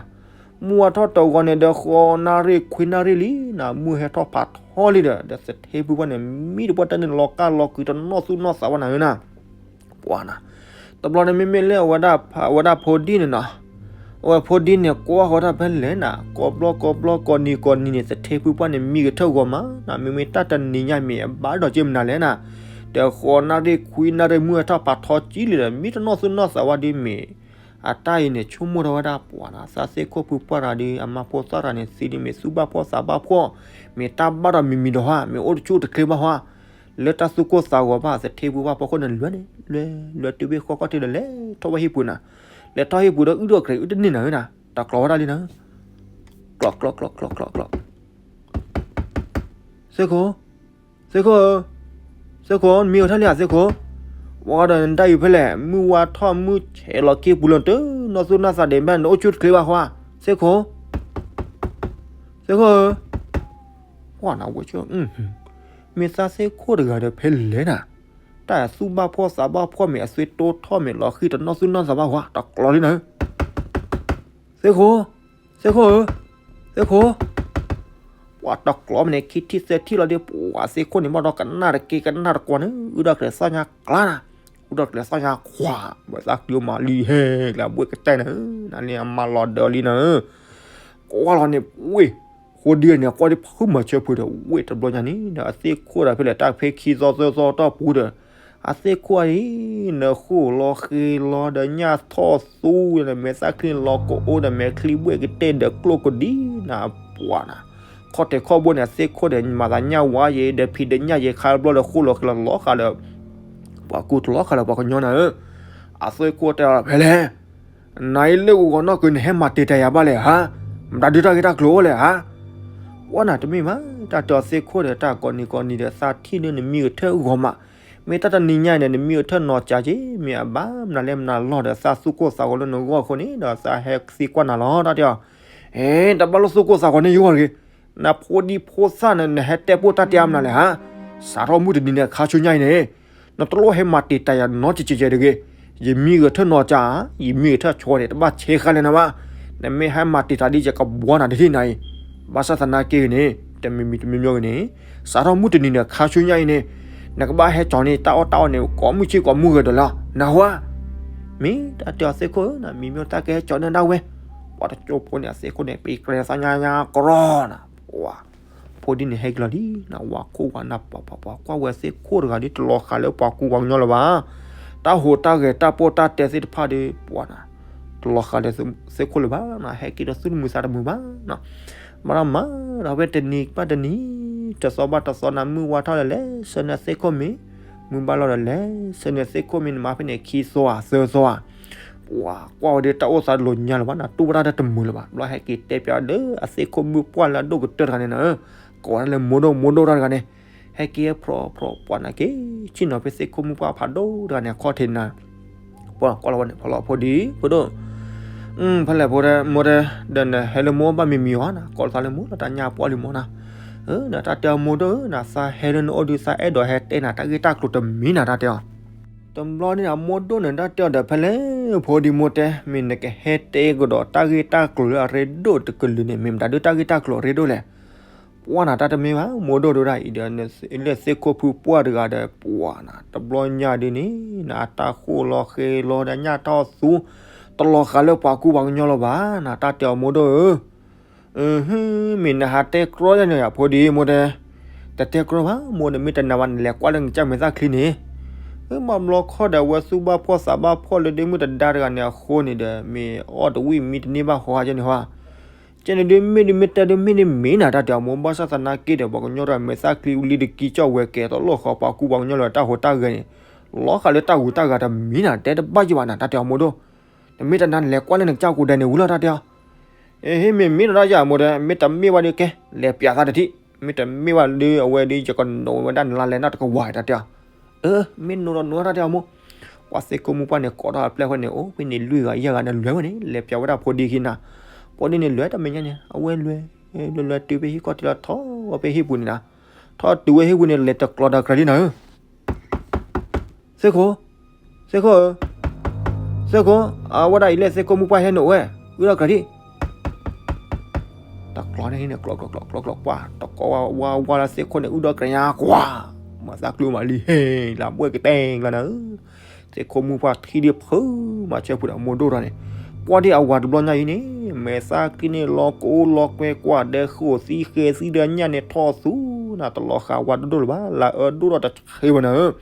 မုၢ်ဝါထီၣ်တဂီၤန့ၣ်ဒီး ဃီနၣ်ရံၣ်ခွံနၣ်ရံၣ်လံနၤ, မုၢ်ဟဲထီၣ်ဖးထီလံဒီး ဒီးသထ့ဖုပှၢ်န့ၣ် မံတပှၢ်တၢ်န့ၣ် လီၤကၢ်လီၤကုၤ တနီၣ်သူၣ်နီၣ်သးဝဲနၤဧၢနၤ, ပှၢ်နၤ, တဘျီန့ၣ် မ့မ့ၢ်လၢအဝဲဒၣ် အဝဲဒၣ်ဖိဒံၣ်န့ၣ်နီၤ, အဝဲဖိဒံၣ်န့ၣ် ကွၢ်ဃီၤတၢ်ဖဲလဲၣ်နၤ, ကိးဘျီကိးဘျီ ကိးနံၤကိးနံၤန့ၣ် သထ့ဖုပှၢ်န့ၣ် မံကထၢၣ်ဂီၤမးနၤ, မ့မ့ၢ်တၢ်တနံၤညါမ့ၢ်အဘၣ်ဒီးက့မနုၤလဲၣ်နၤ, ဒီးဃီနၣ်ရံၣ်ခွံနၣ်ရံၣ် မုၢ်ဟဲထီၣ်ဖးထီကံလံဒီး မံတနီၣ်သူၣ်နီၣ်သးဝဲဒ်မ့ၢ် အတၢ်အံၤန့ၣ် ဆိကမိၣ်ထီၣ်ဝဲဒၣ် ပှၢ်နၤ သးသ့ၣ်ခိၣ်ဖုပှၢ်တဂၤဒီး အမါဖိသၣ်တဂၤန့ၣ် သံဒ်မ့ၢ်သူၣ်ဘၣ်ဖှီၣ်သးဘၣ်ဖှီၣ်, မ့ၢ်တၢ်ဘၣ်ဒီးမံၤမံၤဒီးဟါ, မ့ၢ်အိၣ်တဆူၣ်တချ့ဘၣ်ဟါ, လၢတၢ်သူၣ်ကိၢ်သးဂီၤဘၣ် သထ့ဖုပှၢ်ဖီခိၣ်န့ၣ် လဲၤန့ၣ် လဲၤ လဲၤတုၤဖဲဃီခီၣ်ထံးဒီး လဲၤထီၣ်ဝဲဟံၣ်ပူၤနၤ, လဲၤထီၣ်ဟံၣ်ပူၤဒီး အုၣ်ထီၣ်ကြဲးအုၣ်တန့ၢ်နၤဧၢနၤ, တကျိးဝဲဒၣ်လံနၤ, ကျိး ကျိး ကျိး ကျိး ကျိး ကျိး သ့ၣ်ခိၣ်, သ့ၣ်ခိၣ်ဧၢ, သ့ၣ်ခိၣ် နမံအိၣ်ထဲလဲၣ်ဧါ သ့ၣ်ခိၣ်, ပှၢ်ဒီးနတၢ်အံၤဖဲလဲၣ်, မုၢ်ဝါထီၣ်မုၢ်ဆဲးလီၤက့ပူၤလီၤ တနီၣ်သူၣ်နီၣ်သးဒံးဘၣ် နအိၣ်ဆူၣ်တချ့ဘၣ်ဃီ, သ့ၣ်ခိၣ်, သ့ၣ်ခိၣ်ဧၢ, ပှၢ်နၤဝဲ, မ့ၢ်သးသ့ၣ်ခိၣ်တဂၤဒီးဖဲလဲၣ်နၤ, တၢ်သူၣ်ဘၣ်ဖှီၣ်သးဘၣ်ဖှီၣ်မ့ၢ်အသွံၣ်တိၢ်ထီၣ်မ့ၢ်လီၤဃံၤ တနီၣ်သူၣ်နီၣ်သးဘၣ်ဃီ, တကျိးလံနၤဧၢ သ့ၣ်ခိၣ်, သ့ၣ်ခိၣ်ဧၢ, သ့ၣ်ခိၣ်, ပှၤတကျိးမ့ၢ်န့ၣ် ခံထံၣ်သၢထံၣ်လီၤဒီး ပှၤသ့ၣ်ခိၣ်န့ၣ် ဘၣ်ဒီးကနၣ်တက့ၢ်ကနၣ်တကွၢ်န့ၣ် အုၣ်ဒီးကျဲးစၢ်ညါကျါနၤ, အုၣ်ဒီးကျဲးစၢ်ညါခွါ, ဝဲသးကျိမးလံဟဲကျါ ဘှ့ၣ်ကတဲနၤဧၢ, နန့ၣ်အမါလီၤဒၢးလံနၤဧၢ, ကွၢ်လီၤန့ၣ် ဝ့ၢ်, ဃိဒ်န့ၣ် ကွၢ်ဒ်ဖုမၤဆၢဖုဒီး ဝ့ၢ်တဘျီညါန့ၣ်ဒီး အသ့ၣ်ခိၣ်ဒီးဖဲလဲၣ် တၢ်ဖဲခံသီသၢသီတီၢ်ပူၤဒီး အသ့ၣ်ခိၣ်အံၤ နဃိၣ်လီၤဃ့လီၤဒီးညၣ်ထီၣ်သူဒီး မဲာ်သၣ်ချံလီၤကအိၣ်ဒီး မဲာ်ချံဘှ့ၣ်ကတဲဒီးကျိၣ်ကဒံနၤပှၢ်နၤ, ခီၣ်ထံးခီၣ်ဘိန့ၣ် အသ့ၣ်ခိၣ်ဒီး မၤသးညၣ်ဝါယဲဒီးဖံးဒီးညၣ်ယဲခါဘျီဒီး ဃိၣ်လီၤဃ့လီၤလီၤဃာ်ဒီး ပှၤကူတလီၤဃာ်ဒီးပှၤကညီနၤဧၢ, အသ့ၣ်ခိၣ်တဲဖဲလဲၣ် နအံၤလၢဂီၤဂီၤနီၢ်ကီၢ် နဟဲမၤတ့ၢ်တၢ်ယၤဘၣ်လဲၣ်ဧါ, မတၤဒုးတၢ်ဂ့ၢ်တၢ်ကျိၤအိၣ်လဲၣ်ဧါ, ပှၢ်နၤတမ့ၢ်မး တၢ်တဲအသ့ၣ်ခိၣ်ဒီး တၢ်ကိးနံၤကိးနံၤဒီး သးထံၣ်န့ၢ်နမံကထၢၣ်ဂီၤမး, ပ မ့ၢ်တၢ်တနံၤညါအံၤန့ၣ် နမံအထၢၣ်နီၤကးက့ၤ မ့ၢ်အဘၣ်မနုၤလဲၣ်မနုၤလီၢ်ဒီး သးသူၣ်ကိၢ်သးဂီၤလၢနဂီၢ်အဃိန့ၣ် ဒီးသးဟဲသံကွၢ်နၤလီၤ တၢ်တဲအီၤ. အဲ တဘၣ်လိၣ်သူၣ်ကိၢ်သးဂီၤန့ၣ်ယဂီၢ်တဂ့ၤ. နဖိဒံဖိသၣ်န့ၣ် နဟဲတဲပိၢ်တၢ်တဲအါမနုၤလဲၣ်ဧါ. စးထီၣ်မုၢ်တနံၤန့ၣ် ခါဆူညါအံၤန့ၣ် နတလိၣ်ဟဲမၤတံာ်တာ်ယၤနီတစဲးစဲးတဂ့ၤ. ယမံဂဲၤထၢၣ်နီၤကးဧါ, ယမံဂဲၤထၢၣ်ဆိန့ၣ် တဘၣ်ဆဲးဃာ်လၢနၤဘၣ်. နမ့ၢ်ဟဲမၤတံာ်တာ်ဒ်ယကဘှီနၤတထံၣ်နၤအံၤ, ဘၣ်ဆၣ်သနာ်က့ဂ့ၤန့ၣ် တမံၤမံၤတမံၤမံၤဂ့ၤန့ၣ် စးထီၣ်မုၢ်တနံၤန့ၣ် ခါဆူညါအံၤန့ၣ် နကဘၣ်ဟဲကၠီၤန့ၢ်တၢ်အီၣ်တၢ်အီန့ၣ် ကိးမုၢ်ဆ့ၣ်ကိးမုၢ်ဂဲၤဒီးလီၤ နၢ်ဟူဧါ. မ့ၢ်တၢ်တဲအီၤသ့ၣ်ခိၣ်ဧၢ, နမံမ့ၢ်တၢ်ကဟဲကၠီၤန့ၢ်ဒၣ်ဝဲ. ပှၤတကၠိဖိန့ၣ် အသ့ၣ်ခိၣ်န့ၣ် ပ့ၤကြဲၤသးညါညါကရီနၤ, ပှၤ ဖိဒံန့ၣ်ဟဲက့ၤလီၤလံနၤ, ဝၤခိၣ်ဝၤနၢ်ပှၤပှၤပှၤ ကွၢ်ဝဲသ့ၣ်ခိၣ်တဂၤဒီး တလီၤဃာ်လၢပှၤကူပှၤကညီလၢၤဘၣ်. တၢ်ဟူးတၢ်ဂဲၤတၢ်ပိၢ်တၢ်တဲသ့ၣ်တဖၣ်ဒီး ပှၤနၤ တလီၤဃာ်လၢသ့ၣ်ခိၣ်လၢၤဘၣ်နၤ, ဟဲက့ၤဒီးသူၣ်တမုာ်သးတမုာ်ဘၣ်နၤ. မၤတၢ်မၤဒီးဝဲတနံၤဘၣ်တနံၤ, တသီဘၣ်တသီနၤ, မုၢ်ဝါထီၣ်ဒီးလဲၤဆှၢန့ၢ်သ့ၣ်ခိၣ်မ့ၤ, မုၢ်ဘၣ်လီၤဒီးလဲၤဆှၢန့ၢ်သ့ၣ်ခိၣ်မ့ၤ, နမၤဖဲန့ၣ်ခံသီဧါသၢသီဧါ. ပှၤကွၢ်ဝဲဒီးတၢ်အိၣ်သးတလိၤညါလၢၤဘၣ်နၤ, တူၢ်ဘၣ်တၢ်တမုာ်လၢၤဘၣ်. ဘျီဟဲက့ၤတဲပၠးဒီးအသ့ၣ်ခိၣ်မုၣ်ပှၢ်လၢအဒိၣ်ကတၢၢ်တဂၤန့ၣ်နၤ, ကိးဝဲဒၣ်လၢမိၢ်ဒိၣ်, မိၢ်ဒိၣ်တၢ်တဂၤန့ၣ် ဟဲက့ၤဖျိးဖျိး ပှၤနၤက့ၤ ဆ့ၣ်နီၤဖဲသ့ၣ်ခိၣ်မုၣ်ပှၢ်ဖးဒိၣ်တဂၤန့ၣ် အခီၣ်ထံးနၤ. ပှၤကွၢ်လီၤဝဲန့ၣ် ဖီလီၤဖိဒံ ဖိဒိၣ်, ဖဲလဲၣ်ဖိဒံမိၢ်ဒံ, ဒီးနဟဲလၢမိၢ်ဘၣ်မံၤမံၤဧါနၤ, ကိးလီၤသးလၢမိၢ်လီၤ တၢ်ညၣ်ပှီၢ်လံမိၢ်နၤ. ဒီးတၢ်တဲအီၤမိၢ်ဒိၣ်ဧၢနၤ, သးဟဲလၢနအိၣ်ဒီး သးအဲၣ်ဒိးဟဲတဲနၤတၢ်ဂ့ၢ်တၢ်ကျိၤတမံၤနၤ တၢ်တဲအီၤ. တဘျီန့ၣ် အမိၢ်ဒိၣ်န့ၣ် တၢ်တဲအီၤဒီးဖဲလဲၣ် ဖိဒံမိၢ်တဲ, မ့ၢ်နကဟဲတဲကဒီးတၢ်ဂ့ၢ်တၢ်ကျိၤလၢအရ့ဒိၣ်တကလုာ်န့ၣ် မ့ၢ်မတၤဒုတၢ်ဂ့ၢ်တၢ်ကျိၤအရ့ဒိၣ်လဲၣ်. ပှၤနၤ တၢ်တမ့ၢ်ဘၣ်, မိၢ်ဒိၣ်ဒိၣ်ဒၣ်အံၤဒီး လၢသ့ၣ်ခိၣ်ဖုပှၢ်တဂၤဒီး ပှၤနၤ တဘျီညါဒ်န့ၣ်နၤ အတၢ်ဃိၣ်လီၤဃ့လီၤဒီးညၣ်ထီၣ်သူ တလီၤဃာ်လၢပှၤကူပှၤကညီလီၤဘၣ်နၤ တၢ်တဲအီၤမိၢ်ဒိၣ်ဧၢ. မ့ၢ်နဟးတဲကြီယၤန့ၣ် ဖိဒံမိၢ်တဲ, တတဲကြီဘၣ် မိၢ်ဒီး မ့ၢ်တနာ်ဘၣ် နလဲၤကွၢ်လၢနကစၢ်မဲာ်သၣ်ချံန့ၣ်. ဘၣ်ဘျီခီဒီး အဝဲသူၣ်ဘၣ်ဖှီၣ်သးဘၣ်ဖှီၣ်လၢဒ့မုၣ်တဒါတဂၤန့ၣ်အဃိန့ၣ်ဒီး မ့ၢ်အီၣ်တဝံၣ်မံတန့ၢ်ဘၣ်ဃီဧါန့ၣ်ဟီ ကဲန့ၣ်ဒုး မ့ၢ်ဒုး မ့ၢ်တဲဒုးမ့ၢ်ဒုးမ့ၢ်နၤ တၢ်တဲအီၤမိၢ်, ဘၣ်ဆၣ်သနာ်က့ဒီး ပှၤကညီတဂၤမဲာ်သၣ်ချံဝံၤလံတကံကီၢ်ဝဲကဲ တလိၣ်ဃီပှၤကူပှၤကညီလၢတၢ်ဟူးတၢ်ဂဲၤန့ၣ် လီၤဃာ်လၢတၢ်ဂူၤတၢ်ဂၤတမံၤနၤ တဲတဘၣ်ယံၤဘၣ်နၤ တၢ်တဲအီၤမိၢ်ဒိၣ်. နမ့ၢ်တနာ် နလဲၤကွၢ်လၢနကစၢ်ကိးဒဲးန့ၣ်ဝံၤလီၤ တၢ်တဲအီၤ. အ့ မ့ၢ်မ့ၢ်နီၤတၢ်ယၤမိၢ်တဲ, မ့ၢ်တမ့ၢ်ဘၣ်ဒုးကဲ လဲၤပၠးသးတထံၣ်, မ့ၢ်တမ့ၢ်ဘၣ်ဒုး အဝဲဒုး ယကနိးဝဲဒၣ်နလါလဲၤနီၢ်တကဝၤ တၢ်တဲအီၤ. အၢ မ့ၢ်နိးဒီးနိး တၢ်တဲအီၤမိၢ်. ပှၤသ့ၣ်ခိၣ်မုၣ်ပှၢ်န့ၣ် ကိးထီၣ်အပျဲၢ်ခွဲန့ၣ် အိၣ်ဖဲန့ၣ်လွံၢ်ဂၤယဲၢ်ဂၤန့ၣ် လဲၤဝဲန့ၣ် လဲၤပၠးဝဲဒၣ်ဖိဒံခံနၤ. ဖိဒံန့ၣ်လဲၤတမဲာ်ညါန့ၣ် အဝဲလဲၤ လဲၤလဲၤတုၤဖဲဟံၣ်ခီၣ်ထံးလီၤ ထီၣ်ဝဲဖဲဟံၣ်ပူၤန့ၣ်နၤ. ထီၣ်တုၤဝဲဟံၣ်ပူၤန့ၣ် လဲၤတကျိၤဒီးကြၢးလံနၤဧၢ. သ့ၣ်ခိၣ်, သ့ၣ်ခိၣ်ဧၢ, သ့ၣ်ခိၣ်, အဝဲဒၣ်အံၤလဲၣ် သ့ၣ်ခိၣ်မုၣ်ပှၢ်ဟဲနုာ်ဝဲ, အုၣ်ဒီးကြၢးဒံး. တကျိၤန့ၣ်န့ၣ် ကျိၤကျိၤကျိၤကျိၤကျိၤ ပှၤတကိးဝဲဝဲဝဲလၢသ့ၣ်ခိၣ်န့ၣ် အုၣ်ဒီးကြၢးညါကွၢ်, မၤသးကျုမၤလံဟဲလၢဘှဲၣ်ကတဲာ်ကျါနၤဧၢ. သ့ၣ်ခိၣ်မုၣ်ပှၢ်ထံၣ်ဒံးဖုးမၤဆၢဖုးဒီးမိၢ်ဒိၣ်တဂၤန့ၣ်, ကွၢ်ဒံးအဝၤတဘျီညါအံၤန့ၣ် မဲာ်သၣ်ချံန့ၣ် လီၤကိလီၤကွဲကွၢ်ဒီးဃိၣ်သံဃဲသံဒီးညၣ်န့ၣ်ထီၣ်သူနၤ တလီၤဃာ်ဝၤဒိၣ်ဒိၣ်လၢၤဘၣ် လၢအၢဒိၣ်ထီၣ်တဆှံဘၣ်နၤဧၢ.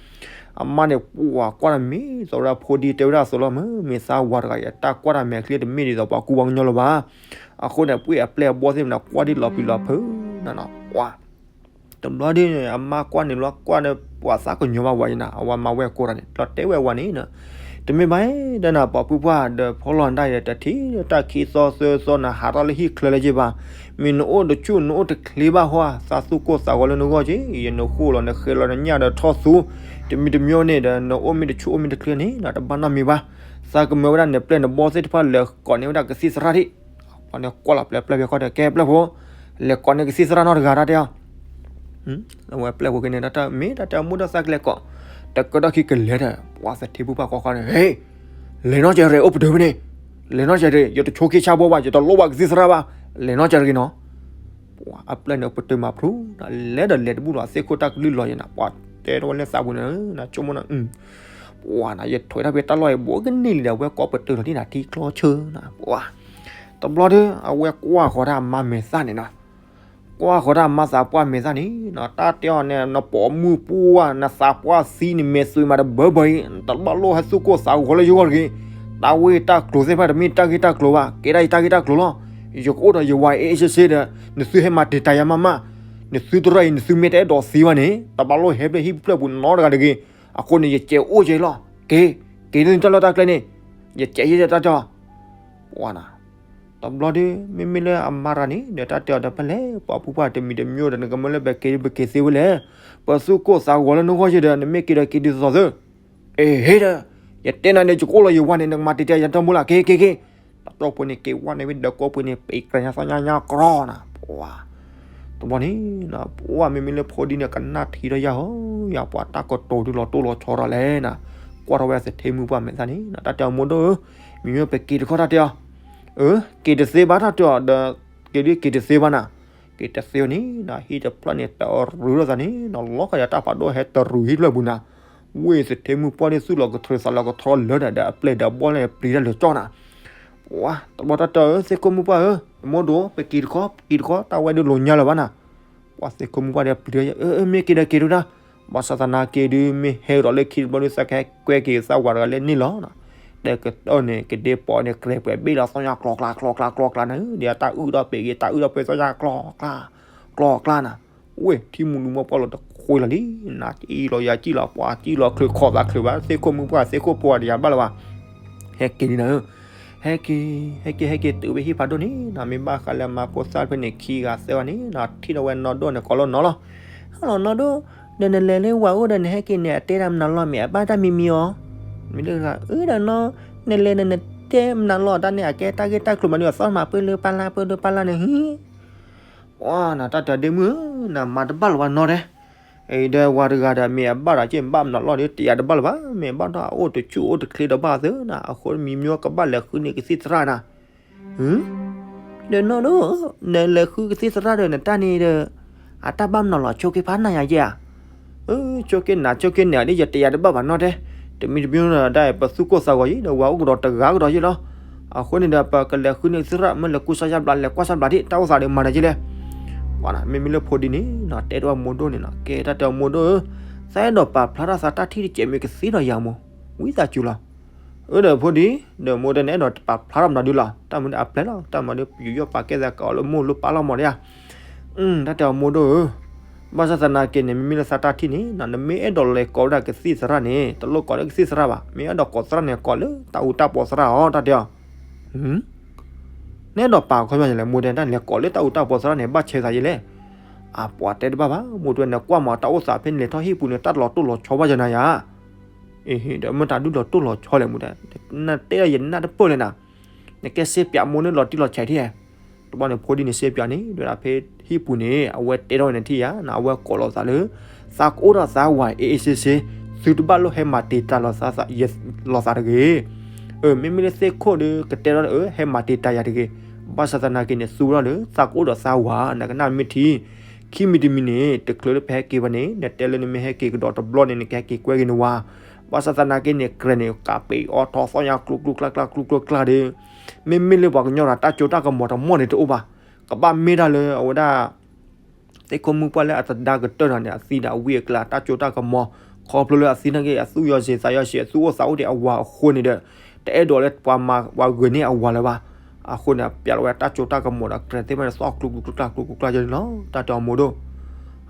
အမါန့ၣ် ပှၤကွၢ်တၢ်မ့ၢ်သီဝဲဒၣ်ဖိဒံတဲဝဲဒၣ်အသိးလီၤ မ့ၢ်မ့ၢ်သးဝၤတဂၤအံၤ တၢ်ကွၢ်တၢ်မဲာ်ချံတမ့ၢ်ဒ်သိးပှၤကူပှၤကညီလၢၤဘၣ်. အဃိန့ၣ် ပှ့ၢ်အပျဲၢ်အဘီၣ်သ့ၣ်မနၤ ကွၢ်ဒံးလီၤပျံၤလီၤဖုးနၤနီၤ ပှၤ တဘျီဒ်န့ၣ် အမါကွၢ်န့ၣ်လီၤ ကွၢ်ဒီးပှၤသးကညီၤဘၣ်ဝဲအံၤနၤ အဝၤမၤဝဲကိးတၢ်န့ၣ် လီၤတဲဝဲအဝၤန့ၣ်နၤ, တမ့ၢ်ဘၣ်ဒီးနၤ ပှၤပုၢ်ပှၢ်ဒီးဖီလီၤဒၣ်အံၤဒီး တထံၣ်တၢ်ခံသီသၢသီနၤ ဟးထီၣ်လၢဟံၣ်ချၢလၢၤဘၣ်. မ့ၢ်နအိၣ်တဆူၣ်နအိၣ်တချ့ဘၣ်ဟီ သးသူၣ်ကိၢ်သးဂီၤလၢနဂီၢ်က့ၤ ယနဃိၣ်လီၤနဃဲလီၤနညၣ်ဒီးထီၣ်သူ, တမံၤတမံၤန့ၣ်ဒီး နအိၣ်မ့ၢ်တဆူၣ်အိၣ်မ့ၢ်တချ့န့ၣ်နၤ တဘၣ်နီတမံၤဘၣ်. သးကမၢဝဲဒၣ်နပျဲၢ်နဘီၣ်သ့ၣ်တဖၣ်လဲၤကိးန့ၢ်ဝဲဒၣ်ကသံၣ်သရၣ်ထံၣ် ပှၤန့ၣ်ကွၢ်လီၤပျဲၢ်ပျဲၢ်ဖဲခီဒီး ကဲပျဲၢ်ဖိ, လဲၤကိးန့ၢ်ကသံၣ်သရၣ်နီတဂၤတၢ်တဲအီၤ. အဝဲပျဲၢ်ဖိက့ၤန့ၣ် တၢ်မ့ၢ်တၢ်တဲအီၤမိၢ်ဒီးသးကလဲၤကိး, တကဒီးခံကလဲၤဒီး ပှၤသထ့ဖုပှၢ်ဃီဃီန့ၣ် ဟ့ၣ်, လဲၤနီၢ်ကဲၤရ့ၣ်အိၣ်ပတုာ်ဖဲန့ၣ်, လဲၤနီၢ်ကဲၤရ့ၣ် ယတဆိးက့ဆါဘိဘၣ် ယတလိၣ်ဘၣ်ကသံၣ်သရၣ်ဘၣ်, လဲၤနီၢ်ကဲၤရ့ၣ်နီၤ. ပှၤအပျဲၢ်န့ၣ်ပတုာ်မၤဖျိ, လဲၤဒီးလဲၤတဘူၣ်လီၤ သ့ၣ်ခိၣ်တၢ်ကလုၢ်လီၤယဲနၤ ပှၤတဲထီၣ်ဝဲလၢသးပူၤန့ၣ် နဆိကမိၣ်နၤ ပှၤနၤ ယထွဲးတၢ်ဖဲတၢ်လီၢ်အံၤ ဘူးကန့ၢ်လံဒီး အဝဲကိးပတုာ်လီၤတံၢ်နၤထံကျီဆၢနၤ ပှၤ, တဘျီဒီး အဝဲကွၢ်ဃီၤတၢ်အမါမဲာ်သၣ်န့ၣ်နီၤ, ကွၢ်ဃီၤတၢ်အမါသးပှၢ်မဲာ်သၣ်န့ၣ်နီၤ တၢ်တဲအီၤန့ၣ် နပိာ်မုၣ်ပှၢ် နသးပှၢ်သံန့ၣ် မဲာ်သွံးမးတဘၢဘၢအံၤ နတဘၣ်လိၣ်ဟဲသူၣ်ကိၢ်သးဂီၤလၢယဂီၢ်တဂ့ၤ, တၢ်ဝ့ၢ်တၢ်ကျိၤသ့ၣ်တဖၣ်တမ့ၢ်တၢ်ဂ့ၢ်တၢ်ကျိၤဘၣ် ကဲဒၣ်ယတၢ်ဂ့ၢ်တၢ်ကျိၤလီၤ. ယကအိၣ်ဒီးယဝၤအ့ၣ်အ့ၣ်ဆ့ဆ့ဒီး နသုဟဲမၤတံာ်တာ်ယၤမးမး, နသုတရၢ်အံၤ နသုမ့ၢ်တအဲၣ်ဒိးသံဘၣ်န့ၣ် တဘၣ်လိၣ်ဟဲဖဲဟံၣ်ဖျၢၣ်ပူၤနီတဂၤတဂ့ၤ, အဃိန့ၣ် ယကဲးအိၣ်ကဲးလီၤ, က့ၤ, က့ၤလၢနတၢ်လီၢ်တၢ်ကျဲန့ၣ်, ယကဲးယဲၢ်တၢ်တီၢ်, ပှၤနၤ, တဘျီဒီး မ့မ့ၢ်လၢအမါတဂၤန့ၣ်ဒီး တၢ်တဲအီၤဒီး ဖဲလဲၣ် ပှၤဖိပှၢ်တမံၤတမံၤဒီး နကမၢလၢပက့ၤဒုးပက့ၤသ့ဝဲလဲၣ်, ပသူၣ်ကိၢ်သးဂီၤလၢနဂီၢ်ယဲဒီး နမ့ၢ်က့ၤဒီးက့ၤဒ်သိးသိး အ့ဟ့ဒီး ယတဲနၤန့ၣ် ယကအိၣ်လီၤယဝၤန့ၣ် နကမၤတံာ်တာ်ယတၢ်မူလၢ် က့ၤက့ၤက့ၤ, တၢ်တီၢ်ဖိန့ၣ် က့ၤဝဲန့ၣ်ဝံၤဒီးကိးပှ့ၤန့ၣ် ပံးကြၢးညါသီညါညါကြီနၤ, ပှၤ တဘျီန့ၣ် ပှၤမ့မ့ၢ်လၢဖိဒံန့ၣ် ကနၣ်ထံထီၣ်ယၤဧၢ, ယၤပှၤတၢ်ကတိၤဒုးလီၤတိၢ်လီၤဆီထီၣ်လဲၣ်နၤ, ကွၢ်ထီၣ်ဝဲသထ့မုၢ်ပှၢ်မဲာ်သၣ်န့ၣ် တၢ်တဲအီၤမိၢ်ဒိၣ်ဧၢ, မ့မ့ၢ်ပက့ၤတခီတၢ်တဲအီၤ, အၢ က့ၤတသ့ဘၣ်တၢ်တဲအီၤဒီး က့ၤဒုးက့ၤတသ့ဘၣ်နၤ, က့ၤတသ့န့ၣ်နၤ ဟံၣ်တဖျၢၣ်န့ၣ် တရူးလိာ်သးန့ၣ်နၤ လီၤဃာ်ယၤတၢ်ဖးဒိၣ်ဟဲတရူးဟံၣ်တဖျၢၣ်ပူၤနၤ, ဝ့ၢ်သထ့မုၢ်ပှၢ်ဒ်သူၣ်လီၤကထြၢသးလီၤကထြီလၢာ်ဒီး အပျဲၢ်ဒီးအဘီၣ်လၢပျံၤတၢ်လၢာ်ကၠီနၤ, ပှၤ တဘျီတၢ်တဲအီၤ သ့ၣ်ခိၣ်မုၢ်ပှၢ်ဧၢ, မိၢ်ဒိၣ် ပက့ၤတခီ ပက့ၤတခီ တၢ်ဝဲဒုးလိာ်ညါလၢၤဘၣ်နၤ, ပှၤသ့ၣ်ခိၣ်မုၢ်ပှၢ်ဒီးပျံၤတၢ် အၢ မ့ၢ်က့ၤဒီးက့ၤဒုးနၤ, ဘၣ်ဆၣ်သနာ်က့ဒုး မ့ၢ်ဟဲကဒီးလၢခံတဘျီဒုး သးကဟဲကွဲက့ၤသးဝၤတဂၤလၢန့ၣ်လီၤနၤ, တဲကတၢၢ်န့ၣ် ကဒ့ပီန့ၣ် ကြဲးပှဲၤဘ့ၣ်လီၤသီညါကျီကျါကျီကျါနၤဧၢ, ဒ်အတၢ်အုၣ်ဒီးပ့ၤဂ့ၤ တၢ်အုၣ်ဒီးပှဲၤသီညါကျီကျါ ကျီကျါနၤ, ဝ့ၢ်ထံမူၤလူၤမီၢ်ပှၢ်လီၤတဃုလီၤလံ, နၤအံၤလီၤယၤကံၣ်လီၤ ပှၤကံၣ်လီၤချုးခီၣ်သးချုးဘၣ် သ့ၣ်ခိၣ်မုၢ်ပှၢ် သ့ၣ်ခိၣ်ဖိအတယၤဘၣ်လၢၤဘၣ်, ဟဲက့ၤန့ၣ်နၤဧၢ, ဟဲက့ၤ ဟဲက့ၤ ဟဲက့ၤတုၤဝဲဟံၣ်ဖးဒိၣ်န့ၣ်နၤ မ့ၢ်ဘၣ်ဃးလၢအမါဖိသၣ်တဖျၢၣ်န့ၣ် ခံဂၤသၢဂၤန့ၣ်နၤ ထံၣ်ဒီးဝဲနီၢ်ဒိၣ်န့ၣ် ကိးလီၤနီၢ်လီၤ, ဟဲလီၤနီၢ်ဒိၣ်, ဒီးနလဲၤလၢဝၤအိၣ်ဒီးနဟဲက့ၤန့ၣ် အတဲတၢ်မနုၤလီၤ မ့ၢ်အဘၣ်တၢ်မံၤမံၤအီၤ, မ့ၢ်ဒ်အုဒီးနီၢ်, နလဲၤဒီးနတဲမနုၤလီၤတၢ်န့ၣ် အကဲတၢ်ဂ့ၢ်တၢ်ကျိၤမးဒုးအသီၣ်မးပၢၢ်လၢပၢ်လၢ်ပၢၢ်လၢပၢ်လၢ်န့ၣ်ဟံၣ် ပှၤနၤ တၢ်တဲဒ့မုၣ်ဧၢ, နမၤတဘၣ်လၢၤဘၣ်နီတဂၤ, အံၤဒီးဝၤတဂၤဒီး မ့ၢ်အဘၣ်ဒီးက့ၢ် ဘၣ်မနုၤလီၤဒီး တယၤတဘၣ်လၢၤဘၣ်, မ့ၢ်ဘၣ်ဒီးအအိၣ်တဆူၣ်အိၣ်တချ့ဒီးဘၣ်သ့နၤ, အဃိမံၤမ့ၢ်ကဘၣ်လဲၤဃုန့ၢ်ကသံၣ်သရၣ်နၤ, ဒီးနီၢ်ဒိၣ်, နလဲၤဃုကသံၣ်သရၣ်ဒီးနတၢ်န့ၣ်ဒီး အတၢ်ဘၣ်မနုၤလီၤ ဆိက့ၤဖးနၤယၤယဲဧါ အၢ ဆိက့ၤနၤ ဆိက့ၤနၤဒ်ယတယၤတဘၣ်ဘၣ်နီတဂၤ, တမံၤတမံၤဒီး ပသူၣ်ကိၢ်သးဂီၤယံၤဒီး ဝၤအိၣ်ကဒီးတဂၤကဒီးယံၤလီၤ, အဃိန့ၣ်ဒီး ပကလဲၤဃုန့ၢ်သရၣ် မ့ၢ်လဲၤကူစါယါဘျါ လဲၤကွၢ်စါဘျါဒ် တၢ်အိၣ်သးဒီးမၤနၤယံၤလဲၣ်, ပှၤနၤ မ့မ့ၢ်လၢဖိဒံန့ၣ်နၤ တဲထီၣ်ဝဲမိၢ်ဒိၣ်န့ၣ်နၤ ကဲတၢ်တဲအီၤမိၢ်ဒိၣ်ဧၢ, သးအဲၣ်ဒိးပာ်ဖျါထီၣ်သးတၢ်ထံၣ်တစဲး မ့ၢ်ကသ့ဒီးယၤမိၢ်, ဝံသးစူၤလီၤ အၢ ဒီးဖိဒံ, ဒီးမိၢ်တဲနအဲၣ်ဒိးပာ်ဖျါထီၣ်မနုၤဒုလီၤ, တၢ်မနုၤအပျဲၢ်လီၤ, တၢ်မနုၤပယူးယီၣ်ပာ်ကဲသးကအိၣ်လၢမိၢ်လၢပၢ်လီၤမးဒ်ဧါ, တၢ်တဲအီၤမိၢ်ဒိၣ်ဧၢ, ဘၣ်ဆၣ်သနာ်က့န့ၣ် မ့မ့ၢ်လၢသးတၢ်ထံၣ်န့ၣ် နမ့ၢ်အဲၣ်ဒိးလဲၤကိးဝဲဒၣ်ကသံၣ်သရၣ်န့ၣ် တလိၣ်ကိးလၢကသံၣ်သရၣ်ဘၣ်, မ့ၢ်အဲၣ်ဒိးကိးသရၣ်န့ၣ် ကိးလၢတၢ်အူတၢ်ပီသရၣ်အီၤ တၢ်တဲအီၤ နအဲၣ်ဒိးပာ်ခီပညီလဲၣ်, မိၢ်တဲတၢ်လဲၤကိးလၢတၢ်အူတၢ်ပီသရၣ်န့ၣ် ဘၣ်ဆဲးသးယဲလဲၣ်, အပှၤတဲတဘၣ်ဘၣ်, မိၢ်တဲနကွၢ်မး တၢ်အိၣ်သးဖဲန့ၣ်လဲၤထီၣ်ဟံၣ်ပူၤန့ၣ် တၢ်လီၤတိၢ်လီၤဆီဘၣ်ယၤနၤယၤ, အ့ဟ့ၣ် ဒီးမ့ၢ်တၢ်ဒုးလီၤတိၢ်လီၤဆီလဲၣ် မိၢ်တဲ, နတဲဒီးယနၢ်တပၢၢ်လဲၣ်နၤ, နကဲစ့ပၠးမိၢ်န့ၣ်လီၤတံၢ်လီၤဆဲးထံၣ်ဧါ, တဘျီန့ၣ်ဖိဒံန့ၣ်စ့ပၠးန့ၣ် ဒ်ဝဲဒၣ်ဖဲဟံၣ်ပူၤန့ၣ် အဝဲတဲထီၣ်ဝဲန့ၣ်ထံၣ်ယၤနၤ အဝဲကိးလိာ်သးလၢ သးကအိၣ်ဒီးသးဝၤ အ့ၣ်အ့ၣ်စ့စ့, သုတဘၣ်လိၣ်ဟဲမၤတံာ်တာ်လိာ်သးတဂ့ၤ, အၢ မ့မ့ၢ်လၢသ့ၣ်ခိၣ်ဒီး ကတဲထီၣ်အၢ ဟဲမၤတံာ်တာ်ယၤတဂ့ၤ, ဘၣ်ဆၣ်သနာ်က့န့ၣ် သူဝဲဒၣ်လၢ သးကအိၣ်ဒီးသးဝၤ နကနၣ်မ့ၢ်ထံ, ခံမံၤတမံၤန့ၣ် တချုးလၢပဟဲက့ၤဘၣ်န့ၣ် နတဲလၢနမ့ၢ်ဟဲက့ၤကဒီးတဘျီန့ၣ် နကဟဲက့ၤကွဲက့ၤနဝၤ, ဘၣ်ဆၣ်သနာ်က့န့ၣ် ကြဲးန့ၣ် ကးပံးအီထီၣ်သီညါကျူကျူကျါကျါကျူကျါကျါဒီး မ့မ့ၢ်လၢပှၤကညီဒီး တၢ်စိတၢ်ကမီၤတမီၢ်န့ၣ်တအိၣ်ဘၣ်, ကဘၣ်မ့ၢ်တၢ်လၢအဝဲဒၣ် သ့ၣ်ခိၣ်မုၢ်ပှၢ်လၢအတဒါကတၢၢ်ဒီးန့ၣ် အသံဒီးအဝံအကျါ တၢ်စိတၢ်ကမီၤ, ခီဖျိလၢအသံနာ်က့ အသူၣ်ယီၤစ့ၤသးယီၤစ့ၤ အသူၣ်အိၣ်သးအိၣ်ဒံးအဝၤအဃိန့ၣ်ဒီး တအဲၣ်ဒိးလၢပှၤမၤပှၤဂ့ၤန့ၢ်အဝၤလၢၤဘၣ်, အဃိန့ၣ် ပျးလီၤဝဲတၢ်စိတၢ်ကမီၤဒီး ကြဲးသ့ၣ်မးန့ၣ် သီၣ်ကျူကျူကျါကျါကျူကျူကျါန့ၣ်လီၤ, တၢ်တဲအီၤမိၢ်ဒိၣ်,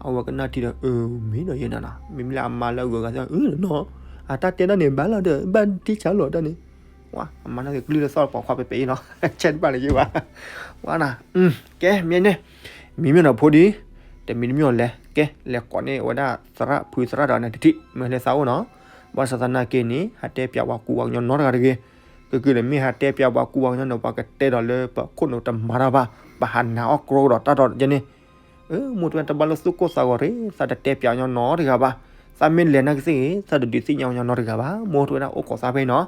အဝဲကနၣ်ထံဒီး အၢ မ့ၢ်ဒီးယဲနၤနၤ မ့မ့ၢ်လၢအမါလၢအဂုၤအဂၤသ့ၣ် အၢ နီၤ, အတၢ်တဲဒၣ်န့ၣ် ဘၣ်လီၤဒီး ဘၣ်တံၢ်ဆါလီၤတၢ်န့ၣ် ဝဲ အမါန့ၣ်က့ၤကလုၢ်လၢသီၣ်ပှၤခွါပဲပဲအံၤလီၤ, ဆဲးတဘၣ်လၢၤယဲဘၣ်, ဝဲနၤ, ကဲ မ့ၢ်န့ၣ်, မံၤမ့ၢ်နီၤဖိဒံ, တမံၤတမံၤအီၤလဲၤ ကဲ လဲၤကိးန့ၢ်ဝဲဒၣ်သရၣ်ဖုသရၣ်ဒီးနတထံၣ် မ့ၢ်လၢသးအိၣ်နီၤ, ဘၣ်ဆၣ်သနာ်က့န့ၣ် ဟးတဲပၠးပှၤကူပှၤကညီနီတဂၤတဂ့ၤ, ကကုာ်န့ၣ်မ့ၢ်ဟးတဲပၠးပှၤကူပှၤကညီန့ၣ် ပှၤကတဲဒီးလၢပခိၣ်နူာ်တမၤတၢ်ဘၣ်, ပဟးနးအီၣ်ကြီကဒီးတၢ်ဒီးယဲန့ၣ် အၢ မိၢ်တဝဲတဘၣ်လိၣ်သူၣ်ကိၢ်သးဂီၤရ့ၣ် သးတတဲပၠးညီနီတဂၤဘၣ်, သးမ့ၢ်လဲၤနာ်က့သ့ၣ်ဂ့ၤ သးတဒုးသ့ၣ်ညါညီနီတဂၤဘၣ်, မိၢ်တဝဲဒၣ်အိၣ်ခိးသးဖဲနီၤ,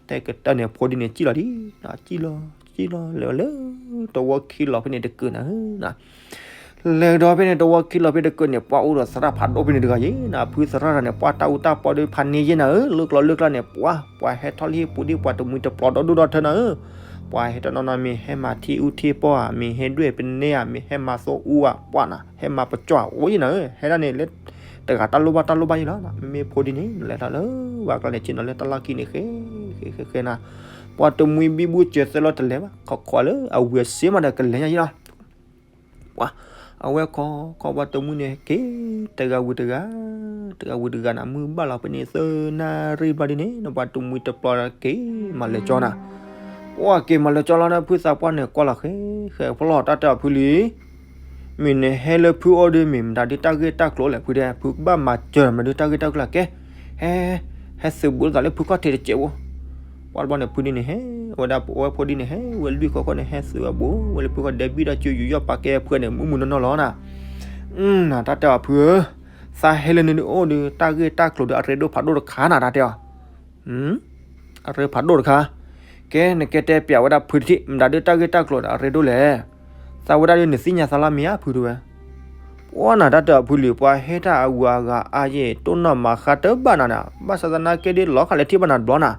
တဲကတၢၢ်န့ၣ် ဖိဒံန့ၣ် စံၣ်လီၤဒံး, စံၣ်လီၤ, စံၣ်လီၤ လဲၤလၢတဝီခံလီၤဖဲန့ၣ်တကုာ်နၤဧၢ, လဲၤကဒီးဖဲန့ၣ်တဝီခံလီၤဖဲတကုာ်န့ၣ် ပှၤအိၣ်ဒီးသရၣ်ဖးဒိၣ်ဖဲန့ၣ်တဂၤယဲနၤ, ဖုသရၣ်တဂၤန့ၣ် ပှၤတၢ်အူတၢ်ပီဒီးဖးန့ၢ်ယဲနၤဧၢ, လၢကျီလၢကျါန့ၣ် ပှၤ ပှၤဟဲထီၣ်လၢဟံၣ်ပူၤဒ်ပှၤတမှံၤတပျီၤဒီဒိၣ်ဒီထၢနၤဧၢ, ပှၤဟဲထီၣ်နီၢ်နီၢ် မ့ၢ်ဟဲမၤထံအူထံပီၢ်ဧါ, မ့ၢ်ဟဲဒွဲၣ်ပနဲဧါ, မ့ၢ်ဟဲမၤသိအူဧါ, ပှၤနၤ ဟဲမၤပကၠီၣ်အိၣ်ယဲနၤဧၢ, ဟဲဒၣ်န့ၣ်လၢ တဂၤတၢ်လိၣ်ဘၣ်တၢ်လိၣ်ဘၣ်ယဲလီၤ, မ့မ့ၢ်ဖိဒံန့ၣ် နလဲၤထီၣ်လၢဝၤကျါန့ၣ် ဆ့ၣ်နီၤလၢတၢ်လီၢ်ခံန့ၣ် ဃဲ ဃဲ ဃဲ ဃဲနၤ, ပှၤတမှံၤဘံဘူစၢၤသဲလီၤတလဲၤဘၣ်, ခိးခိးလၢအဝံၤအစ့မးဒီးကလဲၤညါယဲလီၤ ပှၤ အဝဲခိးခိးပှၤတမှံၤန့ၣ်က့ၤ တဂၤဝံၤတဂၤ တဂၤဝံၤတဂၤနၤ, မုၢ်ဘၣ်လီၤဖဲန့ၣ်သၢနၣ်ရံၣ်ဘျီဒ်န့ၣ် ပှၤတမှံၤတပျီၤက့ၤမၤလဲၤကၠီနၤ, အိၣ်က့ၤမၤလၢကၠီလီၤန့ၣ် ဖုသးပှၢ်န့ၣ်ကွၢ်လီၤဃဲဃဲ ဖီလီၤတၢ်တဲအီၤဖုလံ, မ့ၢ်နဟဲလၢဖုအိၣ်ဒီး မ့ၢ်မတၤဒုးတၢ်ဂ့ၢ်တၢ်ကျိၤလဲၣ်ဖုတဲ, ဖုကဘၣ်မၤစၢၤမတၤဒုးတၢ်ဂ့ၢ်တၢ်ကျိၤလဲၣ်ကဲ, ဟဲ ဟဲသုးဘူးသးလၢဖုခီၣ်ထံးတစဲးဖိ, ပှၤတဘျီန့ၣ် ဖုဒ်န့ၣ်ဟဲဝဲဒၣ် ပအိၣ်ဝဲဖိဒ်န့ၣ် ဟဲဝဲလွံၢ်ခီခီန့ၣ် ဟဲသုးဝဲဘူးဝဲလၢဖုခီၣ်ဒဲဘံၣ်ဒီး ကၠူယူးယီၣ်ပာ်ကဲဖုန့ၣ် မုၢ်မုၢ်နီၢ်နီၢ်လီၤနၤ, နတၢ်တဲအီၤဖုဧၢ, သးဟဲလၢနအိၣ်ဒီး တၢ်ဂ့ၢ်တၢ်ကျိၤဒီး အရ့ဒိၣ်ဖးဒိၣ်တခါနၤ တၢ်တဲအီၤ အရ့ဖးဒိၣ်တခါ, ကဲ နကဲတဲပျးဝဲဒၣ်ဖုတထံၣ် မတၤဒုးတၢ်ဂ့ၢ်တၢ်ကျိၤဒီး အရ့ဒိၣ်လဲၣ်, သးဝဲဒၣ်ဒီး နသ့ၣ်ညါသးလီၤမ့ၢ်ဧါဖုတဲဝဲ, ပှၤနတၢ်တဲအီၤဖုလံ ပှၤဟဲတၢ်အဂုၤအဂၤအါယဲၢ် တိၢ်နီၣ်မၤဃါတဘၣ်နၤနၤ, ဘၣ်ဆၣ်သနာ်က့ဒီး လီၤခါလဲၤထံၣ်ဘၣ်နၤတဘျီနၤ,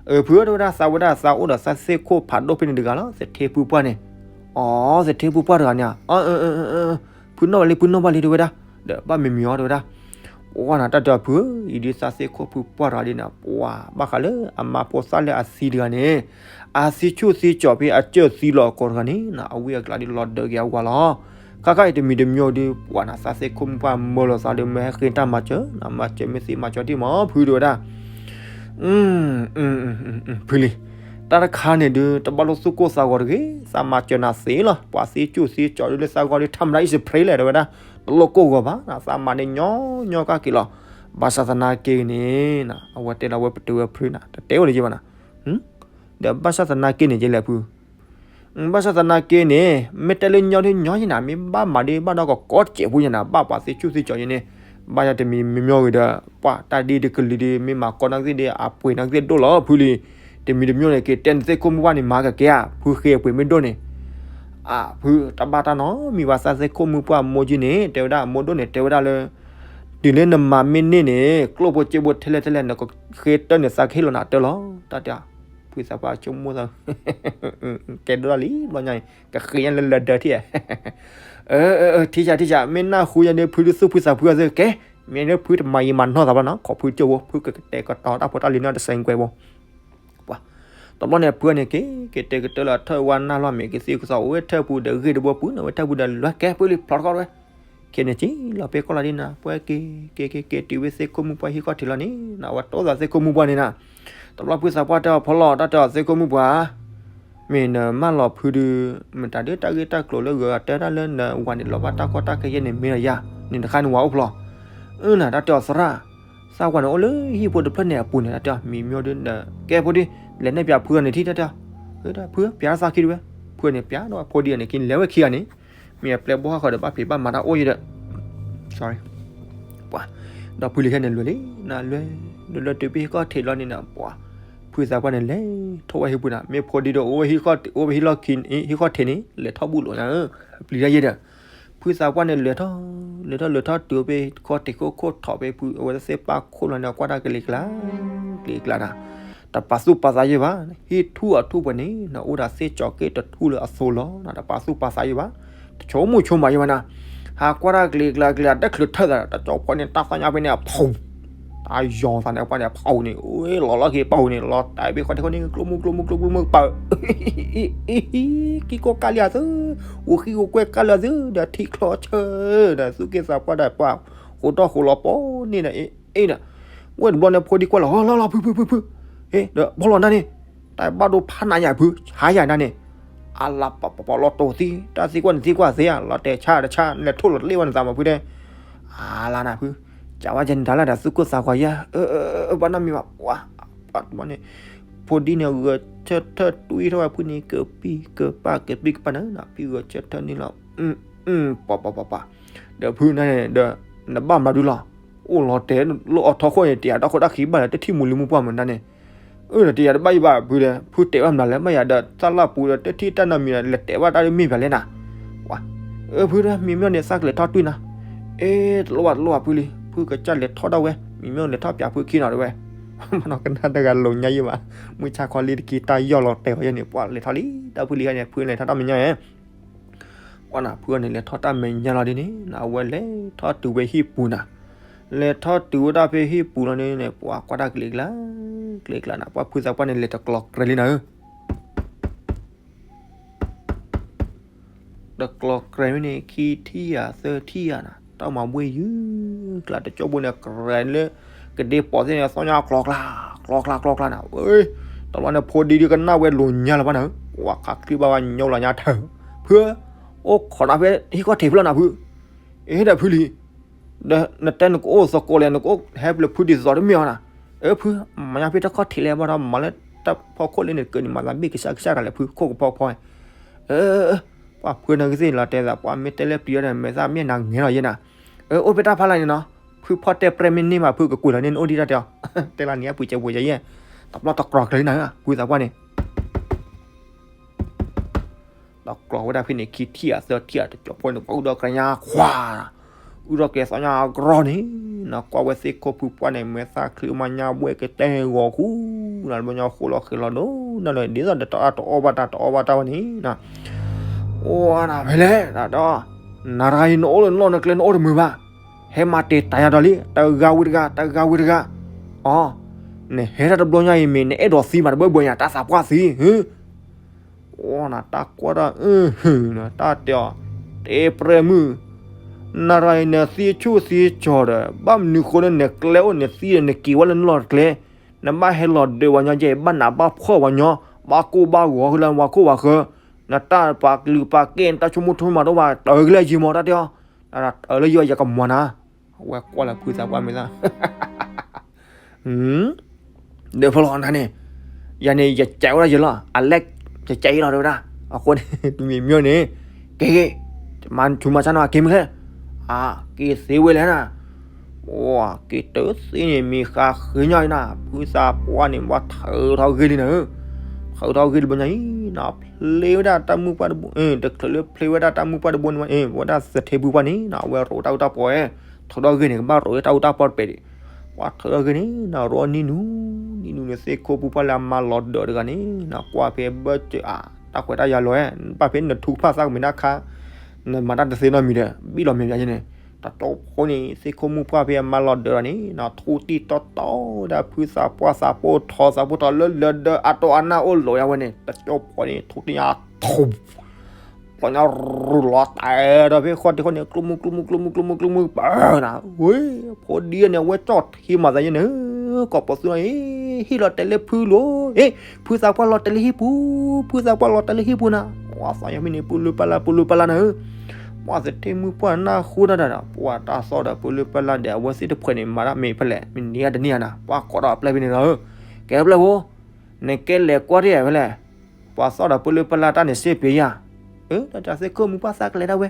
အၢ ဖုဧၢတဲဝဲဒၣ် သးဝဲဒၣ်သးအိၣ်ဒီးသးသ့ၣ်ခိၣ်ဖးဒိၣ်ဖဲန့ၣ်တဂၤလီၤ သထ့ဖုပှၢ်န့ၣ်, အီ သထ့ဖုပှၢ်တဂၤန့ၣ်, ဖုနီၣ်ဘၣ်လံ ဖုနီၣ်ဘၣ်လံတဲဝဲဒၣ်, ဒီးဘၣ်မံၤမံၤအီၤတဲဝဲဒၣ် ပှၤနတၢ်တဲအီၤဖုဧၢ, အံၤဒုးသးသ့ၣ်ခိၣ်ဖုပှၢ်တဂၤဒ်န့ၣ် ပှၤဘၣ်ဃးလၢအမါဖိသၣ်လၢအသံတဂၤန့ၣ်, အသံဆူၣ်သံကၠီၤဖဲအစၢၢ်သံလီၤအကိာ်တဂၤန့ၣ်နၤ, အဝံအကျါဒုးလီၤဒၢးက့ၤအဝၤလီၤ, ခါခါအံၤတမံၤတမံၤဒုး ပှၤနသးသ့ၣ်ခိၣ်မုၢ်ပှၢ်မၢလီၤသးဒီး မ့ၢ်ဟဲဃ့တၢ်မၤစၢၤနၤ, မၤစၢၤမ့ၢ်သ့မၤစၢၤတ့ၢ်မး ဖုတဲဝဲဒၣ် ဖုလံ, တၢ်တခါန့ၣ်ဒုး တဘၣ်လိာ်သူၣ်ကိၢ်သးဂီၤတဂ့ၤ, သးမၤစၢၤနၤသ့လီၤ, ပှၤသံဆူၣ်သံကၠီၤဒုးလၢသးဂီၤဒုး ထါမတၤ is a prayer လဲၣ်တဲဝဲဒၣ်, တလိၣ်ကိၢ်ဂီၤဘၣ်နၤ, သးမၤန့ၣ်ညီညီကၢ်က့ၤလီၤ, ဘၣ်ဆၣ်သနာ်က့န့ၣ်နၤ, အဝဲတဲလီၤဝဲပတုာ်ဝဲဖုနၤ, တတဲဝဲန့ၣ်ယဘၣ်နၤ, ဒီးဘၣ်ဆၣ်သနာ်က့န့ၣ်ယလဲၣ်ဖု ဘၣ်ဆၣ်သနာ်က့န့ၣ် မ့ၢ်တဲလၢညီဒုးညီယဲနၤ, မ့ၢ်ဘၣ်မၤဒုးဘၣ်ဒီးကကိးတစဲးဖိယဲနၤ, ဘၣ်ပှၤသံဆူၣ်သံကၠီၤယဲန့ၣ်, ဘၣ်ယၤတမံၤမံၤမံၤဂ့ၤဒီး ပှၤတၢ်ဒ်တကလုာ်ဒုး မ့ၢ်မၤကိးနသ့ၣ်ဒီး အပှ့ၤနသ့ၣ်ဒိၣ်လီၤဖုလံ, တမံၤတမံၤန့ၣ် က့ၤတဲနသ့ၣ်ခိၣ်မုၢ်ပှၢ်န့ၣ် မၤကကဲဧါ, ဖုဃ့အပှ့ၤမ့ၢ်ဒိၣ်န့ၣ်, အဖုတဘၣ်တၢ်နီတမံၤဘၣ်, သးသ့ၣ်ခိၣ်မုၢ်ပှၢ်မိၢ်ကၠံန့ၣ် တဲဝဲဒၣ်အမိၢ်ဒိၣ်န့ၣ် တဲဝဲဒၣ်လၢ တုၤလၢနမၤမ့ၢ်န့ၢ်န့ၣ် ကျိၣ်ဖိစ့ဖိထဲလဲၣ်ထဲလဲၣ် နကဃ့တၢၢ်န့ၣ် သးကဟ့ၣ်လီၤနၤတၢၢ်လီၤ, တၢ်တဲ ဖုသးပှၢ်ဆိကမိၣ်သး ကဲဒိၣ်လီၤလံ ဘျီညါအံၤ ကဃ့ညါလၢလၢဒၢထံၣ်, ထံၣ်ဆးထံၣ်ဆး မ့ၢ်နၢ်ဟူယၤဒီး ဖုဒုးသူၣ်ဖုသးဖုအသ့ကဲ, မ့ၢ်န့ၣ်ဖုတမၤယံာ်မၤနီၢ်သးဘၣ်နီၤ ခိးဖုကၠိဖိ ဖုကကတဲာ်ကတီၤတၢ်ဖိတၢ်လံၤန့ၣ်တစဲးကွဲးဖိ ပှၤ, တဘျီန့ၣ် ဖုန့ၣ်က့ၤ က့ၤတဲာ်ကတၢၢ်လီၤထၢၣ်ဝဲနၢ်လီၤ မ့ၢ်ကသံၣ်ကသီအိၣ်ဝဲထၢၣ်ပူၤဒီးဂ့ၢ်တဘိပူၤန့ၣ် ဝဲထၢၣ်ပူၤဒီး လဲၤကဲဖုလံ ဖျီတခီဝဲ, ခဲန့ၣ်က့ၤလီၤဖဲကီၢ်လီၤဒ်နၤ ပှၤက့ၤ က့ၤက့ၤက့ၤတုၤဝဲသ့ၣ်ခိၣ်မုၢ်ပှၢ်ဟံၣ်ခီၣ်ထံးလီၤန့ၣ် နဝဲတိသးသ့ၣ်ခိၣ်မုၢ်ပှၢ်န့ၣ်နၤ, တဘျီဖုသးပှၢ်တဲအီၤဖီလီၤ တၢ်တဲအီၤသ့ၣ်ခိၣ်မုၢ်ပှၢ် မ့ၢ်နမၢလီၤဖုဒုး မတၤဒုးတၢ်ဂ့ၢ်တၢ်ကျိၤလၢဂၤတဲတၢ်လၢနဝၤန့ၣ် လီၤဘၣ်တၢ်ကီတၢ်ခဲယဲၢ်န့ၣ် မ့ၢ်ဒီးယၤ န့ၣ်တခါနဝၤအိၣ်ဖျီၣ်, အၢ နတၢ်တဲအီၤသရၣ်, သးဝၤန့ၣ်အိၣ်လၢဟံၣ်ဖိတဖျၢၣ်န့ၣ်အပူၤန့ၣ် တၢ်တဲအီၤ မံၤမ့ၢ်ဒုး ကဲဖိဒုး လဲၤနဲၣ်ပၠးဖုဂၤန့ၣ်ထံၣ် တၢ်တဲအီၤ, ဖု ပၠးသးခံဒုးဝဲ, ဖုန့ၣ်ပၠးဒီးဖိဒံန့ၣ် က့ၤလဲၤဝဲခံဂၤန့ၣ် မ့ၢ်အပျဲၢ်ဘီၣ်ဟးဃီဒီး ဘၣ်ဖံးဘၣ်မၤတၢ်အိၣ်ယဲဒီး ပှၤ, ဒီးဖုလံၤခဲန့ၣ်လွဲၢ်လံ နလွဲၢ်, လွဲၢ်လွဲၢ်တုၤဖဲဟံၣ်ခီၣ်ထံးလီၤန့ၣ်နၤ ပှၤ, ဖုသးပှၢ်န့ၣ်လဲၤထီၣ်ဝဲဟံၣ်ပူၤနၤ မ့ၢ်ဖိဒံဒီးအိၣ်ဝဲဟံၣ်ခီၣ်ထံး ဟံၣ်ခီၣ်ထံးန့ၣ် လဲၤထီၣ်ဘူးလိာ်ညါဧၢ, ပျံၤတၢ်ယဲဒီး, ဖုသးပှၢ်န့ၣ်လဲၤထီၣ်, လဲၤထီၣ်လဲၤထီၣ်တုၤဖဲခီၣ်ထံးခိၣ်ခိၣ်ထီၣ်ဖဲဖု အဝဲသ့ၣ်ပၢ်ခိၣ်လီၤန့ၣ် ကွၢ်တၢ်ကလံၤကျါ, ကလံၤကျါနၤ တပာ်သူၣ်ပာ်သးယဲဘၣ်, ဟံၣ်ထူၣ်အထူၣ်ပှဲၤန့ၣ် နအိၣ်ဒီးသ့ၣ်ကၠီၤက့တထူၣ်လၢအသိးလီၤ, နတပာ်သူၣ်ပာ်သးယဲဘၣ်, တဆိကမိၣ်ဆိကမးယဲဘၣ်နၤ, ဟးကွၢ်တၢ်ကလံၤကျါကျါ တချုးထၢၣ်သး တကၠီဖီန့ၣ် တၢ်သးညါဖဲန့ၣ်အဖီ, တၢ်ယီၤသးန့ၣ် ပှၤန့ၣ်အဖီန့ၣ် လီၤလီၤက့ၤပာ်န့ၣ် လီၤတဲာ်ဖဲဃီတခီန့ၣ် ကျိမုၢ်ကျိမုၢ်ကျိမုၢ်ကျိမုၢ်ပာ် ကံကိၢ်ကၢ်လံအသု, အိၣ်ဃံအိၣ်ကွဲကၢ်လံအသု, ဒီးထံချီဆၢ, ဒီးသူၣ်က့သးပှၢ်ဒီးပှၤ, ဃိထီၣ်ဃိလီၤပီၤန့ၣ်ဒီး အ့ဒီး, ဝဲတဘျီန့ၣ်ဖိဒံကွၢ်လီၤ လီၤလီၤဖုဖုဖုဖု, ဒီးဘီလီၤနၤန့ၣ်, တၢ်ဘၣ်ဒိဖးနးယၤဖု, ဟါယၤနၤန့ၣ်, အလၤပပပလီၤတိၤသံ, တၢ်သံကွၢ်န့ၣ်သံကွၢ်သ့ဧါ, လီၤတဲာ်ဆါတဆါ, လဲၤထိၣ်လီၤတလ့ၣ်ဝဲန့ၣ်သးမးဖုတဲ, အလၤနၤဖု, ကးဝဲယဲန့ၣ်တၢ်လၢဒီးသူၣ်ကိၢ်သးဂီၤယဲ, ဘၣ်နီတမံၤဘၣ်, ပှၤ, ပှၤတဘျီန့ၣ်, ဖိဒံန့ၣ် ဂဲၤဆၢထၢၣ်တွံၢ်ထီၣ်ဝဲဖုန့ၣ် ကပံၢ်ကပၢ် ကပံၢ်ကပၢ်န့ၣ် ဖံဂဲၤဆၢထၢၣ်န့ၣ်လီၤ, ပှၤပှၤပှၤပှၤ, ဒီးဖုန့ၣ်ဒီး, နဘၣ်မၤဒုလီၤ, အိၣ်လီၤတဲာ်လၢအီၤထီခိၣ်န့ၣ် တယာ်တၢ်ခိၣ်တၢ်ခံဘၣ်ဒီး တထံၣ်မူၤလံမူၤပှၢ်မးနၤန့ၣ်, အၢ တယာ်တဘၣ်ယံၤဘၣ်ဖုဒီး ဖုတဲာ်ဘၣ်မနုၤလဲၣ် ဘၣ်ယၤဒီး သၣ်လၢပူၤဒီး တထံၣ်တၢ်နီတမံၤဒီး လဲၤတဲာ်ဘၣ်တၢ်ဒ်မ့ၢ်ပှၤလဲၣ်နၤ, ပှၤ, အၢ ဖုဒီး မံၤမ့ၢ်န့ၣ် သးကလဲၤထီၣ်တွံၢ်နၤ, အ့ တလိၣ်ဘၣ်တလိၣ်ဘၣ်ဖုလံ ဖုကစၢ်လဲၤထီၣ်ဒၣ်ဝဲ မံၤမ့ၢ်လဲၤထီၣ်ပၠးဖုခံနီၤတဲဝဲ, မနီၤကနၣ်တဂၤလိာ်ညါယံၤဘၣ်, မုၢ်ဆါခီလံတက့ၤတၢ်ယီၢ်လီၤတဲာ်အီၤယဲန့ၣ် ပှၤလဲၤထီၣ်လံ တၢ်ဖုလံခါန့ၣ် ဖုလဲၤထီၣ်တၢ်မဲာ်ညါဧါ ပှၤနၤ ဖုန့ၣ် လဲၤထီၣ်တၢ်မဲာ်ညါလီၤဒ်န့ၣ် အဝဲလဲၤထီၣ်တုၤဝဲဟံၣ်ပူၤနၤ, လဲၤထီၣ်တုၤဝဲဒၣ်ဖဲဟံၣ်ပူၤလီၤန့ၣ် ပှၤကွၢ်တၢ်ကလံၤကျါ, ကလံၤကျါနၤ ပှၤဖုသးပှၢ်န့ၣ် လဲၤတကျီၤကြဲးလံနၤဧၢ, တကျီၤကြဲးမ့ၢ်န့ၣ် ခံထံၣ်ယၤသၢထံၣ်ယၤနၤ တၢ်မၤဘှ့ၣ်ယုၢ်ကျါ တကၠိဘိန့ၣ် ကြဲးလၢ ကဒ့ပိာ်သ့ၣ်န့ၣ် သီၣ်ညါကျီၤကျါ, ကျီၤကျါ ကျီၤကျါနၤ, ဝဲ တဘျီန့ၣ်ဖိဒံဒုကနၣ်ဝဲလိာ်ညါလၢၤဘၣ်နၤဧၢ, ပှၤခးချံဘၣ်ဝဲညိလီၤညါထၢၣ်, ဖုဧၢ, အိၣ်ခိးနၤဖဲဟံၣ်ခီၣ်ထံးဖဲလီၤနၤဖု, အ့ဒီးဖုလံ, ဒီးနတဲနကအိၣ်သကိးလဲၣ် နကအိၣ်ဟဲပျၢၤဖုဒ်သိးတမ့ၢ်အီၤနၤ, အၢဖု, မၤညါဖဲတၢ်ခီၣ်ထံးလဲၣ်ဘၣ်ဒီးမၤလၢတၢ်ဖီခိၣ်လၢန့ၣ်ကၢန့ၣ် မၤသးဘ့ၣ်ကစၢ်ကစၢ်တၢ်လဲၣ်ဖုခိၣ်ကဖီဖီ, အၢ ပှၤဖုနကသ့ၣ်လီၤတဲသး ပှၤမ့ၢ်တဲလၢပျံၤဒီးမဲာ်သၣ်မ့ၢ်နၤငဲၤလီၤယဲနၤ, အၢ အိၣ်ဖဲတၢ်ဖးလၢ်န့ၣ်နီၤ, ဖုဖီတဲပြဲမ့ၢ်န့ၢ်မး ဖုကကွံာ်လီၤန့ၣ် နအိၣ်ဒံးတၢ်တဲအီၤ, တဲလၢန့ၣ်အပူၤစဲးပူၤစဲးယဲၢ်, တဘျီတကြၢးကျဲၤလံနၤဧၢ ဖုသးပှၢ်န့ၣ် ဒီးကြၢးဝဲဒၣ်ဖဲန့ၣ် ခံထံၣ်အသၢထံၣ်အတကၠီၤဖိန့ၣ် ပှၤအုၣ်ဒီးကရၢညါခွါ, အုၣ်ဒီးကဲၤသီညါအကရီန့ၣ်, နကွၢ်ဝဲသ့ၣ်ခိၣ်ဖုပှၢ်န့ၣ် မဲာ်သၣ်ချံမၤညါဘှဲကတဲဂီၤဃူ, နဘျီညါဃိလီၤဃဲၤလီၤဒိၣ်, နလၢဒ်သိးဒီးတအါတအီၣ်ဘၣ်တၢ်တအီၣ်ဘၣ်တၢ်ဝဲန့ၣ်, အိၣ်နဖဲလဲၣ်, ဒီး နရၤအံၤနအိၣ်လၢနလီၢ်နကျဲနအိၣ်တမုာ်ဘၣ်, ဟဲမၤတ့ၢ်တၢ်ယၤဒီးလံ, တဂၤဝံၤတဂၤ တဂၤဝံၤတဂၤ, အီ, နဟဲတၢ်တဘျီညါအံၤမ့ၢ် နအဲၣ်ဒိးသံမး တဘၢဘၢညါ တၢ်သးပှၢ်သံ, အိၣ်နတၢ်ကွၢ်တၢ်အုဟုၣ်နတၢ်တဲအီၤ, တဲပြဲမုၣ်, နရၤအံၤနသံဆူၣ်သံကၠီၤဒီး ဘၣ်မနုၤဃိလၢနကျဲအိၣ်နသံဒီးနက့ၤဝဲလၢနလီၢ်တကျဲ, နဘၣ်ဟဲလီၤဒၢးဝဲညီကဲ ဘၣ်နးဘၣ်ဖှီၣ်ဝဲညီ, ဘၣ်ကိၢ်ဘၣ်ဂီၤဃုလၢဝၤခိၣ်ဝၤဃၢၤ, နတၢ်ပာ်ကလုာ်ပာ်ကဲ နတၢ်ဆိကမိၣ်ဆိကမးတအိၣ်ဘၣ် တၢ်အၢကလဲၢ်ယံၤမး တၢ်တဲအီၤ, တၢ်အၢလၢယံၤ ယကမၤနၤ, အဝဲကွၢ်လၢဖုသးပှၢ်မဲာ်သၣ် ဒီးဖီလီၤနၤန့ၣ်, ယၤန့ၣ် ယကဲးဝဲဒၣ်ယလီၤ, အလဲၣ်, ယကဲးအံၤလီၤတဲဝဲဒၣ်, အဃိန့ၣ် တမံၤမ့ၢ်န့ၣ်, က့ၤက့ၤ, မၤဆူးမၤဆါနီၤ က့ၤမ့ၢ်ခဲ, အက့ၤသ့ဝဲလဲၣ်နၤ, က့ၤတသ့န့ၣ် မ့ၢ်ဃးဃ့ညီအံၤနၤ, ဖုသးပှၢ်န့ၣ် ဘၣ်ထုးထီၣ်ဂ့ၢ်လံနၤ, ထုးထီၣ်ဂ့ၢ်လံဘျီညါအံၤနၤ, ဖျ့ဝဲဒၣ်တၢ်မုၢ်ပှၢ်တဘိ, တချုးလၢဖျ့ဝဲဒၣ်တၢ်မုၢ်ပှၢ်တဘိန့ၣ်, ဝဲဒၣ်သထ့ဖုပှၢ်န့ၣ်နၤ အဝဲရိးတၢ်အူတၢ်ပီၢ်ဝဲ, ထုးထီၣ်ဂ့ၢ်န့ၣ် ကဘၣ်ရိးဝဲတၢ်အူတၢ်ပီၢ်တပဲာ်ဒံး, ပှၤထုးထီၣ်ဂ့ၢ်န့ၣ်နၤ ရိးနံၤနူၤ, နံၤနူၤန့ၣ် သ့ၣ်ခိၣ်မုၣ်ပှၢ်လၢအမါလီၤဒၢးတဂၤန့ၣ်နၤ ကွၢ်ဖဲဘၢၣ်စၢၤအါ, တၢ်ခွဲးတၢ်ယာ်လီၤဝဲ, ဘၣ်ဖဲနထူကဖၣ်သၣ်ကမ့ၢ်တၢ်ခါ, နမၤတၢ်တသ့နီတမံၤဒီး ဘံၣ်လီၤမဲာ်ဘၣ်ယဲန့ၣ်, တတီဖိန့ၣ် သ့ၣ်ခိၣ်မုၣ်ပှၢ်ဖဲအမါလီၤဒၢးတဂၤန့ၣ်နၤ ထူတံၢ်တီတီဒီးဖုသးပှၢ်သးပိၢ်ထီၣ် သးပိၢ်ထီၣ်လၢလၢဒၢးအတီအနၢ်အိၣ်လီၤယါဝဲန့ၣ် တတီဖိန့ၣ် ထူတံၢ်ညါထူ ပှၤညါရူၤလီၤတဲာ်ဒီးဖဲဃီတခီန့ၣ် ကျိမုၢ်ကျိမုၢ်ကျိမုၢ်ကျိမုၢ်ကျိမုၢ်ကျိမုၢ်ပၢၤနၤ, ဝဲ, ဖိဒံန့ၣ် အဝဲကၠီၣ်ထံမၤသးယဲန့ၣ်, ကိးပသူလီၤ, ဟ့ၣ်လီၤတဲာ်လၢဖုလိၤ, ဟ့ၣ်, ဖုသးပှၢ်လီၤတဲာ်လၢဟံၣ်ပူၤ, ဖုသးပှၢ်လီၤတဲာ်လၢဟံၣ်ပူၤနၤ, ပှၤသးယီၤဖဲန့ၣ် ပူၤလၢပလၢ် ပူၤလၢပလၢ်နၤဧၢ, ပှၤသထ့မုၣ်ပှၢ်နၢ်ဟူတၢ်ဒီး ပှၤတၢ်သီၣ်ဒီး ပူၤလၢပလၢ်ဒီး အဝဲသ့ၣ်တဖှဲးန့ၣ် မၤတၢ်မ့ၢ်ဖဲလဲၣ် မ့ၢ်နံၤဧါတနံၤဧါနၤ, ပှၤကိးဒီးအပျဲၢ်ဖဲန့ၣ်လီၤဧၢ, ကဲပျဲၢ်ဖိ နကဲလဲၤကွၢ်တ့ၢ်ဖဲလဲၣ်, ပှၤသီၣ်ဒီးပူၤလၢပလၢ်တၢ်န့ၣ်စ့ပ့ၤယၤ, အၢ တၢ်သ့ၣ်ခိၣ်မုၣ်ပှၢ်သးကလဲၤဒၣ်ဝဲ,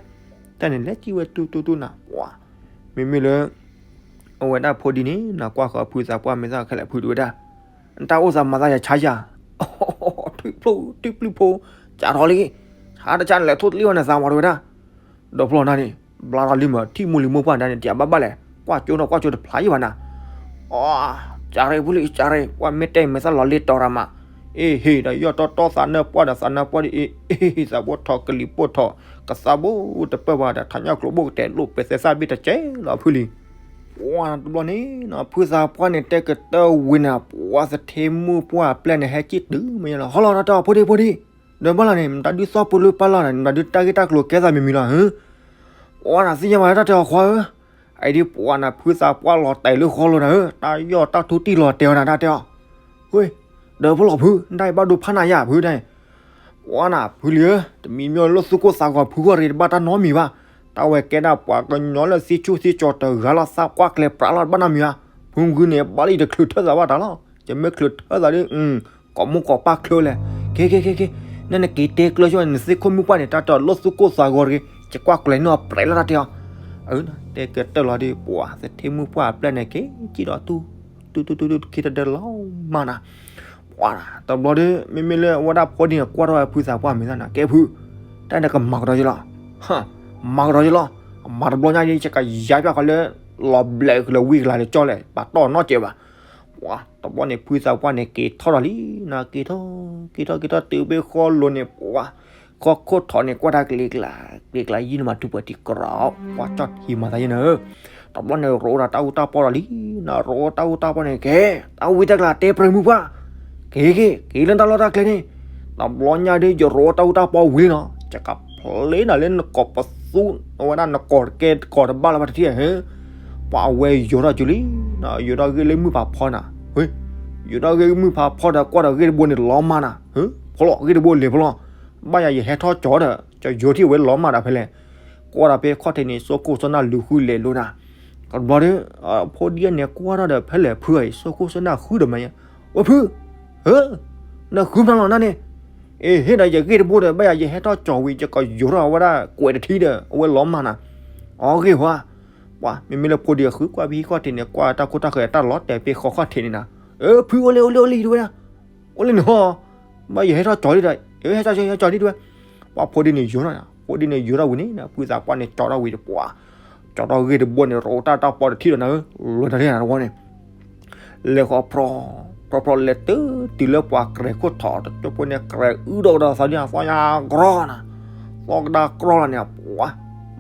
တၢ်န့ၣ်လဲၤစံၣ်ဝဲတူတူတူနၤ, ပှၤ, မ့မ့ၢ်လၢ အဝဲဒၣ်ဖိဒံန့ၣ် နကွၢ်ဃီဖုသးပှၢ်မဲာ်သၣ်ခဲလၢာ်ဖုဒုဝဲဒၣ်, နတၢ်အိၣ်သးမၤသးယဆါယၤ, ထွံၣ်ဖျိ ထွံၣ်ပျုၢ်ဖိ, ကးထီၣ်လံ, ဆါတဆါန့ၣ်လဲၤထိၣ်တလံၣ်ဝဲနသးမၤတဝဲဒၣ်, ဒီးဖျီနၤန့ၣ် ဘျါထီၣ်လံမး ထံၣ်မိၢ်လံၤမိၢ်ပှၢ်နၤန့ၣ် တၢ်ဘၣ်ဘၣ်လဲၣ်, ကွၢ်ကၠိနီၣ်ကွၢ်ကၠိတဖျါယံၤဘၣ်နၤ, အီ, ကၢ်ရ့ၣ်ဖိလံ ကၢ်ရ့ၣ် ပှၤမ့ၢ်တဲမဲာ်သၣ်လီၤလ့တီၤရၤမး, အ့ၣ်ဟ့ၣ်ဒီးယီၢ်တီတီသးနၢပှၢ်ဒီးသးနၢပှၢ်ဒီး အ့ၣ် သးဘိထီၣ်ကလံၤပိၢ်ထီၣ်, ကသးဘိတပၢၢ်ဘၣ်ဒီး ထးညၣ်ကျိၤဘိကတဲာ်လိာ်ပဲာ်သဲစၢ်ဘ့ၣ်တကဲလီၤဖုလံ, ပှၤတဘျီန့ၣ် ဖုသးပှၢ်န့ၣ် တဲကတၢၢ်ဝံၤနၤ ပှၤသထ့မုၣ်ပှၢ်အပျဲၢ်န့ၣ် ဟဲက့ၣ်တုၤမ့ၢ်ယလီၤ ဟီလီၤတၢ်တဲအီၤ ဖိဒံဖိဒံ, ဒီးဘၣ်လီၤန့ၣ် မတၤဒုးသီၣ်ပူၤလၢပၢ်လီၤန့ၣ် မတၤဒုးတၢ်ဂ့ၢ်တၢ်ကျိၤကဲသးမံၤမံၤလီၤဧၢ, ပှၤနၤသ့ၣ်ညါဘၣ်လၢတၢ်တဲအီၤခွါဧၢ, အအံၤဒ်ပှၤနၤ ဖုသးပှၢ်လီၤတဲာ်လၢဃီလိၤနၤဧၢ, တၢ်ယီၢ်တၢ်ထူတံၢ်လီၤတဲာ်အီၤနၤ တၢ်တဲအီၤ, ဝ့ၢ်, ဒီးဖဲလီၤဖု နတၢ်အံၤဘၣ်ဒိဖးနၤယၤဖုတၢ်အံၤ ပှၤနၤဖုလံဧၢ, တမံၤမ့ၢ်လၢသူၣ်ကိၢ်သးဂီၤဖုဂီၢ်ရ့ၣ်တဘၣ်တၢ်နီတမံၤဘၣ်, တၢ်ဝဲကဲဒၣ်ပှၤကညီလၢသံဆူၣ်သံကၠီၤတဂၤလီၤ သးကွၢ်ကျဲပြးလီၤတဘၣ်နီတမံၤဘၣ်, ဖုဂုန့ၣ် ဘၣ်လၢယတချုးထၢသးဘၣ်တၢ်လီၤ, ယမ့ၢ်ချုးထၢသးဒီး ကိးမိၢ်ကိးပၢ်ချုးလဲၣ်, က့ၤက့ၤက့ၤက့ၤ, နနက့ၤတဲကျၢၤဆိ နသ့ၣ်ခိၣ်မုၣ်ပှၢ်န့ၣ် တၢ်တလီၢ်သူၣ်ကိၢ်သးဂီၤတဂ့ၤ, ယကွၢ်ကျဲၤန့ၢ်အီၤပြဲးလီၤတၢ်တဲအီၤ, အၢ တဲကတၢၢ်လီၤဒီး ပှၤသထ့မုၣ်ပှၢ်အပျဲၢ်န့ၣ် က့ၤကံၣ်ဒီးတူၢ် တူၢ်တူၢ်တူၢ်တူၢ် ခံတဒၢလီၤမးနၤ, ပှၤတဘျီဒီး မ့မ့ၢ်လၢအဝဲဒၣ်ဖိဒံန့ၣ် ကွၢ်ထီၣ်ဝဲဖုသးပှၢ်မဲာ်သၣ်နၤ ကဲဖု, တၢ်န့ၣ်ကမၤကဒီးယလီၤ, မၤကဒီးယလီၤ, မၤတဘျီညါဒ် ယကယါပျၢ်ဃီလၢ လီၤဘျဲးကလၢာ်ဝံၤကလၢာ်လၢကၠီလဲၣ် ပှၤတီၢ်နီတစဲးဘၣ်, ပှၤတဘျီန့ၣ် ဖုသးပှၢ်န့ၣ် က့ၤထီၣ်ဒီးလံ, နက့ၤထီၣ် က့ၤထီၣ်က့ၤထီၣ်တုၤဖဲဃီလိၤန့ၣ် ပှၤ ဃီခိၣ်ထီၣ်န့ၣ် ကွၢ်တၢ်ကလံၤကျါ ကလံၤကျါယံၤန့ၣ်မး ထူးပှဲၤထံကရီ, ပှၤကၠီၣ်ထံမၤသးယဲန့ၣ်ဧၢ, တဘျီန့ၣ် ရိးဝဲဒၣ်တၢ်အူတၢ်ပီဒီးလံ, နရိးဝဲတၢ်အူတၢ်ပီန့ၣ် ကဲ တၢ်ဝံတၢ်ကျါတဲပြဲးမုၢ်ပှၢ်, က့ၤက့ၤ က့ၤလၢတၢ်လီၢ်တၢ်ကျဲန့ၣ်, တဘျီညါဒီး ယရိးဝဲတၢ်အူတၢ်ပီဝံၤလံနီၤ, ယကဖျ့နၤလၢနကိာ်ပသူ, အဝဲဒၣ်နကိာ်တကဲကိာ်တဘၣ်လၢၤဘၣ်တထံၣ်ဧၢ, ပှၤအဝဲယိၤထီၣ်ကၠူလံ, ယိၤထီၣ်ဂ့ၢ်လၢမုၢ်ပာ်ဖီနၤ, ဝ့ၢ် ယိၤထီၣ်ဂ့ၢ်မုၢ်ဖးဖီဒီး ကွၢ်ဒီးဂ့ၢ်တဘိန့ၣ်လီၤမၢ်နၤ, ဖီလီၤဂ့ၢ်တဘိလဲၤဖီလီၤ, ဘၣ်ယၤယဟဲထီၣ်ကၠီဒီး ကၠီယိၤထံၣ်ဝဲလီၤမၢ်ဒၣ်ဖဲလဲၣ်, ကွၢ်ဒီးဖဲခီၣ်ထံးန့ၣ် စိခိၣ်စိနၢ်လူၤဃုလဲၤလိာ်နၤ, ကဘျီဒီး ဖိဒံန့ၣ်ကွၢ်ထီၣ်ဒီး ဖဲလဲၣ်ဖုအံၤ စိခိၣ်စိနၢ်ဃုဒီးမး, ဝဲဖု, နဃုဖျါလီၤနၤန့ၣ်, အ့ ဟ့ၣ်ဒီးယဂ့ၢ်တဘိဒီး ဘၣ်ယၤယဟဲထီၣ်ကၠီဝံၤ ယကယိၤထီၣ်ဝဲဒၣ်ကွဲးတထံဒီး အဝဲလီၤမၢ်နၤ, အီဂ့ၢ်ဝါ, ပှၤ မ့မ့ၢ်လၢဖိဒံအဃု ကွၢ်ဖဲဟံၣ်ခီၣ်ထံးန့ၣ် ကွၢ်တၢ်ခိၣ်တၢ်ဃၢၤတၢ်လီၤတဲာ်ဖဲဃီခီၣ်ထံးန့ၣ်နၤ, အၢ ဖုအိၣ်လံ အိၣ်လံ အိၣ်လံတဝဲဒၣ်, အိၣ်လံန့ၣ်ဟီ, ဘၣ်ယဟဲထီၣ်ကၠီလံဒီး ဟဲထီၣ်ကၠီ ဟဲထီၣ်ကၠီလံတဝဲ, ပှၤဖိဒံန့ၣ်ယိၤထီၣ်, ဖိဒံန့ၣ်ယိၤထီၣ်ဝံၤန့ၣ် ဖုသးပှၢ်န့ၣ်ကၠီထီၣ်ဝံၤတပှၢ်, ကၠီထီၣ်ဂ့ၢ်တဘိန့ၣ် ရိးတၢ်တၢ်ပီတထံၣ်ဒီးနၤ, လီၤတၢ်လံနၤတဝီန့ၣ် လဲၤဃီဖြီ, ဖြီဖြီလဲၤတုၤတုၤလၢပှၤကြဲးခိၣ်ထီၣ် တကၠိဖိန့ၣ် ကြဲးအုၣ်ဒီးကဒီးသးဒ် သီညါကြီနၤ, သီကဒါကြီလီၤန့ၣ် ပှၤ,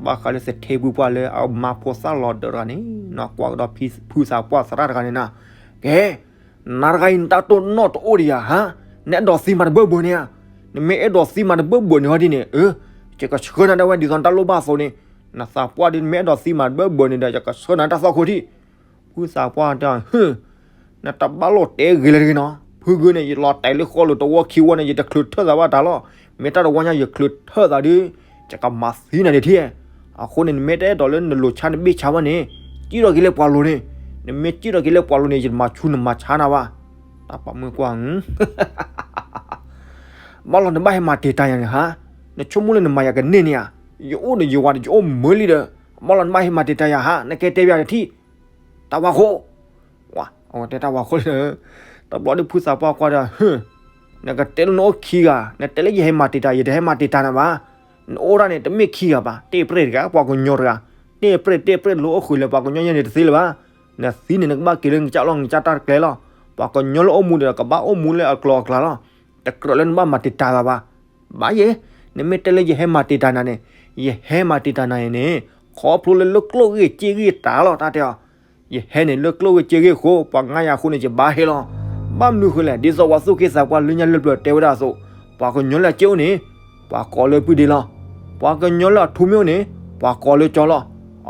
ဘၣ်ဃးလၢသထ့ဖုပှၢ်လၢအမါဖိသၣ်လီၤဒၢးတဂၤန့ၣ် နကွၢ်ကဒီးဖုသးပှၢ်သရၣ်တဂၤန့ၣ်နၤ, ကဲ, နၤတဂၤအံၤ နတၢ်တိၢ်နီၣ်တအိၣ်ဒံးဧါ, ဟါ, နအဲၣ်ဒိးသံမးတဘၢဘၢန့ၣ်ဧါ, နမ့ၢ်အဲၣ်ဒိးသံမးတဘၢဘၢန့ၣ်ဟီဒ်န့ၣ် အၢ, ယကဆှၢနၤဒၣ်ဝဲဒ်သိးနတၢ်လိၣ်ဘၣ်အသိးန့ၣ်, နသးပှၢ်ဒီး နမ့ၢ်အဲၣ်ဒိးသံမးတဘၢဘၢန့ၣ်ဒီး ယကဆှၢနၤတၢ်သီခိၣ်ထံး ဖုသးပှၢ်တဲ, ဟ့ၣ်, နတဘၣ်လိာ်တဲဂ့ၤလၢတဂ့ၤနီၤ, ဖုဂုန့ၣ် ယလီၤတဲာ်လၢဃီလိာ်တဝီခံဝီန့ၣ် ယတချုးထၢၣ်သးဘၣ်တၢ်လီၤ, မ့ၢ်တၢ်တဝီညါယချုးထၢၣ်သးဒီး ယကမၤသံနၤဒံးထံၣ်, အဃိန့ၣ် နမ့ၢ်တအဲၣ်ဒိးလၢနလိၤဆါနဘ့ၣ်ဆါဘၣ်န့ၣ်, စံၣ်ထီၣ်က့ၤလၢပှၤလိၤန့ၣ်, နမ့ၢ်စံၣ်ထီၣ်က့ၤလၢပှၤလိၤန့ၣ် ယတမၤဆူၣ်နမၤဆါနၤဘၣ်, တၢ်ပိာ်မုၣ်ကွၢ် ဘၣ်လီၤနဘၣ်ဟဲမၤတံာ်တာ်ယၤန့ၣ်ဟါ, နဆိကမိၣ်လၢနမၤယၤကန့ၢ်န့ၣ်ဧါ, ယအိၣ်ဒီးယဝၤဒီးယအိၣ်မုာ်လံဒီး, ဘၣ်လီၤနဘၣ်ဟဲမၤတံာ်တာ်ယၤဟါ, နကဲတဲဘၣ်ယၤတထံၣ်, တၢ်ဝါခိၣ်, ဝါ, အဝဲတဲတၢ်ဝါခိၣ်လံ, တဘျီဒီးဖုသးပှၢ်ကွၢ်ဒီး, ဟ့ၣ်, နကတဲလၢနအိၣ်ခံဂၤ, နတဲလၢယဟဲမၤတံာ်တာ် ယတဟဲမၤတံာ်တာ်နၤဘၣ်, နအိၣ်ဒၣ်န့ၣ် တမ့ၢ်ခံဂၤဘၣ်, တ့ၢ်ပြဲၢ်တဂၤ ပှၤကညီတဂၤ, တ့ၢ်ပြဲၢ်တ့ၢ်ပြဲၢ်လိၤအိၣ်ဃုာ်လၢပှၤကညီညါန့ၣ်တသ့လၢၤဘၣ်, နသံန့ၣ် နကဘၣ်က့ၤလၢနကစၢ်လီၢ်နကစၢ်တၢ်တကျဲလီၤ, ပှၤကညီလၢအိၣ်မူဒီး ကဘၣ်အိၣ်မူလၢအကျိၤအကျဲလီၤ, တကြၢးလၢနဘၣ်မၤတံာ်တာ်ဘၣ်ဘၣ်, ဘၣ်ယဲ, နမ့ၢ်တဲလၢယဟဲမၤတံာ်တာ်နၤန့ၣ်, ယဟဲမၤတံာ်တာ်နၤအံၤန့ၣ်, ခီဖျိလၢလၢကျိၣ်ဂ့ၢ်စ့ဂ့ၢ်တၢ်လီၤ တၢ်တဲအီၤ, ယဟဲန့ၣ်လၢကျိၣ်ဂ့ၢ်စ့ဂ့ၢ်အဃိ ပှၤငါယၤအဃိန့ၣ် ယဘၣ်ဟဲလီၤ, ဘၣ်မနုၤဃိလဲၣ် ဒ်သိးပှၤသူၣ်က့သးပှၢ်လၢညါလၢပျၢၤတဲဝဲဒၣ်အသိး, ပှၤကညီလၢအစ့အိၣ်န့ၣ်, ပှၤကိးလၢပုၢ်ဒ့လီၤ, ပှၤကညီလၢအထူမ့ၢ်အိၣ်န့ၣ်, ပှၤကိးလၢကၠီလီၤ,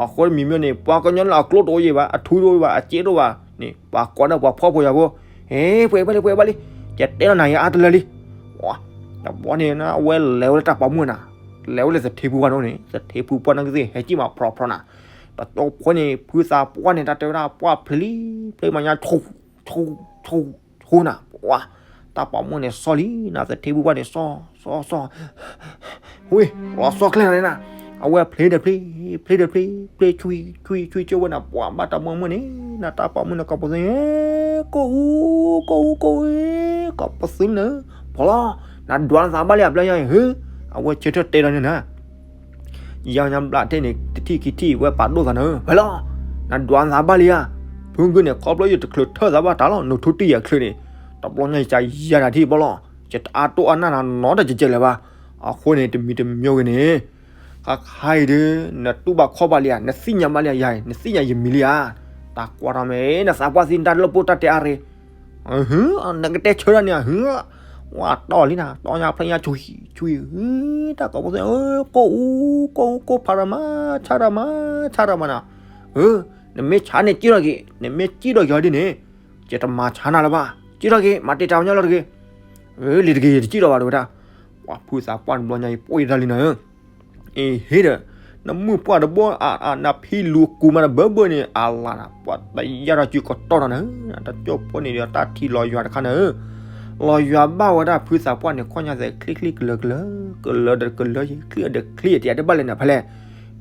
အဃိတမံၤမ့ၢ်န့ၣ် ပှၤကညီလၢအကျိၣ်တအိၣ်ယံၤဘၣ် အထူတအိၣ်ဘၣ် အစ့တအိၣ်ဘၣ်န့ၣ် ပှၤကိးန့ၢ်ပှၤဖှီၣ်ဖိယာ်ဖိ, ဟ့ၣ် ပှဲၤဘၣ်လံ ပှဲၤဘၣ်လံ, ယတဲလီၤနၤယအါတလၢလံ, တဘျီန့ၣ် အဝဲလဲၤဝဲလၢတၢ်ပိာ်မုၣ်နၤ, လဲၤဝဲလၢသထ့ဖုပှၢ်န့ၣ်, သထ့ဖုပှၢ်န့ၣ်ကသ့ၣ်ဟဲကံၣ်မးဖျီဖျီနၤ, တကၠိဖိန့ၣ် ဖုသးပှၢ်န့ၣ် တၢ်တဲဝဲဒၣ်ပှၢ်ဖျံဖျံမးညါ ဆိဆိဆိနၤ, ပှၤ, တၢ်ပိာ်မုၣ်န့ၣ်စီလံနၤ သထ့ဖုပှၢ်န့ၣ်စီ, စီစီ, ဝ့ၢ် လီၤစီကျဲနၤန့ၣ်နၤ, အဝဲဖျ့ဒီးဖျ့, ဖျ့ဒီးဖျ့, ဖျ့ဆွံဆွံဆွံကၠိဝဲနၤ ပှၤဘၣ်တၢ်ပိာ်မုၣ်န့ၣ်, နတၢ်ပိာ်မုၣ်န့ၣ် ကိးပသူ, ကိးအူ, ကိးအူ ကိးအူ, ကိးပသူန့ၣ်, ဖီလီၤ, နဒွးနသးဘၣ်လံအဘျီညါအံၤ, အဝဲဆၢထၢၣ်တဲလီၤန့ၣ်နၤ ယၤညါဘျးထဲန့ၣ် တထံၣ်ခံထံၣ် ဝဲပာ်ဒိၣ်သးနၤဧၢ, ဖဲလီၤ, နဒွးနသးဘၣ်လံဧါ, ဖုဂုန့ၣ် ခီဖျိယတချုးထၢၣ်သးဘၣ်တၢ်လီၤ နိးထူတံၢ်ယၤချုးန့ၣ်, တဘျီညါယကယၤနၤထံၣ်ဘီလီၤ, ယတအါတိၢ်အါနၢ်နၤနီတကဲကဲလၢၤဘၣ်, အဃိန့ၣ် တမံၤတမံၤဂ့ၤန့ၣ်, ခါခါအံၤဒီး နတူၢ်ဘၣ်ခီၣ်ဘၣ်လံဧါ, နသ့ၣ်ညါဘၣ်လံဧါ, ယၤအံၤ နသ့ၣ်ညါယမံၤလံဧါ, တၢ်ကွၢ်ထီၣ်မ့ၢ် နသးပှၢ်သံနတၢ်လၢပှိၢ်တၢ်တဲအါရ့ နကတဲဆၢဒၣ်န့ၣ်ဧါ, ဝဲတီၢ်လံနၤ တီၢ်ညါဖျဲညါဆွံဆွံ, တၢ်ကိးပသူ, ကိးအူ, ကိးအူ ကိးဖးရမါ, ဆါရမါဆါရမါနၤ, နမ့ၢ်ဆါန့ၣ်စံၣ်ထီၣ်က့ၤ, နမ့ၢ်စံၣ်ထီၣ်က့ၤဟီဒ်န့ၣ်, ယတမၤဆါနၤလၢၤဘၣ်, စံၣ်ထီၣ်က့ၤ မၤတံာ်တာ်ပှၤညီလီၤတဂ့ၤ, လံၤတဂ့ၤ ယတစံၣ်ထီၣ်ဘၣ်တဝဲဒၣ်, ပှၤဖုသးပှၢ်တဘျီညါအံၤ ပိၢ်ယတၢ်လံနၤဧၢ အ့ဟ့ဒီး, နမုၢ်ပှၢ်တဘီအနဖံလူၤကူမးတဘၢဘၢန့ၣ် အလၤနၤ ပှၤတယၢ်ထီၣ်စုကတီၢ်ထီၣ်နၤ, တကၠိဖိန့ၣ်ဒီးတၢ်ထံၣ်လီၤယွၤတခါနၤဧၢ, လီၤယွၤဘၣ်ဝဲဒၣ်ဖုသးပှၢ်န့ၣ် ခီၣ်ညါသဲးချံချံကလၢာ်ကလၢာ်, ကလၢာ်ဒီးကလၢာ်ယံၤ ချံဒီးချံယံၤ တယၤတဘၣ်လဲၣ်နၤဖဲလဲၣ်,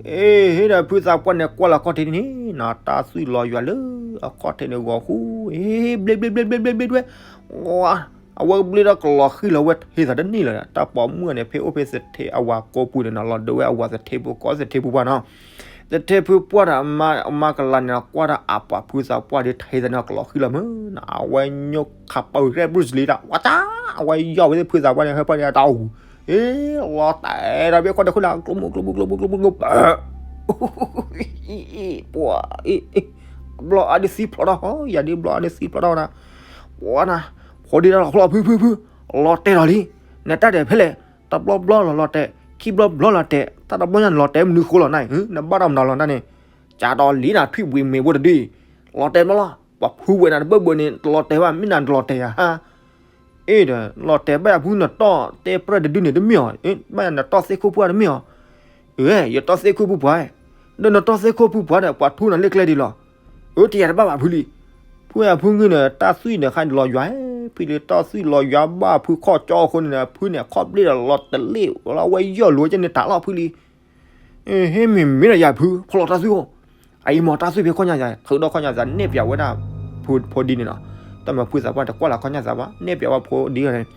အ့ဟ့ဒီး ဖုသးပှၢ်န့ၣ်ကွၢ်လၢခီၣ်ထံးန့ၣ် နတၢ်သွံၣ်လီၤယွၤလၢအခီၣ်ထံးန့ၣ်ဂီၤဃူ, အ့ ဘျ့ဘျ့ဘျ့ဘျ့ဘျ့ဘျ့ အဝဲကဘျ့ဒီးကလီၤဃံၤလီၤဝဲ ဟ့သးတန့ၢ်လီၤဒီးတၢ်ပိာ်မုၣ်န့ၣ် ဖဲအိၣ်ဖဲသထ့အဝၤကိးပူၤန့ၣ်နီၤ လီၤဒုးဝဲအဝၤသထ့ပူၤ ကိးသထ့ပူၤပှၢ်နီၤ, သထ့ဖုပှၢ်ဒီးအမါကလၤန့ၣ်နီၤ ကွၢ်ဒီးအပှၤဖုသးပှၢ်ဒီး ဟ့သးန့ၣ်ကလီၤဃံၤလီၤမးနီၤ အဝဲညိခးပၢၤရဲၣ်ဘြူၣ်စလံၤဒီး ဝါတၢ် အဝဲယီၢ်ဝဲသ့ၣ်ဖုသးပှၢ်န့ၣ် ဟဲပှၢ်န့ၣ်တၢ်အူ, အ့ လီၤတဲာ်ဒီးဘ့ၣ်ခီၣ်ဒီးဃုလၤ ကျိမုၣ်ကျိမုၣ်ကျိမုၣ်ကျိမုၣ်ကျိမုၣ် ပှၤ ဘျီအါဒုးသံဖျိးထီၣ် ယၤဒုးဘျီအါဒုးသံဖျိးထီၣ်နၤ, ပှၤနၤ, ဖိဒံတၢ်လီၤဖျီၣ်ဖုဖုဖု, လီၤတဲာ်လီၤလံ, နတၢ်ဒဲးဖဲလဲၣ်, တဘျီဘျီလီၤလီၤတဲာ်, ခံဘျီဘျီလီၤတဲာ်, တၢ်တဘျီညါနလီၤတဲာ်မနုၤဃိလီၤနၤ, နဘၣ်တၢ်မနုၤလီၤနၤန့ၣ်, ကၢ်ဒီးလံနၤထွံၣ်ဘှံးမ့ၢ်ဘိတဒု, လီၤတဲာ်ဘျီလီၤ ပှၤဖုဝဲနၤတဘၢၣ်ဘၢၣ်န့ၣ် တလီၤတဲာ်ဘၣ် မ့ၢ်နၤတလီၤတဲာ်ယၤဟါ. အ့ဒီး လီၤတဲာ်ဘၣ်ယၤဖုနတီၢ်တဲပြၢၢ်တဒုန့ၣ်တမ့ၢ်အီၤ, ဘၣ်ယၤနတီၢ်သ့ၣ်ခိၣ်ဖုအါတမ့ၢ်အီၤ. အ့ ယတီၢ်သ့ၣ်ခိၣ်ဖုပှၤ, ဒီးနတီၢ်သ့ၣ်ခိၣ်ဖုပှၤဒီး ပှၤထူနၤလၢကျဲဒ်လီၤ. အၢ တယၤတဘၣ်ဘၣ်ဖုလံ. ဖုယၤဖုဂုၢ်န့ၣ် တၢ်သွံၣ်န့ၣ် ခါန့ၣ်လီၤယွၤ, ဖုလံတၢ်သွံၣ်လီၤယွၤဘၣ် ဖုခီၣ်ကၠီအဃိန့ၣ် ဖုန့ၣ် အခီၣ်ဘျ့ၣ်ဒီးလီၤတလ့ၣ်လီၤ ဝဲယီၢ်လိာ်ကဲန့ၣ်တၢ်လီၢ်ဖုလံ. ဟ့ၣ်မ့ၢ်မ့ၢ်ဒီးယၤဖု ဖီၣ်လီၤတၢ်သွံၣ်အိၣ်, အအံၤမ့ၢ်တၢ်သွံၣ်ဖဲခီၣ်ညါယၤ ထုးဒီးခီၣ်ညါယၤ နဲၣ်ပၠးဝဲဒၣ် ဖိဒံန့ၣ်နီၤ. တၢ်မၤဖုသးပှၢ်တကွၢ်လၢခီၣ်ညါသးဘၣ် နဲၣ်ပၠးဝဲဖိဒံန့ၣ်,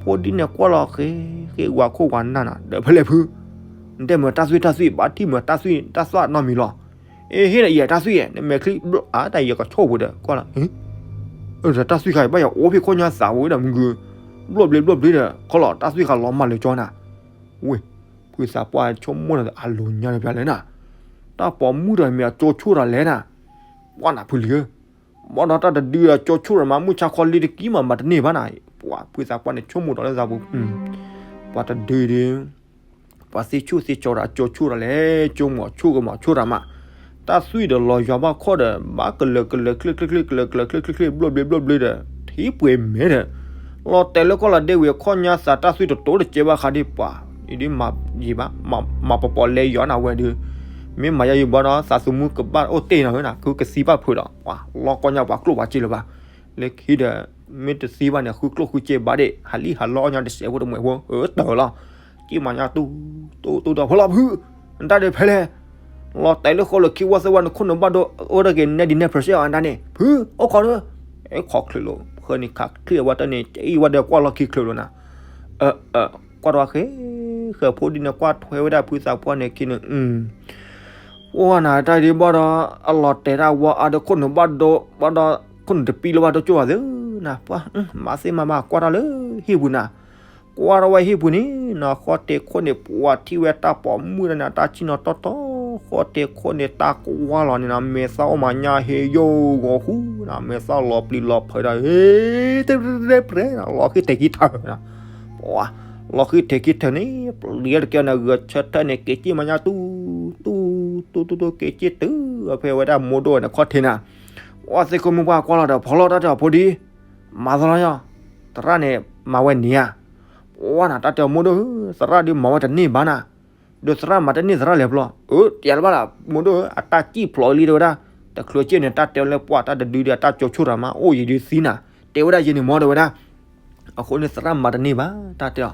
ဖိဒံန့ၣ်ကွၢ်လီၤဃ့ ဃ့ဝါခိၣ်ဝါနၢ်နီၤ ဒီးဖဲလဲၣ်ဖု, နတဲမ့ၢ်တၢ်သွံၣ်တၢ်သွံၣ် ဘၣ်ထံၣ်မ့ၢ်တၢ်သွံၣ်တၢ်သွံၣ်နီတမံၤလီၤ. အ့ ဟ့ၣ်ဒီးယၤတၢ်သွံၣ်ဧါ နမဲာ်ချံဘျီၣ်အါ တၢ်ယကဆိၣ်ပူၤဒီးကွၢ်လီၤ တၢ်သွံၣ်ခါအံၤ ဘၣ်ယအိၣ်ဖဲခီၣ်ညါသးဝဲဒၣ်မုၢ်ဂုၢ်, ဘျီၣ်ဘျ့ဘျီၣ်ဘျ့ဒီး ခီလီၤတၢ်သွံၣ်ခါလီၤမၢ်လၢကၠီနၤ. ဝ့ၢ်, ဖုသးပှၢ်ဆိကမိၣ်ဒီးအလိၤညါလၢပျၢ်လဲၣ်နၤ, တၢ်ပိာ်မုၣ်ဒီးမ့ၢ်အကၠိဆိၣ်တၢ်လဲၣ်နၤ, ပှၢ်နၤဖုလံဧၢ, ဘၣ်ဒီးတၢ်တဒုဒီးကၠိဆိၣ်ဒီးမး မုၢ်ဆါခီလံတကံမး မၤတန့ၢ်ဘၣ်နၤ, ပှၢ်ဖုသးပှၢ်န့ၣ်ဆိကမိၣ်ဒီးလၢသးပူၤ, ပှၤတဒုဒီး ပှၤသ့ဆိၣ်သ့ကၠီဒီးအကၠိဆိၣ်တၢ်လဲၣ် ကၠိမိၤဆိၣ်ကမၤဆိၣ်တၢ်မး, တၢ်သွံၣ်ဒီးလီၤယွၤဘၣ်ခီၣ်ဒီး ဘၣ်ကလၢာ်ကလၢာ်ချ့ချ့ချ့ ကလၢာ်ကလၢာ်ချ့ချ့ချ့ ဘျီၣ်ဘျ့ဘျီၣ်ဘျ့ဒီး ထံပှဲၤမဲာ်ဒီး လီၤတဲာ်လၢကီၢ်လီၤဒ့ဝံၤ ခီၣ်ညါသးတၢ်သွံၣ်တတိၤတကဲဘၣ်ဃးဒ်ပှၤ, အံၤဒ်မၤယံၤဘၣ်, မၤပပီာ်လဲယွၤနၤဝဲဒုး, မ့ၢ်မၤယါယံၤဘၣ်ဒီး သးသမူကဘၣ်အိၣ်တ့ၢ်နီၤဝဲနၤ ခုကသံဘၣ်ဖုးဒီး ပှၤလီၤကီၢ်ညါပှၤကျိၣ်ပှၤစ့လၢၤဘၣ်, လၢခံဒီး မ့ၢ်တသံဘၣ်န့ၣ် ဃုကျိၣ်ဃုစ့ဘၣ်ဒ့ၣ် ဟးလံဟးလီအီၣ်ညါတစဲးဖိတမှဲးဖိ အၢတၢၢ်လီၤ, က့ၢ်မၤညါတူတူဒီး ဖီလီၤဖု, နတၢ်ဒုးဖဲလဲၣ် လီၤတဲာ်လၢဃီလၢခံဝီသၢဝီ နခိၣ်နဘၣ်ဒိ အိၣ်တဂ့ၤနဲဒ်နဲဖျၢၣ်စ့ၢ်အီၤနတၢ်န့ၣ် ဖု အိၣ်ခိးဒီး, အဲၣ်ခိးချုးလိာ် ဖၢန့ၣ်ခးချ့ဝဲတၢ်န့ၣ် အံၤဝဲဒီးကွၢ်လီၤခံချုးလိာ်နၤ, အၢ ကွၢ်တဝဲဃဲ ဃဲဖိဒ်န့ၣ် ကွၢ်ထွဲဝဲဒၣ်ဖုသးပှၢ်န့ၣ်ခံန့ၣ်, အိၣ်နၤတၢ်ဒ်ဘၣ်ဒီး အလီၤတဲာ်တၢ်ဝီအါဒီးခိၣ်နဘၣ်ဒိ ဘၣ်ဒီး ခိၣ်နတပံလၢဘၣ်ဒိကၠိဘၣ်သုနၤ, ပှၤ မၤသ့မၤဘၣ်ကွၢ်တၢ်လၢဟံၣ်ပူၤနၤ ကွၢ်ထီၣ်ဝဲဟံၣ်ပူၤန့ၣ်နီၤ ဃီတဲခိၣ်န့ၣ် ပှၤထံၣ်ဝဲတၢ်ပိာ်မုၣ်တၢ်န့ၣ် အတၢ်ဆံၣ်နီၤတီတီ, ဃီတဲခိၣ်န့ၣ် တၢ်ကွၢ်လီၤန့ၣ်နီၤ မဲာ်သၣ်အိၣ်မၤညါဟ့ယိၣ်ဂီၤဃူနီၤ မဲာ်သၣ်လီၤပျံၤလီၤဖုးဒီး ဟ့ တြဲ လီၤဃံထဲခံထၢၣ်နီၤ ပှၤ လီၤဃံထဲခံထၢၣ်န့ၣ် ပျံၤတကဲန့ၣ် ဂဲၤဆၢထၢၣ်န့ၣ် က့ၤက့ၢ်မၤညါတူတူ တူတူတူ က့ၤက့ၢ်တုၤဖဲဝဲဒၣ်မိၢ်ဒိၣ်ဝဲန့ၣ်ခီၣ်ထံးနၤ, ပှၤသ့ၣ်ခိၣ်မုၣ်ပှၢ်ကွၢ်လီၤဒီး ဖီလီၤတၢ်တဲအီၤဖိဒံ မၤသလီၤယီၤ, သရၣ်န့ၣ် မၤဝဲန့ၢ်ဧါ, ပှၤနၤတၢ်တဲအီၤမိၢ်ဒိၣ်ဧၢ, သရၣ်ဒုးမၤဝဲတန့ၢ်ဘၣ်နၤ, ဒီးသရၣ်မၤတန့ၢ်သရၣ်လဲၤဖျီ, အၢ တယၤတဘၣ်လၢ မိၢ်ဒိၣ်ဧၢ, အတၢ်စံၣ်ဖျိးလံတဲဝဲဒၣ်, တချုးက့ၢ်န့ၣ် တၢ်တဲအီၤလၢပှၤတၢ်တဒုဒုး အတၢ်ကၠိဆိၣ်တၢ်မး အိၣ်ယံၤဒုးသံနၤ, တဲဝဲဒၣ်ယဲန့ၣ်မ့ၢ်တဲဝဲဒၣ် အဃိန့ၣ်သရၣ်မၤတန့ၢ်ဘၣ် တၢ်တဲအီၤ,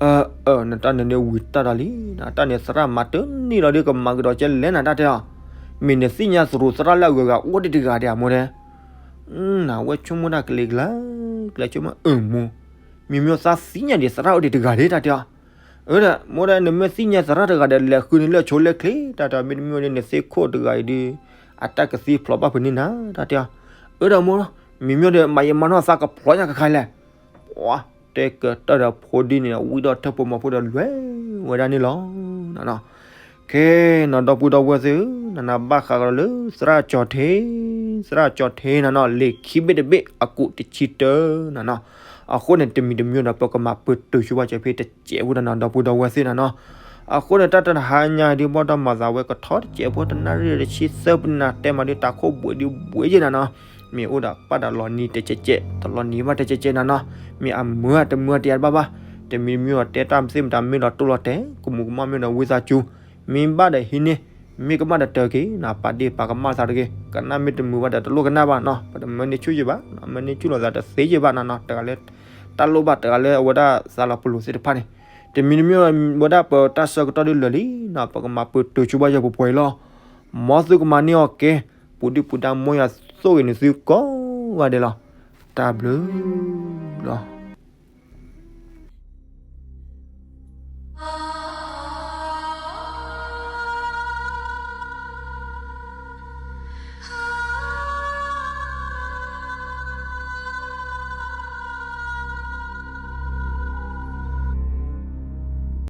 အၢ နတၢ်န့ၣ်ဒုးဝံၤတၢ်ဒီးလံ, တၢ်န့ၣ်သရၣ်မၤတန့ၢ်လီၤဒုး ကမၤကဒီးကဲလဲၣ်နၤ တၢ်တဲအီၤ, မ့ၢ်နသ့ၣ်ညါသရူးသရၣ်လၢအဂၤဂၤအိၣ်ဒံးတဂၤဒံးဧါမိၢ်တဲ, နဝဲဆိကမိၣ်တၢ်ကလဲၤကလါ ကလဲၤဆိကမိၣ်အၢမိၢ်, မ့မ့ၢ်သးသ့ၣ်ညါဒံးသရၣ်အိၣ်ဒံးတဂၤဒံး တၢ်တဲအီၤ, အၢ ဒီး မိၢ်ဒီး နမ့ၢ်သ့ၣ်ညါသရၣ်တဂၤဒီး လဲၤဃုန့ၢ်လၢအဆိလၢချ့ တၢ်တဲအီၤ, မ့တမ့ၢ်ဒီး နသ့ၣ်ခိၣ်တဂၤအံၤဒုး အတၢ်ကသံဖျိးဘၣ်ဖုးန့ၢ်နၤ တၢ်တဲအီၤ, အၢ ဒီးမိၢ်, မ့မ့ၢ်ဒီး မၤယမၤနီၢ်သးကဖျိးညါကခါလဲၣ်, ပှၤ တဲကတၢၢ်ဒီးဖိဒံန့ၣ် ဝံဒီးထၢၣ်ဖိမီၤဖိဒီးလဲၤဝဲဒၣ်န့ၣ်လီၤ. ခဲနီၤ ဒီပုၢ်ဒီဝဲၢ်သ့ၣ်ဧၢ, နနဘၣ်ဃးကဒီးလၢ သရၣ်ကၠီၤထံ, သရၣ်ကၠီၤထံနၤနီၤ လံာ်ခံဘ့ၣ်တဘ့ၣ် အကူးတဆံတၢနၤနီၤ, အဃိန့ၣ် တမံၤတမံၤဒီး ပကမၤပတုာ်ဆိဘၣ်စၢၤဖဲတစဲးဖိတၢ်နီၤ ဒီပုၢ်ဒီဝဲၢ်သ့ၣ်နၤနီၤ, အဃိန့ၣ် တၢ်တဟါညါဒုး ဘၣ်တၢ်မၤသးဝဲကထီတစဲးဖိ တနၣ်ရံၣ်တဆံသၢပနၤ တဲမးဒုး တၢ်ခိၣ်ဘှံးဒုးဘှံးယဲၢ်နၤနီၤ, မ့ၢ်အိၣ်ဒီးပာ်ဒီးလီၤနံၤတကဲးကဲး တလီၤနံၤဘၣ်တကဲးကဲးနၤနီၤ, မ့ၢ်အမုာ်တမုာ်တယၤတဘၣ်ဘၣ်, တမံၤတမံၤဒီး တဲတၢ်သ့ၣ်မတၤမ့ၢ်ဒီးတိၢ်လီၤတဲာ် ကမူးကမၣ်မ့ၢ်ဒီးဝံသးစူၤ, မ့ၢ်ဘၣ်ဒီးဟံးန့ၢ်, မ့ၢ်ကမၣ်ဒီးတၢ်က့ၤနၤ ပာ်ဒ့ၣ်ပာ်ကမၣ်သးတဂ့ၤ, ကနၣ်မ့ၢ်တမုာ်ဘၣ်ဒီးတလိၣ်ကနၣ်ဘၣ်နီၤ, ပတမၢန့ၢ်ဆူၣ်ယံၤဘၣ်, မၢန့ၢ်ဆူၣ်လီၤသးတသ့ယံၤဘၣ်နၤနီၤ, တဂၤလၢ တၢ်လိၣ်ဘၣ်တဂၤလၢအဝဲဒၣ်သးလီၤပလိာ်သ့ၣ်တဖၣ်န့ၣ်, တမံၤတမံၤဝဲဒၣ်ပတၢ်ဆၢကတီၢ်ဒုးလၢာ်လံနီၤ, ပကမၤပတုာ်ဆိဘၣ်ယဲၢ်ပှဲၤပှဲၤအံၤလီၤ, မ်သုကမၤန့ၢ်အီၤကဲ, ပူၤဒုၣ်ပူၤဒါ မ်ယွၤဆိၣ်ဂ့ၤန့ၢ်သုကိးဂၤဒဲးလီၤ, တၢ်ဘျုးလီၤ.